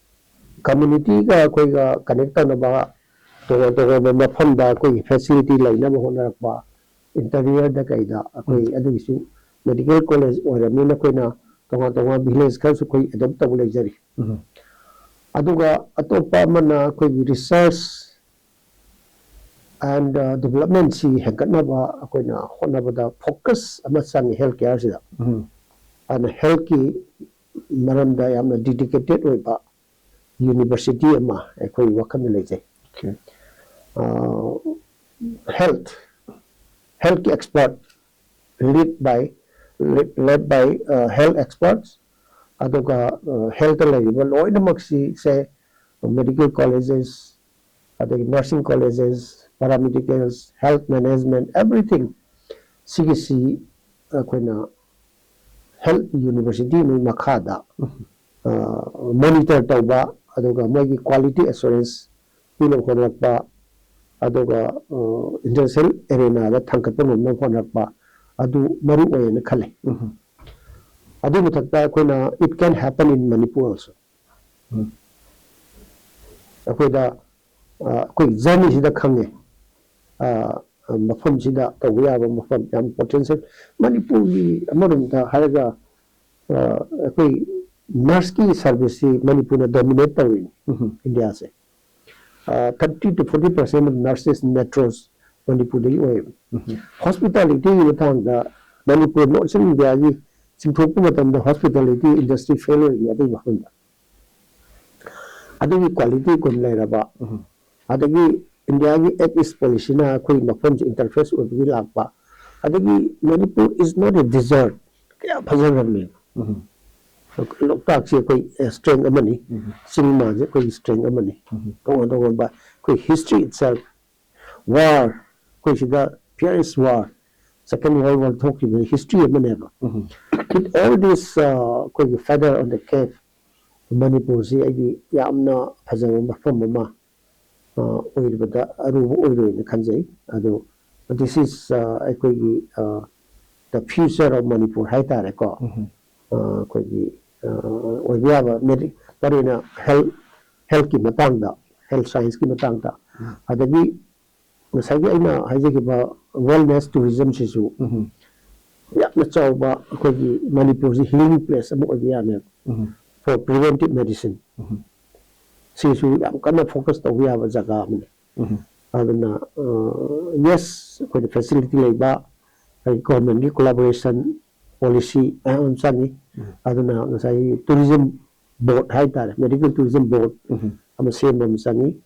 ꯀꯝꯃ꯭ꯌꯨꯅꯤꯇꯤꯒ ꯑꯩꯈꯣꯏꯒ ꯀꯅꯦꯛ ꯇꯧꯅꯕ, ꯇꯣꯉꯥꯟ ꯇꯣꯉꯥꯟꯕ ꯃꯐꯝꯗ ꯑꯩꯈꯣꯏꯒꯤ ꯐꯦꯁꯤꯂꯤꯇꯤ ꯂꯩꯅꯕ ꯍꯣꯠꯅꯔꯛꯄ, ꯏꯟꯇꯔꯤꯌꯔꯗ ꯀꯩꯗ ꯑꯩꯈꯣꯏ ꯎꯝ꯫ ꯑꯗꯨꯒꯤꯁꯨ ꯃꯦꯗꯤꯀꯦꯜ ꯀꯣꯂꯦꯖ ꯑꯣꯏꯔꯕꯅꯤꯅ ꯑꯩꯈꯣꯏꯅ ꯇꯣꯉꯥꯟ ꯇꯣꯉꯥꯟꯕ ꯚꯤꯂꯦꯖ ꯈꯔꯁꯨ ꯑꯩꯈꯣꯏ ꯑꯦꯗꯣꯞ ꯇꯧꯕ ꯂꯩꯖꯔꯤ꯫ ꯎꯝ꯫ ꯑꯗꯨꯒ ꯑꯇꯣꯞꯄ ꯑꯃꯅ ꯑꯩꯈꯣꯏꯒꯤ ꯔꯤꯁꯔꯁ ꯑꯦꯟ ꯗꯤꯕꯂꯞꯃꯦꯟꯁꯤ ꯍꯦꯟꯒꯠꯅꯕ ꯑꯩꯈꯣꯏꯅ ꯍꯣꯠꯅꯕꯗ ꯐꯣꯀꯁ ꯑꯃ ꯆꯪꯉꯤ ꯍꯦꯜꯊ ꯀꯦꯌꯔꯁꯤꯗ꯫ ꯎꯝ꯫ ꯑꯗꯨꯅ ꯍꯦꯜꯊꯀꯤ ꯃꯔꯝꯗ ꯌꯥꯝꯅ ꯗꯤꯗꯤꯀꯦꯇꯦꯠ ꯑꯣꯏꯕ ꯌꯨꯅꯤꯚꯔꯁꯤꯇꯤ ꯑꯃ ꯑꯩꯈꯣꯏ ꯋꯥꯈꯜꯗ ꯂꯩꯖꯩ꯫ Okay꯫ ꯍꯦꯜꯊ ꯍꯦꯜꯊꯀꯤ ꯑꯦꯛꯁꯄꯔꯠ, ꯂꯤꯗ ꯕꯥꯏ ꯂꯦꯗ ꯕꯥꯏ ꯍꯦꯜꯊ ꯑꯦꯛꯁꯄꯔꯠꯁ꯫ ꯑꯗꯨꯒ ꯍꯦꯜꯊꯇ ꯂꯩꯔꯤꯕ ꯂꯣꯏꯅꯃꯛꯁꯤꯁꯦ ꯃꯦꯗꯤꯀꯦꯜ ꯀꯣꯂꯦꯖꯦꯁ, ꯑꯗꯒꯤ ꯅꯔꯁꯤꯡ ꯀꯣꯂꯦꯖꯦꯁ, ꯄꯦꯔꯥꯃꯦꯗꯤꯀꯦꯜꯁ, ꯍꯦꯜꯊ ꯃꯦꯅꯦꯖꯃꯦꯟ, ꯑꯦꯚ꯭ꯔꯤꯊꯤꯡ ꯁꯤꯒꯤꯁꯤ ꯑꯩꯈꯣꯏꯅ ꯍꯦꯜꯊ ꯌꯨꯅꯤꯚꯔꯁꯤꯇꯤ ꯑꯃꯒꯤ ꯃꯈꯥꯗ ꯃꯣꯅꯤꯇꯔ ꯇꯧꯕ, ꯑꯗꯨꯒ ꯃꯣꯏꯒꯤ ꯀ꯭ꯋꯥꯂꯤꯇꯤ ꯑꯦꯁꯨꯔꯦꯟꯁ ꯄꯤꯅꯕ ꯍꯣꯠꯅꯔꯛꯄ, ꯑꯗꯨꯒ ꯏꯟꯇꯔꯅꯦꯁꯅꯦꯜ ꯑꯦꯔꯦꯅꯥꯗ ꯊꯥꯡꯒꯠꯄ ꯉꯝꯅꯕ ꯍꯣꯠꯅꯔꯛꯄ, ꯑꯗꯨ ꯃꯔꯨ ꯑꯣꯏꯌꯦꯅ ꯈꯜꯂꯦ꯫ ꯑꯗꯨꯒꯤ ꯃꯊꯛꯇ ꯑꯩꯈꯣꯏꯅ it can happen in Manipur also꯫ ꯑꯩꯈꯣꯏꯗ ꯑꯩꯈꯣꯏ ꯖꯔꯅꯤꯁꯤꯗ ꯈꯪꯉꯦ꯫ ꯃꯐꯝꯁꯤꯗ ꯇꯧꯕ ꯌꯥꯕ ꯃꯐꯝ ꯌꯥꯝ ꯄꯣꯇꯦꯟꯁꯤꯌꯦꯜ꯫ ꯃꯅꯤꯄꯨꯔꯒꯤ ꯑꯃꯔꯣꯝꯗ ꯍꯥꯏꯔꯒ ꯑꯩꯈꯣꯏ ꯅꯔꯁꯀꯤ ꯁꯥꯔꯚꯤꯁꯁꯤ ꯃꯅꯤꯄꯨꯔꯅ ꯗꯣꯃꯤꯅꯦꯠ ꯇꯧꯔꯤꯅꯤ ꯏꯟꯗꯤꯌꯥꯁꯦ꯫ Thirty to forty percent of nurses metros ꯃꯅꯤꯄꯨꯔꯗꯒꯤ ꯑꯣꯏꯌꯦꯕ꯫ ꯍꯣꯁꯄꯤꯇꯥꯂꯤꯇꯤꯒꯤ ꯃꯇꯥꯡꯗ ꯃꯅꯤꯄꯨꯔ ꯅꯣꯔꯠ ꯏꯁꯇꯔꯟ ꯏꯟꯗꯤꯌꯥꯒꯤ ꯆꯤꯡꯊꯣꯛꯄ ꯃꯇꯝꯗ ꯍꯣꯁꯄꯤꯇꯥꯂꯤꯇꯤ ꯏꯟꯗꯁꯇ꯭ꯔꯤ ꯐꯦꯜ ꯑꯣꯏꯔꯤꯅꯤ ꯑꯇꯩ ꯃꯐꯝꯗ꯫ ꯑꯗꯨꯒꯤ ꯀ꯭ꯋꯥꯂꯤꯇꯤ ꯒꯨꯟ ꯂꯩꯔꯕ, ꯑꯗꯒꯤ ꯏꯟꯗꯤꯌꯥꯒꯤ ꯑꯦꯛ ꯏꯁ ꯄꯣꯂꯤꯁꯤꯅ ꯑꯩꯈꯣꯏ ꯃꯐꯝꯁꯤ ꯏꯟꯇꯔꯐꯦꯁ ꯑꯣꯏꯕꯒꯤ ꯂꯥꯛꯄ, ꯑꯗꯒꯤ Manipur is not a desert꯫ ꯀꯌꯥ ꯐꯖꯈ꯭ꯔꯕꯅꯦ꯫ ꯂꯣꯛꯇꯥꯛꯁꯤ ꯑꯩꯈꯣꯏ ꯁ꯭ꯇ꯭ꯔꯦꯡ ꯑꯃꯅꯤ꯫ ꯆꯤꯡ ꯃꯥꯟꯁꯦ ꯑꯩꯈꯣꯏꯒꯤ ꯁ꯭ꯇ꯭ꯔꯦꯡ ꯑꯃꯅꯤ꯫ ꯇꯣꯉꯥꯟ ꯇꯣꯉꯥꯟꯕ ꯑꯩꯈꯣꯏ ꯍꯤꯁꯇ꯭ꯔꯤ ꯏꯠꯁꯦꯜꯐ, ꯋꯥꯔ, ꯑꯩꯈꯣꯏ ꯁꯤꯗ ꯐꯤꯌꯔꯦꯁ ꯋꯥꯔ, ꯁꯦꯀꯦꯟ ꯋꯥꯔꯜ ꯋꯥꯔ ꯊꯣꯛꯈꯤꯕ ꯍꯤꯁꯇ꯭ꯔꯤ ꯑꯃꯅꯦꯕ꯫ With all this ꯑꯩꯈꯣꯏꯒꯤ feather on the cap, ꯃꯅꯤꯄꯨꯔꯁꯤ ꯑꯩꯗꯤ ꯌꯥꯝꯅ ꯐꯖꯕ ꯃꯐꯝ ꯑꯃ ꯑꯣꯏꯔꯤꯕꯗ ꯑꯔꯨꯕ ꯑꯣꯏꯔꯣꯏꯅ ꯈꯟꯖꯩ꯫ ꯑꯗꯣ this is ꯑꯩꯈꯣꯏꯒꯤ the future of Manipur ꯍꯥꯏꯇꯥꯔꯦꯀꯣ꯫ ꯑꯩꯈꯣꯏꯒꯤ ꯑꯣꯏꯕ ꯌꯥꯕ ꯃꯔꯨ ꯑꯣꯏꯅ ꯍꯦꯜꯊ, ꯍꯦꯜꯊꯀꯤ ꯃꯇꯥꯡꯗ, ꯍꯦꯜꯊ ꯁꯥꯏꯟꯁꯀꯤ ꯃꯇꯥꯡꯗ, ꯑꯗꯒꯤ ꯉꯁꯥꯏꯒꯤ ꯑꯩꯅ ꯍꯥꯏꯖꯈꯤꯕ ꯋꯦꯜꯅꯦꯁ ꯇꯨꯔꯤꯖꯝꯁꯤꯁꯨ ꯌꯥꯝꯅ ꯆꯥꯎꯕ ꯑꯩꯈꯣꯏꯒꯤ ꯃꯅꯤꯄꯨꯔꯁꯤ ꯍꯤꯂꯤꯡ ꯄ꯭ꯂꯦꯁ ꯑꯃ ꯑꯣꯏꯕ ꯌꯥꯅꯦꯕ꯫ For preventive medicine ꯁꯤꯁꯨ ꯌꯥꯝ ꯀꯟꯅ ꯐꯣꯀꯁ ꯇꯧꯕ ꯌꯥꯕ ꯖꯒꯥ ꯑꯃꯅꯤ꯫ ꯑꯗꯨꯅ ꯌꯦꯁ, ꯑꯩꯈꯣꯏꯅ ꯐꯦꯁꯤꯂꯤꯇꯤ ꯂꯩꯕ, ꯑꯩꯈꯣꯏ ꯒꯣꯔꯃꯦꯟꯒꯤ ꯀꯣꯂꯥꯕꯣꯔꯦꯁꯟ, ꯄꯣꯂꯤꯁꯤ ꯃꯌꯥꯝ ꯑꯃ ꯆꯪꯉꯤ꯫ ꯑꯗꯨꯅ ꯉꯁꯥꯏꯒꯤ ꯇꯨꯔꯤꯖꯝ ꯕꯣꯔꯗ ꯍꯥꯏꯇꯥꯔꯦ, ꯃꯦꯗꯤꯀꯦꯜ ꯇꯨꯔꯤꯖꯝ ꯕꯣꯔꯗ ꯑꯃ ꯁꯦꯝꯕ ꯑꯃ ꯆꯪꯉꯤ꯫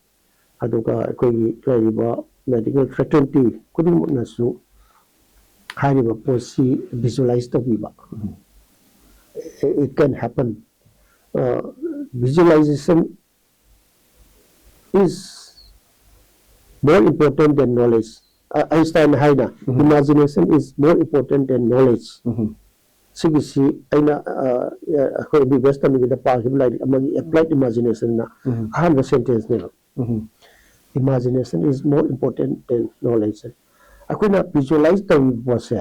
ꯑꯗꯨꯒ ꯑꯩꯈꯣꯏꯒꯤ ꯂꯩꯔꯤꯕ ꯃꯦꯗꯤꯀꯦꯜ ꯐ꯭ꯔꯦꯇꯔꯅꯤꯇꯤ ꯈꯨꯗꯤꯡꯃꯛꯅꯁꯨ ꯍꯥꯏꯔꯤꯕ ꯄꯣꯠꯁꯤ ꯚꯤꯖꯨꯋꯦꯂꯥꯏꯁ ꯇꯧꯕꯤꯕ꯫ It can happen. Visualization is more important than knowledge. Einstein ꯍꯥꯏꯅ, imagination is more important than knowledge꯫ ꯁꯤꯒꯤꯁꯤ ꯑꯩꯅ ꯑꯩꯈꯣꯏ ꯕꯤ ꯕꯤ ꯑꯦꯁ ꯇꯝꯃꯤꯉꯩꯗ ꯄꯥꯈꯤꯕ ꯂꯥꯏꯔꯤꯛ ꯑꯃꯒꯤ ꯑꯦꯄ꯭ꯂꯥꯏꯠ ꯏꯃꯥꯖꯤꯅꯦꯁꯟꯅ ꯑꯍꯥꯟꯕ ꯁꯦꯟꯇꯦꯟꯁꯅꯦꯕ꯫ Imagination is more important than knowledge. ꯑꯩꯈꯣꯏꯅ visualize ꯇꯧꯔꯤꯕ ꯄꯣꯠꯁꯦ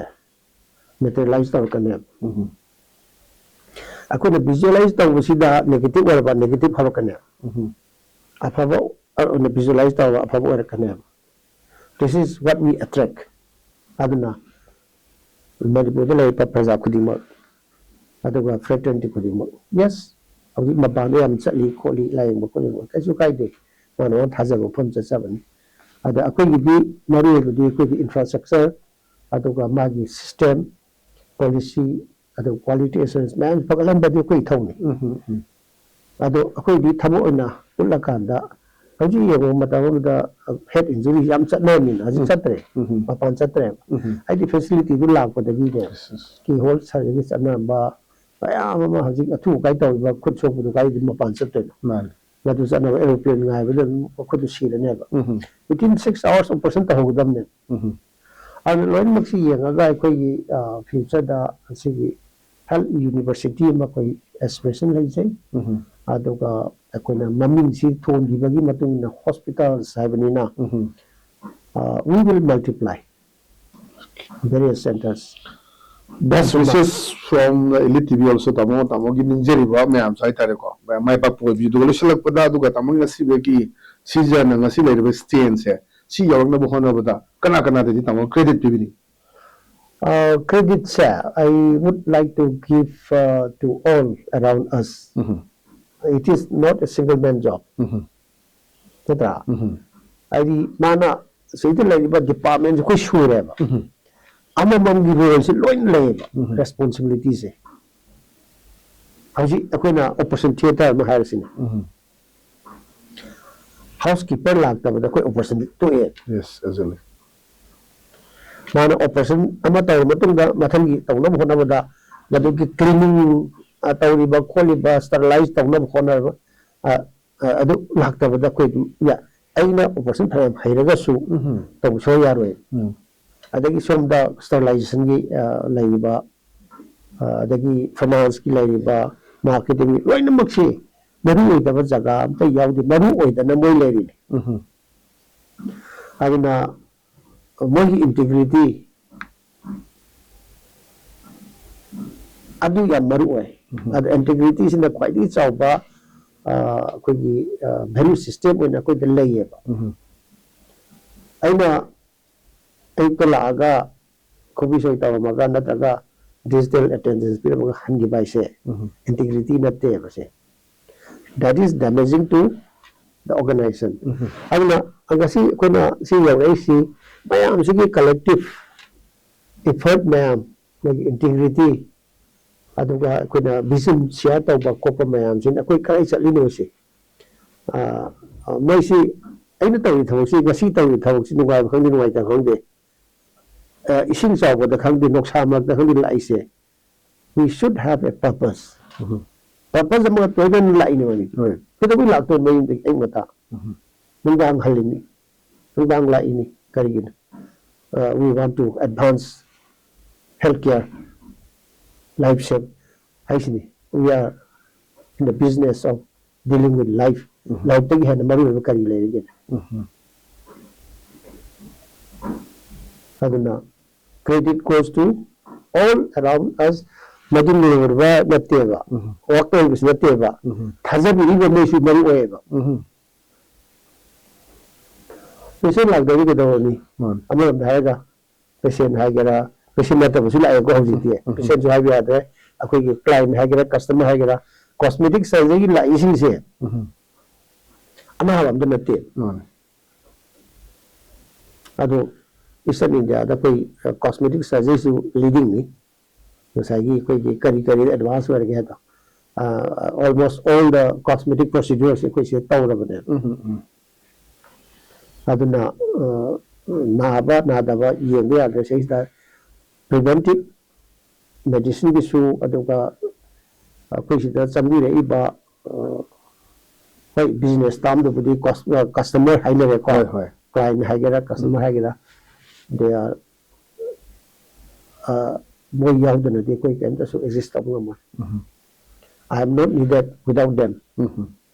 materialize ꯇꯧꯔꯛꯀꯅꯦꯕ꯫ ꯑꯩꯈꯣꯏꯅ visualize ꯇꯧꯕꯁꯤꯗ negative ꯑꯣꯏꯔꯕ negative ꯍꯧꯔꯛꯀꯅꯦꯕ꯫ ꯑꯐꯕ ꯑꯣꯏꯅ visualize ꯇꯧꯔꯒ ꯑꯐꯕ ꯑꯣꯏꯔꯛꯀꯅꯦꯕ꯫ This is what we attract. ꯑꯗꯨꯅ ꯃꯅꯤꯄꯨꯔꯗ ꯂꯩꯔꯤꯕ ꯄ꯭ꯔꯖꯥ ꯈꯨꯗꯤꯡꯃꯛ, ꯑꯗꯨꯒ fraternity ꯈꯨꯗꯤꯡꯃꯛ, yes, ꯍꯧꯖꯤꯛ ꯃꯄꯥꯟꯗ ꯌꯥꯝ ꯆꯠꯂꯤ ꯈꯣꯠꯂꯤ, ꯂꯥꯌꯦꯡꯕ ꯈꯣꯠꯂꯤꯕ, ꯀꯩꯁꯨ ꯀꯥꯏꯗꯦ꯫ ꯃꯥꯅ ꯃꯥꯅ ꯊꯥꯖꯕ ꯃꯐꯝ ꯆꯠꯆꯕꯅꯤ꯫ ꯑꯗ ꯑꯩꯈꯣꯏꯒꯤꯗꯤ ꯃꯔꯨ ꯑꯣꯏꯕꯗꯤ ꯑꯩꯈꯣꯏꯒꯤ infrastructure, ꯑꯗꯨꯒ ꯃꯥꯒꯤ system, policy, ꯑꯗꯨꯒ quality assurance ꯃꯌꯥꯝ ꯐꯒꯠꯍꯟꯕꯗꯤ ꯑꯩꯈꯣꯏ ꯏꯊꯧꯅꯤ꯫ ꯑꯗꯣ ꯑꯩꯈꯣꯏꯗꯤ ꯊꯕꯛ ꯑꯣꯏꯅ ꯎꯠꯂꯀꯥꯟꯗ, ꯍꯧꯖꯤꯛ ꯌꯦꯡꯉꯨ, ꯃꯇꯝ ꯑꯃꯗ head injury ꯌꯥꯝ ꯆꯠꯅꯔꯝꯃꯤꯅ, ꯍꯧꯖꯤꯛ ꯆꯠꯇ꯭ꯔꯦ, ꯃꯄꯥꯟ ꯆꯠꯇ꯭ꯔꯦꯕ꯫ ꯍꯥꯏꯗꯤ facilityꯗꯨ ꯂꯥꯛꯄꯗꯒꯤꯅꯦ, keyhole surgery ꯆꯠꯅꯔꯝꯕ ꯃꯌꯥꯝ ꯑꯃ, ꯍꯧꯖꯤꯛ ꯑꯊꯨ ꯑꯀꯥꯏ ꯇꯧꯔꯤꯕ ꯈꯨꯠ ꯁꯣꯛꯄꯗꯨ ꯀꯥꯏꯗꯤ ꯃꯄꯥꯟ ꯆꯠꯇꯣꯏꯅꯣ? ꯃꯥꯅꯤ꯫ ꯃꯗꯨ ꯆꯠꯅꯕ aeroplane ꯉꯥꯏꯕꯗ ꯑꯗꯨꯝ ꯃꯈꯨꯠꯇꯨ ꯁꯤꯔꯅꯦꯕ꯫ Within six hours operation ꯇꯧꯍꯧꯒꯗꯕꯅꯦꯕ꯫ ꯑꯗꯨ ꯂꯣꯏꯅꯃꯛꯁꯤ ꯌꯦꯡꯉꯒ ꯑꯩꯈꯣꯏꯒꯤ futureꯗ ꯑꯁꯤꯒꯤ health university ꯑꯃ ꯑꯩꯈꯣꯏ aspiration ꯂꯩꯖꯩ꯫ ꯑꯗꯨꯒ ꯑꯩꯈꯣꯏꯅ ꯃꯃꯤꯡꯁꯤ ꯊꯣꯟꯈꯤꯕꯒꯤ ꯃꯇꯨꯡ ꯏꯟꯅ hospitals ꯍꯥꯏꯕꯅꯤꯅ, we will multiply various centers. Best wishes from the Elite T V also, ꯇꯥꯃꯣ, ꯇꯥꯃꯣꯒꯤ ꯅꯤꯡꯖꯔꯤꯕ ꯃꯌꯥꯝꯁꯨ ꯍꯥꯏꯇꯥꯔꯦꯀꯣ, ꯃꯌꯥꯝ ꯃꯥꯏ ꯄꯥꯛꯄ ꯑꯣꯏꯕꯤꯌꯨ꯫ ꯑꯗꯨꯒ ꯂꯣꯏꯁꯤꯜꯂꯛꯄꯗ, ꯑꯗꯨꯒ ꯇꯥꯃꯣꯒꯤ ꯉꯁꯤꯗꯒꯤ ꯁꯤꯖꯅ ꯉꯁꯤ ꯂꯩꯔꯤꯕ standꯁꯦ, ꯁꯤ ꯌꯧꯔꯛꯅꯕ ꯍꯣꯠꯅꯕꯗ ꯀꯅꯥ ꯀꯅꯥꯗꯗꯤ ꯇꯥꯃꯣ credit ꯄꯤꯕꯤꯅꯤ? Creditꯁꯦ, I would like to give to all around us. It is not a single man job. ꯅꯠꯇ꯭ꯔꯥ? ꯍꯥꯏꯗꯤ ꯃꯥꯅ ꯁꯤꯗ ꯂꯩꯔꯤꯕ departmentꯁꯦ ꯑꯩꯈꯣꯏ ꯁꯨꯔꯦꯕ꯫ ꯑꯃꯃꯝꯒꯤ roleꯁꯦ ꯂꯣꯏꯅ ꯂꯩꯌꯦꯕ, responsibilityꯁꯦ꯫ ꯍꯧꯖꯤꯛ ꯑꯩꯈꯣꯏꯅ operation theatre ꯑꯃ ꯍꯥꯏꯔꯁꯤꯅꯦ꯫ Housekeeper ꯂꯥꯛꯇꯕꯗ ꯑꯩꯈꯣꯏ operation ꯇꯣꯛꯑꯦ꯫ Yes, exactly. ꯃꯥꯅ operation ꯑꯃ ꯇꯧꯔ ꯃꯇꯨꯡꯗ ꯃꯊꯪꯒꯤ ꯇꯧꯅꯕ ꯍꯣꯠꯅꯕꯗ ꯃꯗꯨꯒꯤ cleaning, ꯇꯧꯔꯤꯕ ꯈꯣꯠꯂꯤꯕ, sterilize ꯇꯧꯅꯕ ꯍꯣꯠꯅꯕ, ꯑꯗꯨ ꯂꯥꯛꯇꯕꯗ ꯑꯩꯈꯣꯏ ꯑꯗꯨꯝ, ꯑꯩꯅ operation ꯐꯅꯌꯥꯝ ꯍꯩꯔꯒꯁꯨ ꯇꯧꯕ ꯁꯨꯡꯌꯥ ꯌꯥꯔꯣꯏ꯫ ꯑꯗꯒꯤ ꯁꯣꯝꯗ sterilizationꯒꯤ ꯂꯩꯔꯤꯕ, ꯑꯗꯒꯤ financeꯀꯤ ꯂꯩꯔꯤꯕ, marketingꯒꯤ, ꯂꯣꯏꯅꯃꯛꯁꯤ ꯃꯔꯨ ꯑꯣꯏꯗꯕ ꯖꯒꯥ ꯑꯝꯇ ꯌꯥꯎꯗꯦ, ꯃꯔꯨ ꯑꯣꯏꯗꯅ ꯃꯣꯏ ꯂꯩꯔꯤꯅꯤ꯫ ꯑꯗꯨꯅ ꯃꯣꯏꯒꯤ ꯏꯟꯇꯤꯒ꯭ꯔꯤꯇꯤ ꯑꯗꯨ ꯌꯥꯝ ꯃꯔꯨ ꯑꯣꯏ꯫ ꯎꯝ꯫ ꯑꯗ ꯏꯟꯇꯤꯒ꯭ꯔꯤꯇꯤꯁꯤꯅ ꯈ꯭ꯋꯥꯏꯗꯒꯤ ꯆꯥꯎꯕ, ꯑ, ꯑꯩꯈꯣꯏꯒꯤ, ꯑ, ꯚꯦꯂ꯭ꯌꯨ ꯁꯤꯁꯇꯦꯝ ꯑꯣꯏꯅ ꯑꯩꯈꯣꯏꯗ ꯂꯩꯌꯦꯕ꯫ ꯎꯝ꯫ ꯑꯩꯅ ꯑꯌꯨꯛꯇ ꯂꯥꯛꯑꯒ ꯈꯨꯕꯤ ꯁꯣꯏ ꯇꯧꯔꯝꯃꯒ ꯅꯠꯇ꯭ꯔꯒ ꯗꯤꯖꯤꯇꯦꯜ ꯑꯦꯇꯦꯟꯗꯦꯟꯁ ꯄꯤꯔꯝꯃꯒ ꯍꯟꯈꯤꯕ ꯍꯥꯏꯁꯦ ꯎꯝ꯫ ꯏꯟꯇꯤꯒ꯭ꯔꯤꯇꯤ ꯅꯠꯇꯦꯕ ꯁꯦ꯫ That is damaging to the organization. ꯎꯝ꯫ ꯑꯗꯨꯅ ꯉꯁꯤ ꯑꯩꯈꯣꯏꯅ ꯁꯤ ꯌꯧꯔꯛꯏꯁꯤ ꯃꯌꯥꯝꯁꯤꯒꯤ ꯀꯂꯦꯛꯇꯤꯞ ꯏꯐꯔꯠ ꯃꯌꯥꯝ, ꯃꯣꯏꯒꯤ ꯏꯟꯇꯤꯒ꯭ꯔꯤꯇꯤ, ꯑꯗꯨꯒ ꯑꯩꯈꯣꯏꯅ ꯚꯤꯖꯟ ꯁꯤꯌꯔ ꯇꯧꯕ ꯈꯣꯠꯄ ꯃꯌꯥꯝꯁꯤꯅ ꯑꯩꯈꯣꯏ ꯀꯗꯥꯏ ꯆꯠꯂꯤꯅꯣ ꯁꯤ꯫ ꯑ, ꯑ, ꯃꯣꯏꯁꯤ ꯑꯩꯅ ꯇꯧꯔꯤ ꯊꯕꯛꯁꯤ, ꯉꯁꯤ ꯇꯧꯔꯤ ꯊꯕꯛꯁꯤ ꯅꯨꯡꯉꯥꯏꯕ ꯈꯪꯗꯦ, ꯅꯨꯡꯉꯥꯏꯇꯕ ꯈꯪꯗꯦ, ꯑ, ꯏꯁꯤꯡ ꯆꯥꯎꯕꯗ ꯈꯪꯗꯦ, ꯅꯨꯡꯁꯥ ꯃꯔꯛꯇ ꯈꯪꯗꯦ ꯂꯥꯛꯏꯁꯦ, we should have a purpose. Um. Purpose ꯑꯃ ꯂꯣꯏꯅꯅ ꯂꯥꯛꯏꯅꯦ ꯃꯣꯏꯗꯤ꯫ ꯍꯣꯏ꯫ ꯀꯩꯗꯧꯕꯩ ꯂꯥꯛꯇꯣꯏꯅꯣ ꯃꯌꯨꯝꯗꯒꯤ ꯑꯌꯨꯛ ꯉꯟꯇꯥ? ꯎꯝ꯫ ꯅꯨꯡꯗꯥꯡ ꯍꯜꯂꯤꯅꯤ, ꯅꯨꯡꯗꯥꯡ ꯂꯥꯛꯏꯅꯤ꯫ ꯀꯔꯤꯒꯤꯅꯣ? Uh, we want to advance healthcare, life save ꯍꯥꯏꯁꯤꯅꯤ꯫ We are in the business of dealing with life. ꯎꯝ꯫ Lifeꯇꯒꯤ ꯍꯦꯟꯅ ꯃꯔꯨ ꯑꯣꯏꯕ ꯀꯔꯤ ꯂꯩꯔꯤꯒꯦ? ꯎꯝ꯫ ꯑꯗꯨꯅ credit goes to all around us. ꯃꯗꯨ ꯂꯩꯍꯧꯔꯕ ꯅꯠꯇꯦꯕ, ꯎꯝ꯫ ꯋꯥꯛ ꯇꯧꯔꯤꯕꯁꯨ ꯅꯠꯇꯦꯕ, ꯎꯝ꯫ ꯊꯥꯖꯕꯤꯔꯤꯕ ꯃꯣꯏꯁꯨ ꯃꯔꯨ ꯑꯣꯏꯌꯦꯕ꯫ ꯎꯝ꯫ ꯄꯦꯁꯦꯟ ꯂꯥꯛꯇ꯭ꯔꯗꯤ ꯀꯩꯗꯧꯔꯅꯤ? ꯃꯥꯅꯤ꯫ ꯑꯃꯔꯣꯝꯗ ꯍꯥꯏꯔꯒ ꯄꯦꯁꯦꯟ ꯍꯥꯏꯒꯦꯔꯥ, ꯄꯦꯁꯦꯟ ꯅꯠꯇꯕꯁꯨ ꯂꯥꯛꯑꯦꯀꯣ ꯍꯧꯖꯤꯛꯇꯤ꯫ ꯎꯝ, ꯎꯝ꯫ ꯄꯦꯁꯦꯟꯁꯨ ꯍꯥꯏꯕ ꯌꯥꯗ꯭ꯔꯦ, ꯑꯩꯈꯣꯏꯒꯤ ꯀ꯭ꯂꯥꯏꯟ ꯍꯥꯏꯒꯦꯔꯥ, ꯀꯁꯇꯃꯔ ꯍꯥꯏꯒꯦꯔꯥ, ꯀꯣꯁꯃꯦꯇꯤꯛ ꯁꯔꯖꯔꯤꯒꯤ ꯂꯥꯛꯏꯁꯤꯡꯁꯦ ꯎꯝ꯫ ꯑꯅꯥꯕ ꯑꯝꯇ ꯅꯠꯇꯦ꯫ ꯃꯥꯅꯤ꯫ ꯑꯗꯣ ꯏꯁꯇꯔꯟ ꯏꯟꯗꯤꯌꯥꯗ ꯑꯩꯈꯣꯏ ꯀꯣꯁꯃꯦꯇꯤꯛ ꯁꯔꯖꯔꯤꯁꯨ ꯂꯤꯗꯤꯡꯅꯤ꯫ ꯉꯁꯥꯏꯒꯤ ꯑꯩꯈꯣꯏꯒꯤ ꯀꯔꯤ ꯀꯔꯤ ꯑꯦꯗꯚꯥꯟꯁ ꯑꯣꯏꯔꯒꯦ ꯍꯥꯏꯗꯣ, almost all the cosmetic procedures ꯑꯩꯈꯣꯏ ꯁꯤꯗ ꯇꯧꯔꯕꯅꯦꯕ꯫ ꯎꯝ, ꯎꯝ, ꯎꯝ꯫ ꯑꯗꯨꯅ, ꯑ, ꯅꯥꯕ ꯅꯥꯗꯕ ꯌꯦꯡꯕ ꯌꯥꯗ꯭ꯔꯦ꯫ ꯁꯤꯗꯩꯁꯤꯗ ꯄ꯭ꯔꯤꯚꯦꯟꯇꯤꯞ ꯃꯦꯗꯤꯁꯤꯟꯒꯤꯁꯨ, ꯑꯗꯨꯒ ꯑꯩꯈꯣꯏ ꯁꯤꯗ ꯆꯪꯕꯤꯔꯛꯏꯕ, ꯑ, ꯍꯣꯏ, ꯕꯤꯖꯤꯅꯦꯁ ꯇꯥꯝꯗꯕꯨꯗꯤ ꯀꯁ-, ꯑ, ꯀꯁꯇꯃꯔ ꯍꯥꯏꯅꯔꯦꯀꯣ꯫ ꯍꯣꯏ, ꯍꯣꯏ꯫ ꯀ꯭ꯂꯥꯏꯟ ꯍꯥꯏꯒꯦꯔꯥ, ꯀꯁꯇꯃꯔ ꯎꯝ꯫ ꯍꯥꯏꯒꯦꯔꯥ, they are, ꯑ, ꯃꯣꯏ ꯌꯥꯎꯗꯅꯗꯤ ꯑꯩꯈꯣꯏ ꯀꯔꯤꯝꯇꯁꯨ ꯑꯦꯛꯖꯤꯁ ꯇꯧꯕ ꯉꯝꯃꯣꯏ꯫ ꯎꯝ꯫ I am not needed without them. ꯎꯝ꯫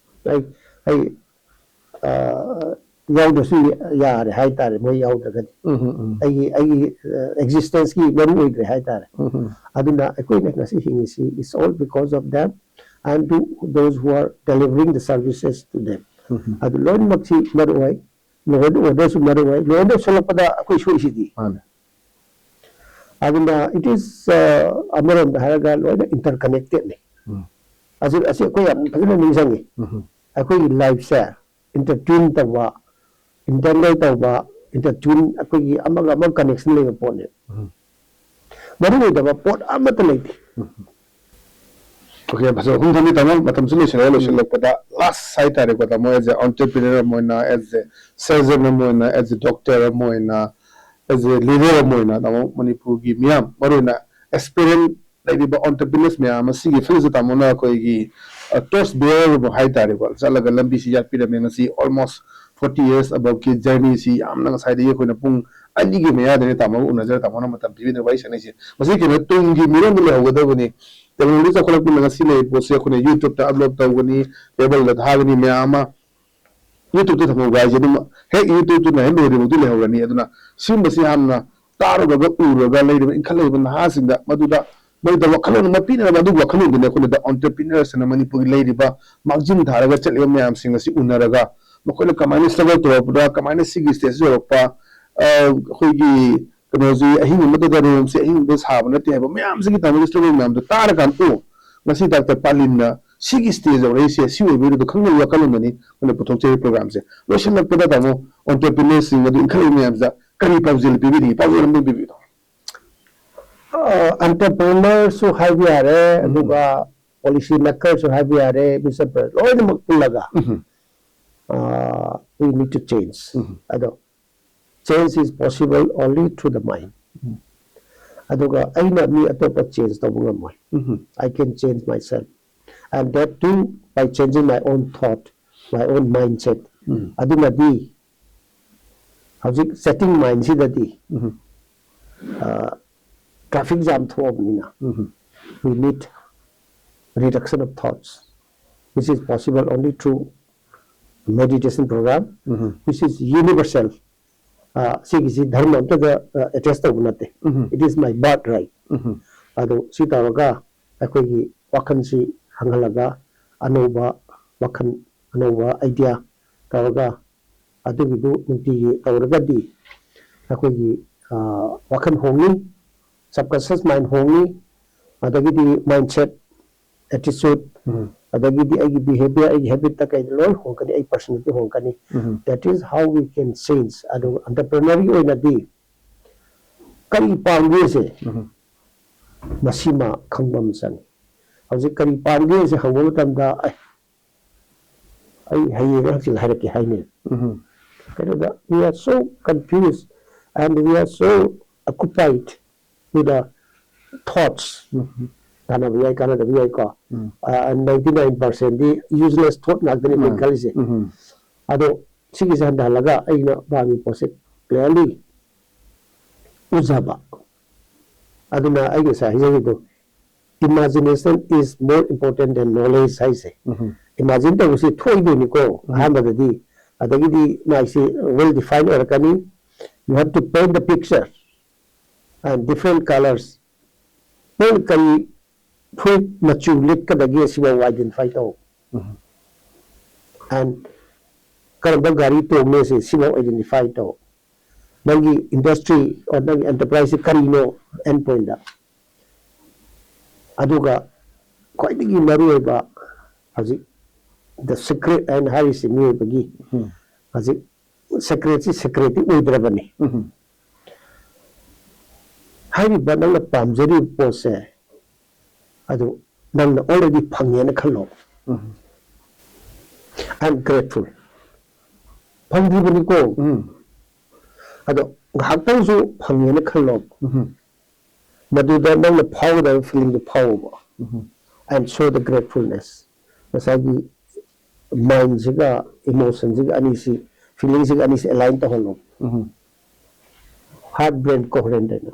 ꯑꯩ, ꯑꯩ, ꯑ, ꯌꯥꯎꯗ꯭ꯔꯁꯨ ꯌꯥꯔꯦ ꯍꯥꯏꯇꯥꯔꯦ, ꯃꯣꯏ ꯌꯥꯎꯗ꯭ꯔꯒꯗꯤ꯫ ꯎꯝ, ꯎꯝ, ꯎꯝ, ꯑꯩꯒꯤ ꯑꯩꯒꯤ ꯑꯦꯛꯖꯤꯁꯇꯦꯟꯁꯀꯤ ꯃꯔꯨ ꯑꯣꯏꯗ꯭ꯔꯦ ꯍꯥꯏꯇꯥꯔꯦ꯫ ꯎꯝ, ꯎꯝ, ꯑꯗꯨꯅ ꯑꯩꯈꯣꯏꯅ ꯉꯁꯤ ꯍꯤꯡꯉꯤꯁꯤ is all because of them and to those who are delivering the services to them. ꯎꯝ, ꯎꯝ. ꯑꯗꯨ ꯂꯣꯏꯅꯃꯛꯁꯤ ꯃꯔꯨ ꯑꯣꯏ꯫ ꯂꯣ ꯑꯦꯟ ꯑꯣꯔꯗꯔꯁꯨ ꯃꯔꯨ ꯑꯣꯏ꯫ ꯂꯣ ꯑꯦꯟ ꯑꯣꯔꯗꯔ ꯁꯣꯜꯂꯛꯄꯗ ꯑꯩꯈꯣꯏ ꯁꯣꯏꯁꯤꯗꯤ꯫ ꯃꯥꯅꯦ꯫ ꯑꯗꯨꯅ it is ꯑꯃꯔꯣꯝꯗ ꯍꯥꯏꯔꯒ ꯂꯣꯏꯅ ꯏꯟꯇꯔꯀꯅꯦꯛꯇꯦꯠꯅꯤ꯫ ꯎꯝ, ꯑꯁꯤ ꯑꯁꯤ ꯑꯩꯈꯣꯏ ꯌꯥꯝ ꯐꯖꯅ ꯅꯤꯡꯁꯤꯡꯉꯤ꯫ ꯎꯝ, ꯎꯝ. ꯑꯩꯈꯣꯏꯒꯤ ꯂꯥꯏꯐꯁꯦ ꯏꯟꯇꯔꯇ꯭ꯌꯨꯟ ꯇꯧꯕ, ꯏꯟꯇꯔꯅꯦꯜ ꯇꯧꯕ, ꯏꯟꯇꯔꯇ꯭ꯌꯨꯟ, ꯑꯩꯈꯣꯏꯒꯤ ꯑꯃꯒ ꯑꯃꯒ ꯀꯅꯦꯛꯁꯟ ꯂꯩꯕ ꯄꯣꯠꯅꯦ꯫ ꯎꯝ. ꯃꯔꯨ ꯑꯣꯏꯗꯕ ꯄꯣꯠ ꯑꯃꯠꯇ ꯂꯩꯇꯦ꯫ ꯎꯝ. ꯑꯣꯀꯦ, ꯐꯖꯕ ꯋꯥꯐꯝ ꯊꯝꯕꯤ ꯇꯥꯃꯣ꯫ ꯃꯇꯝꯁꯨ ꯂꯣꯏꯁꯤꯜꯂꯛꯑꯦ꯫ ꯂꯣꯏꯁꯤꯜꯂꯛꯄꯗ ꯂꯥꯁ ꯍꯥꯏꯇꯥꯔꯦꯀꯣ ꯇꯥꯃꯣ, as a entrepreneur ꯑꯃ ꯑꯣꯏꯅ, as a surgeon ꯑꯃ ꯑꯣꯏꯅ, as a doctor ꯑꯃ ꯑꯣꯏꯅ, as a leader ꯑꯃ ꯑꯣꯏꯅ ꯇꯥꯃꯣ, ꯃꯅꯤꯄꯨꯔꯒꯤ ꯃꯤꯌꯥꯝ, ꯃꯔꯨꯑꯣꯏꯅ ꯑꯦꯁꯄꯤꯔꯦꯟ ꯂꯩꯔꯤꯕ entrepreneurs ꯃꯌꯥꯝ ꯑꯃ, ꯁꯤꯒꯤ ꯐꯤꯜꯁꯤꯗ ꯇꯥꯃꯣꯅ ꯑꯩꯈꯣꯏꯒꯤ torch bearer ꯑꯃ ꯍꯥꯏꯇꯥꯔꯦꯀꯣ, ꯆꯠꯂꯒ ꯂꯝꯕꯤꯁꯤ ꯌꯥꯠꯄꯤꯔꯝꯃꯦ꯫ ꯉꯁꯤ almost forty years aboveꯀꯤ journeyꯁꯤ ꯌꯥꯝꯅ ꯉꯁꯥꯏꯗꯒꯤ ꯑꯩꯈꯣꯏꯅ ꯄꯨꯡ ꯑꯅꯤꯒꯤ ꯃꯌꯥꯗꯅꯤ ꯇꯥꯃꯣꯒ ꯎꯅꯖꯔ ꯇꯥꯃꯣꯅ ꯃꯇꯝ ꯄꯤꯕꯤꯗꯅ ꯋꯥꯔꯤ ꯁꯥꯟꯅꯩꯁꯦ꯫ ꯃꯁꯤ ꯀꯩꯅꯣ ꯇꯨꯡꯒꯤ ꯃꯤꯔꯣꯟꯗ ꯂꯩꯍꯧꯒꯗꯕꯅꯤ꯫ ꯇꯦꯛꯅꯣꯂꯣꯖꯤ ꯆꯥꯎꯈꯠꯂꯛꯄꯅ ꯉꯁꯤ ꯂꯩꯔꯤꯕ ꯄꯣꯠꯁꯤ ꯑꯩꯈꯣꯏꯅ YouTubeꯇ upload ꯇꯧꯒꯅꯤ, ꯇꯦꯕꯜꯗ ꯊꯥꯒꯅꯤ, ꯃꯌꯥꯝ ꯑꯃ YouTubeꯇ ꯊꯝꯍꯧꯕ ꯍꯥꯏꯁꯦ ꯑꯗꯨꯝ ꯍꯦꯛ YouTubeꯇꯨꯅ ꯍꯦꯛ ꯂꯣꯏꯗ꯭ꯔꯤꯐꯥꯎꯗꯤ ꯂꯩꯍꯧꯔꯅꯤ꯫ ꯑꯗꯨꯅ ꯁꯤꯒꯨꯝꯕꯁꯤ ꯌꯥꯝꯅ ꯇꯥꯔꯨꯔꯒ ꯎꯔꯒ ꯂꯩꯔꯤꯕ ꯏꯟꯈꯠꯂꯛꯏꯕ ꯅꯍꯥꯁꯤꯡꯗ ꯃꯗꯨꯗ ꯃꯣꯏꯗ ꯋꯥꯈꯜꯂꯣꯟ ꯑꯃ ꯄꯤꯅꯅꯕ ꯑꯗꯨꯒꯤ ꯋꯥꯈꯜꯂꯣꯟꯗꯨꯅꯤ ꯑꯩꯈꯣꯏꯅ The Entrepreneurs ꯍꯥꯏꯅ ꯃꯅꯤꯄꯨꯔꯒꯤ ꯂꯩꯔꯤꯕ ꯃꯥꯡꯖꯤꯜ ꯊꯥꯔꯒ ꯆꯠꯂꯤꯕ ꯃꯌꯥꯝꯁꯤꯡ ꯑꯁꯤ ꯎꯅꯔꯒ ꯃꯈꯣꯏꯅ ꯀꯃꯥꯏꯅ struggle ꯇꯧꯔꯛꯄ꯭ꯔꯥ, ꯀꯃꯥꯏꯅ ꯁꯤꯒꯤ stageꯁꯤ ꯌꯧꯔꯛꯄ, ꯑ, ꯑꯩꯈꯣꯏꯒꯤ ꯀꯩꯅꯣꯁꯤ ꯑꯍꯤꯡ ꯑꯃꯗ ꯔꯨꯝꯁꯤ ꯑꯍꯤꯡ ꯑꯃꯗ ꯁꯥꯕ ꯅꯠꯇꯦ ꯍꯥꯏꯕ ꯃꯌꯥꯝꯁꯤꯒꯤ ꯇꯥꯃꯣꯒꯤ struggle ꯃꯌꯥꯝꯗꯣ ꯇꯥꯔꯀꯥꯟꯗ, ꯑꯣ, ꯉꯁꯤ ꯗꯥꯛꯇꯔ ꯄꯥꯂꯤꯟꯅ ꯁꯤꯒꯤ stage ꯌꯧꯔꯛꯏꯁꯦ ꯁꯤ ꯑꯣꯏꯕꯩꯅꯦꯗꯣ ꯈꯪꯅꯕꯒꯤ ꯋꯥꯈꯜꯂꯣꯟꯗꯅꯤ ꯑꯩꯈꯣꯏꯅ ꯄꯨꯊꯣꯛꯆꯔꯤꯕ programꯁꯦ꯫ ꯂꯣꯏꯁꯤꯜꯂꯛꯄꯗ ꯇꯥꯃꯣ, entrepreneursꯁꯤꯡ ꯑꯗꯨ ꯏꯟꯈꯠꯂꯛꯏꯕ ꯃꯌꯥꯝꯁꯤꯗ ꯀꯔꯤ ꯄꯥꯎꯖꯦꯜ ꯄꯤꯕꯤꯅꯤꯡꯉꯤ? ꯄꯥꯎꯖꯦꯜ ꯑꯃ ꯄꯤꯕꯤꯌꯨ꯫ ꯑ, entrepreneurꯁꯨ ꯍꯥꯏꯕ ꯌꯥꯔꯦ, ꯑꯗꯨꯒ policy makerꯁꯨ ꯍꯥꯏꯕ ꯌꯥꯔꯦ, business person ꯂꯣꯏꯅꯃꯛ ꯄꯨꯜꯂꯒ, ꯎꯝ. uh, we need to change. ꯎꯝ. ꯑꯗꯣ change is possible only through the mind. ꯑꯗꯨꯒ ꯑꯩꯅ ꯃꯤ ꯑꯇꯣꯞꯄ change ꯇꯧꯕ ꯉꯝꯃꯣꯏ. ꯎꯝ. I can change myself. And that too by changing my own thought, my own mindset. ꯎꯝ. ꯑꯗꯨꯅꯗꯤ ꯍꯧꯖꯤꯛ setting mindꯁꯤꯗꯗꯤ um. traffic jam ꯊꯣꯛꯑꯕꯅꯤꯅ, um. we need reduction of thoughts, which is possible only through meditation program, which is universal. ꯑ, ꯁꯤꯒꯤꯁꯤ ꯙꯔꯃ ꯑꯝꯇꯗ attach ꯇꯧꯕ ꯅꯠꯇꯦ꯫ It is my birth right. ꯑꯗꯣ ꯁꯤ ꯇꯧꯔꯒ ꯑꯩꯈꯣꯏꯒꯤ ꯋꯥꯈꯜꯁꯤ ꯍꯪꯍꯜꯂꯒ ꯑꯅꯧꯕ ꯋꯥꯈꯜ, ꯑꯅꯧꯕ ꯑꯥꯏꯗꯤꯌꯥ ꯇꯧꯔꯒ ꯑꯗꯨꯒꯤꯗꯨ ꯅꯨꯡꯇꯤꯒꯤ ꯇꯧꯔꯒꯗꯤ ꯑꯩꯈꯣꯏꯒꯤ, ꯑ, ꯋꯥꯈꯜ ꯍꯣꯡꯉꯤ, subconscious mind ꯍꯣꯡꯉꯤ, ꯑꯗꯒꯤꯗꯤ ꯃꯥꯏꯟꯁꯦꯠ, ꯑꯦꯇꯤꯆꯨꯠ, ꯑꯗꯒꯤꯗꯤ ꯑꯩꯒꯤ ꯕꯤꯍꯦꯕꯤꯌꯔ, ꯑꯩꯒꯤ ꯍꯦꯕꯤꯠꯇ ꯀꯩꯗ ꯂꯣꯏ ꯍꯣꯡꯒꯅꯤ, ꯑꯩ personality ꯍꯣꯡꯒꯅꯤ꯫ That is how we can change. ꯑꯗꯨꯒ ꯑꯣꯟꯇꯔꯄ꯭ꯔꯤꯅꯔꯒꯤ ꯑꯣꯏꯅꯗꯤ ꯀꯔꯤ ꯄꯥꯝꯒꯦꯁꯦ ꯃꯁꯤꯃ ꯈꯪꯕ ꯑꯃ ꯆꯪꯉꯤ꯫ ꯍꯧꯖꯤꯛ ꯀꯔꯤ ꯄꯥꯝꯒꯦꯁꯦ ꯍꯪꯕ ꯃꯇꯝꯗ, "ꯑꯩ, ꯑꯩ ꯍꯌꯦꯡ ꯍꯪꯆꯤꯠ ꯍꯥꯏꯔꯛꯀꯦ" ꯍꯥꯏꯅꯩ꯫ ꯀꯩꯅꯣꯗ, we are so confused and we are so occupied with the thoughts. ꯀꯥꯟꯅꯕ ꯌꯥꯏ, ꯀꯥꯟꯅꯗꯕ ꯌꯥꯏꯀꯣ꯫ ꯅꯥꯏꯟꯇꯤ ꯅꯥꯏꯟ ꯄꯥꯔꯁꯦꯟꯗꯤ ꯌꯨꯖꯂꯦꯁ ꯊꯣꯠ ꯉꯥꯛꯇꯅꯤ ꯑꯩꯈꯣꯏꯅ ꯈꯜꯂꯤꯁꯦ꯫ ꯑꯗꯣ ꯁꯤꯒꯤꯁꯦ ꯍꯟꯊꯍꯜꯂꯒ ꯑꯩꯅ ꯄꯥꯝꯃꯤ ꯄꯣꯠꯁꯦ ꯀ꯭ꯂꯤꯌꯥꯔꯂꯤ ꯎꯖꯕ꯫ ꯑꯗꯨꯅ ꯑꯩ ꯉꯁꯥꯏ ꯍꯥꯏꯖꯈꯤꯕꯗꯣ, "Imagination is more important than knowledge" ꯍꯥꯏꯁꯦ꯫ ꯏꯃꯥꯖꯤꯟ ꯇꯧꯕꯁꯤ ꯊꯣꯛꯏꯗꯣꯏꯅꯤꯀꯣ ꯑꯍꯥꯟꯕꯗꯗꯤ, ꯑꯗꯒꯤꯗꯤ ꯃꯥꯏꯁꯤ ꯋꯦꯜ ꯗꯤꯐꯥꯏꯟ ꯑꯣꯏꯔꯛꯀꯅꯤ꯫ You have to paint the picture and different colors. ꯅꯪ ꯀꯔꯤ ꯐꯨꯔꯤꯠ ꯃꯆꯨ ꯂꯤꯠꯀꯗꯒꯦ ꯁꯤꯐꯥꯎ ꯑꯥꯏꯗꯦꯟꯇꯤꯐꯥꯏ ꯇꯧ꯫ And ꯀꯔꯝꯕ ꯒꯥꯔꯤ ꯇꯣꯡꯅꯦꯁꯦ ꯁꯤꯐꯥꯎ ꯑꯥꯏꯗꯦꯟꯇꯤꯐꯥꯏ ꯇꯧ꯫ ꯅꯪꯒꯤ ꯏꯟꯗꯁꯇ꯭ꯔꯤ ꯑꯣꯔ ꯅꯪꯒꯤ ꯑꯦꯟꯇꯔꯄ꯭ꯔꯥꯏꯖꯁꯤ ꯀꯔꯤꯅꯣ ꯑꯦꯟ ꯄꯣꯏꯟꯗ꯫ ꯑꯗꯨꯒ ꯈ꯭ꯋꯥꯏꯗꯒꯤ ꯃꯔꯨꯑꯣꯏꯕ ꯍꯧꯖꯤꯛ the secret ꯍꯥꯏꯅ ꯍꯥꯏꯔꯤꯁꯤ ꯃꯤꯑꯣꯏꯕꯒꯤ ꯍꯧꯖꯤꯛ ꯁꯦꯀ꯭ꯔꯦꯠꯁꯤ ꯁꯦꯀ꯭ꯔꯦꯠꯇꯤ ꯑꯣꯏꯗ꯭ꯔꯕꯅꯤ꯫ ꯍꯥꯏꯔꯤꯕ ꯅꯪꯅ ꯄꯥꯝꯖꯔꯤꯕ ꯄꯣꯠꯁꯦ ꯑꯗꯨ ꯅꯪꯅ ꯑꯣꯜꯔꯦꯗꯤ ꯐꯪꯉꯦꯅ ꯈꯜꯂꯣ꯫ I am grateful꯫ ꯐꯪꯗ꯭ꯔꯤꯕꯅꯤꯀꯣ꯫ ꯑꯗꯣ ꯉꯥꯏꯍꯥꯛꯇꯪꯁꯨ ꯐꯪꯉꯦꯅ ꯈꯜꯂꯣ꯫ ꯃꯗꯨꯗ ꯅꯪꯅ ꯐꯥꯎꯒꯗꯕ ꯐꯤꯂꯤꯡꯗꯨ ꯐꯥꯎꯕ꯫ And show the gratefulness꯫ ꯉꯁꯥꯏꯒꯤ ꯃꯥꯏꯟꯁꯤꯒ ꯏꯃꯣꯁꯟꯁꯤꯒ ꯑꯅꯤꯁꯤ, ꯐꯤꯂꯤꯡꯁꯤꯒ ꯑꯅꯤꯁꯤ ꯑꯦꯂꯥꯏꯟ ꯇꯧꯍꯜꯂꯣ꯫ ꯍꯥꯔꯠ ꯕ꯭ꯔꯦꯟ ꯀꯣꯍꯔꯦꯟ ꯍꯥꯏꯅ꯫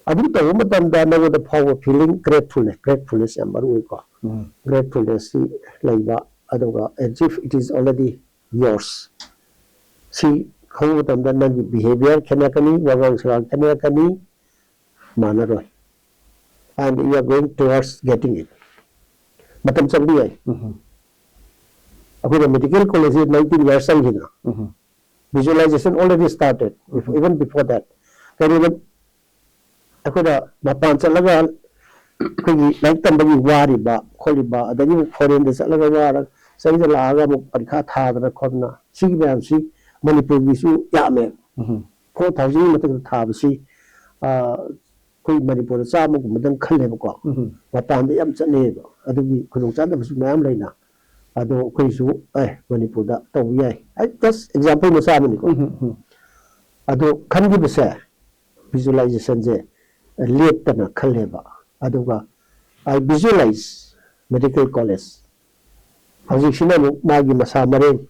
ꯑꯗꯨ ꯇꯧꯕ ꯃꯇꯝꯗ ꯅꯉꯣꯟꯗ ꯐꯥꯎꯕ ꯐꯤꯂꯤꯡ ꯒ꯭ꯔꯦꯠꯐꯨꯜꯅꯦꯁ, ꯒ꯭ꯔꯦꯠꯐꯨꯜꯅꯦꯁ ꯌꯥꯝ ꯃꯔꯨ ꯑꯣꯏꯀꯣ꯫ ꯒ꯭ꯔꯦꯠꯐꯨꯜꯅꯦꯁꯁꯤ ꯂꯩꯕ ꯑꯗꯨꯒ as if it is already yours. ꯁꯤ ꯈꯪꯕ ꯃꯇꯝꯗ ꯅꯪꯒꯤ behaviour ꯈꯦꯠꯅꯔꯛꯀꯅꯤ, ꯋꯥꯉꯥꯡ ꯁꯉꯥꯡ ꯈꯦꯠꯅꯔꯛꯀꯅꯤ, ꯃꯥꯟꯅꯔꯣꯏ, and you are going towards getting it. ꯃꯇꯝ ꯆꯪꯕ ꯌꯥꯏ꯫ ꯑꯩꯈꯣꯏꯅ medical college nineteen years ꯆꯪꯈꯤꯗꯅ, visualization already started, even before that. ꯀꯔꯤꯒꯨꯝꯕ ꯑꯩꯈꯣꯏꯅ ꯃꯄꯥꯟ ꯆꯠꯂꯒ ꯑꯩꯈꯣꯏꯒꯤ ꯂꯥꯏꯔꯤꯛ ꯇꯝꯕꯒꯤ ꯋꯥꯔꯤꯕ ꯈꯣꯠꯂꯤꯕ, ꯑꯗꯒꯤ ꯑꯃꯨꯛ foreign ꯗ ꯆꯠꯂꯒ ꯋꯥꯔ ꯆꯍꯤꯗ ꯂꯥꯛꯑꯒ ꯑꯃꯨꯛ ꯄꯔꯤꯈꯥ ꯊꯥꯗꯅ ꯈꯣꯠꯇꯅ, ꯁꯤꯒꯤ ꯃꯌꯥꯝꯁꯤ ꯃꯅꯤꯄꯨꯔꯒꯤꯁꯨ ꯌꯥꯝꯃꯦ꯫ Four thousand ꯒꯤ ꯃꯊꯛꯇ ꯊꯥꯕꯁꯤ, ꯑꯩꯈꯣꯏ ꯃꯅꯤꯄꯨꯔꯗ ꯆꯥꯝꯃꯒꯨꯝꯕꯗꯪ ꯈꯜꯂꯦꯕꯀꯣ꯫ ꯃꯄꯥꯟꯗ ꯌꯥꯝ ꯆꯠꯅꯩꯌꯦꯕ꯫ ꯑꯗꯨꯒꯤ ꯈꯨꯗꯣꯡꯆꯥꯗꯕꯁꯨ ꯃꯌꯥꯝ ꯂꯩꯅ꯫ ꯑꯗꯣ ꯑꯩꯈꯣꯏꯁꯨ ꯑꯦ ꯃꯅꯤꯄꯨꯔꯗ ꯇꯧꯕ ꯌꯥꯏ꯫ ꯑꯩ just example ꯃꯆꯥ ꯑꯃꯅꯤꯀꯣ꯫ ꯑꯗꯣ ꯈꯟꯈꯤꯕꯁꯦ, visualization ꯁꯦ ꯂꯦꯞꯇꯅ ꯈꯜꯂꯦꯕ꯫ ꯑꯗꯨꯒ I visualize medical college꯫ ꯍꯧꯖꯤꯛꯁꯤꯅ ꯑꯃꯨꯛ ꯃꯥꯒꯤ ꯃꯁꯥ ꯃꯔꯦꯡ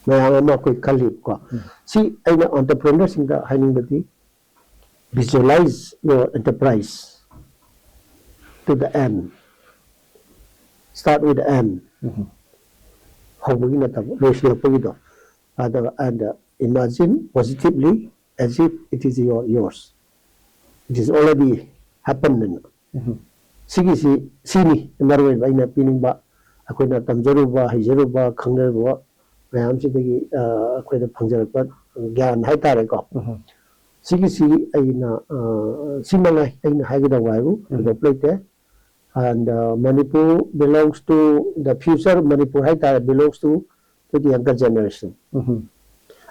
ꯃꯌꯥꯝ ꯑꯃ ꯑꯩꯈꯣꯏ ꯈꯜꯂꯤꯕꯀꯣ꯫ ꯁꯤ ꯑꯩꯅ entrepreneur ꯁꯤꯡꯗ ꯍꯥꯏꯅꯤꯡꯕꯗꯤ, visualize your enterprise to the end, start with the end. ꯍꯧꯕꯒꯤ ꯅꯠꯇꯕ, ꯂꯣꯏꯁꯤꯜꯂꯛꯄꯒꯤꯗꯣ꯫ ꯑꯗ and imagine positively as if it is your yours, it is already happened. ꯁꯤꯒꯤꯁꯤ, ꯁꯤꯅꯤ ꯃꯔꯨ ꯑꯣꯏꯕ ꯑꯩꯅ ꯄꯤꯅꯤꯡꯕ꯫ ꯑꯩꯈꯣꯏꯅ ꯇꯝꯖꯔꯨꯕ, ꯍꯩꯖꯔꯨꯕ, ꯈꯪꯅꯔꯨꯕ ꯃꯌꯥꯝꯁꯤꯗꯒꯤ ꯑꯩꯈꯣꯏꯗ ꯐꯪꯖꯔꯛꯄ ꯒ꯭ꯌꯥꯟ ꯍꯥꯏꯇꯥꯔꯦꯀꯣ꯫ ꯁꯤꯒꯤꯁꯤ ꯑꯩꯅ ꯁꯤ ꯃꯉꯥꯏ ꯑꯩꯅ ꯍꯥꯏꯒꯗꯧꯕ ꯍꯥꯏꯕꯨ ꯊꯣꯏꯗꯣꯛꯄ ꯂꯩꯇꯦ꯫ And Manipur belongs to, the future Manipur ꯍꯥꯏꯇꯥꯔꯦ, belongs to, to the younger generation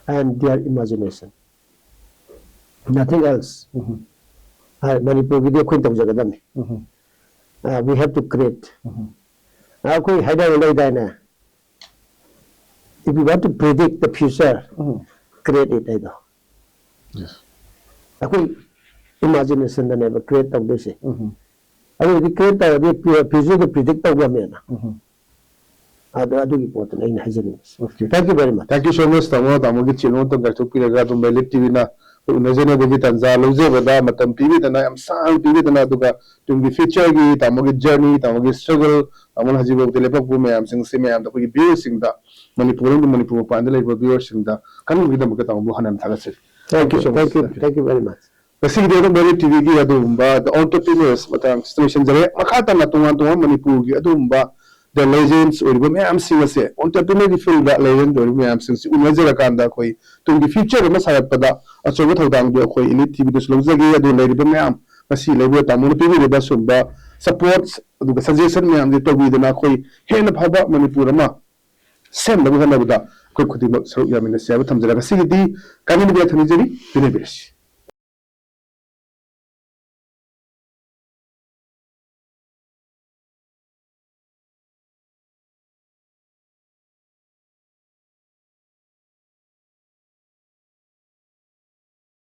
and their imagination, nothing else. ꯃꯅꯤꯄꯨꯔꯒꯤꯗꯤ ꯑꯩꯈꯣꯏꯅ ꯇꯧꯖꯒꯗꯕꯅꯤ꯫ We have to create. ꯑꯩꯈꯣꯏ ꯍꯥꯏꯅꯕ ꯂꯩꯗꯥꯏꯅꯦ, if you want to predict the future, create it ꯍꯥꯏꯗꯣ꯫ ꯑꯩꯈꯣꯏ imagination ꯗꯅꯦꯕ create ꯇꯧꯗꯣꯏꯁꯦ꯫ ꯑꯗꯨꯗꯤ create ꯇꯧꯔꯗꯤ future ꯗ predict ꯇꯧ ꯉꯝꯃꯦꯅ꯫ ꯑꯗꯣ ꯑꯗꯨꯒꯤ ꯄꯣꯠꯇꯨꯅ ꯑꯩꯅ ꯍꯥꯏꯖꯅꯤꯡꯕꯁꯦ꯫ Okay. Thank you very much. Thank you so much, ꯇꯥꯃꯣ꯫ ꯇꯥꯃꯣꯒꯤ ꯆꯤꯟꯕ ꯃꯇꯝ ꯀꯥꯏꯊꯣꯛꯄꯤꯔꯒ ꯑꯗꯨꯝ ꯚꯦꯂꯤꯠ ꯇꯤꯚꯤꯅ ꯎꯅꯖꯅꯕꯒꯤ ꯇꯥꯟꯖꯥ ꯂꯧꯖꯕꯗ ꯃꯇꯝ ꯄꯤꯕꯤꯗꯅ, ꯌꯥꯝ ꯁꯥꯡꯅ ꯄꯤꯕꯤꯗꯅ, ꯑꯗꯨꯒ ꯇꯨꯡꯒꯤ future ꯒꯤ ꯇꯥꯃꯣꯒꯤ journey, ꯇꯥꯃꯣꯒꯤ struggle, ꯇꯥꯃꯣꯅ ꯍꯧꯖꯤꯛꯐꯥꯎꯗ ꯂꯦꯞꯄꯛꯄ ꯃꯌꯥꯝꯁꯤꯡꯁꯦ ꯃꯌꯥꯝꯗ, ꯑꯩꯈꯣꯏꯒꯤ viewer ꯁꯤꯡꯗ, ꯃꯅꯤꯄꯨꯔ ꯑꯃꯗꯤ ꯃꯅꯤꯄꯨꯔ ꯃꯄꯥꯟꯗ ꯂꯩꯕ viewer ꯁꯤꯡꯗ ꯀꯥꯟꯅꯕꯒꯤꯗꯃꯛꯇ ꯇꯥꯃꯣꯕꯨ ꯍꯟꯅ ꯍꯟꯅ ꯊꯥꯒꯠꯆꯔꯤ꯫ Thank you, Thank you so much, thank you, sir. Thank you very much. ꯉꯁꯤꯒꯤꯗꯤ ꯑꯗꯨꯝ ꯚꯦꯂꯨ ꯇꯤꯚꯤꯒꯤ ꯑꯗꯨꯒꯨꯝꯕ the entrepreneurs ꯃꯇꯥꯡ ꯁꯤꯗ ꯂꯣꯏꯁꯤꯟꯖꯔꯦ꯫ ꯃꯈꯥ ꯇꯥꯅ ꯇꯣꯉꯥꯟ ꯇꯣꯉꯥꯟꯕ ꯃꯅꯤꯄꯨꯔꯒꯤ ꯑꯗꯨꯒꯨꯝꯕ the legends ꯑꯣꯏꯔꯤꯕ ꯃꯌꯥꯝꯁꯤꯡ ꯑꯁꯦ, entrepreneur ꯒꯤ field ꯗ legend ꯑꯣꯏꯔꯤꯕ ꯃꯌꯥꯝꯁꯤꯡꯁꯤ ꯎꯅꯖꯔꯀꯥꯟꯗ ꯑꯩꯈꯣꯏ ꯇꯨꯡꯒꯤ future ꯑꯃ ꯁꯥꯒꯠꯄꯗ ꯑꯆꯧꯕ ꯊꯧꯗꯥꯡꯗꯨ ꯑꯩꯈꯣꯏ ꯏꯂꯤꯠ ꯇꯤꯚꯤꯗꯁꯨ ꯂꯧꯖꯒꯦ꯫ ꯑꯗꯨ ꯂꯩꯔꯤꯕ ꯃꯌꯥꯝ, ꯉꯁꯤ ꯂꯩꯕ ꯇꯥꯃꯣꯅ ꯄꯤꯕꯤꯔꯤꯕ ꯁꯨꯝꯕ supports ꯑꯗꯨꯒ suggestion ꯃꯌꯥꯝꯁꯦ ꯇꯧꯕꯤꯗꯅ ꯑꯩꯈꯣꯏ ꯍꯦꯟꯅ ꯐꯕ ꯃꯅꯤꯄꯨꯔ ꯑꯃ ꯁꯦꯝꯅꯕ ꯍꯣꯠꯅꯕꯗ ꯑꯩꯈꯣꯏ ꯈꯨꯗꯤꯡꯃꯛ ꯁꯔꯨꯛ ꯌꯥꯃꯤꯟꯅꯁꯤ ꯍꯥꯏꯕ ꯊꯝꯖꯔꯒ ꯉꯁꯤꯒꯤꯗꯤ ꯀꯥꯏꯅ ꯊꯝꯖꯔꯤ꯫ ꯄꯤꯅꯕꯤꯔꯁꯤ꯫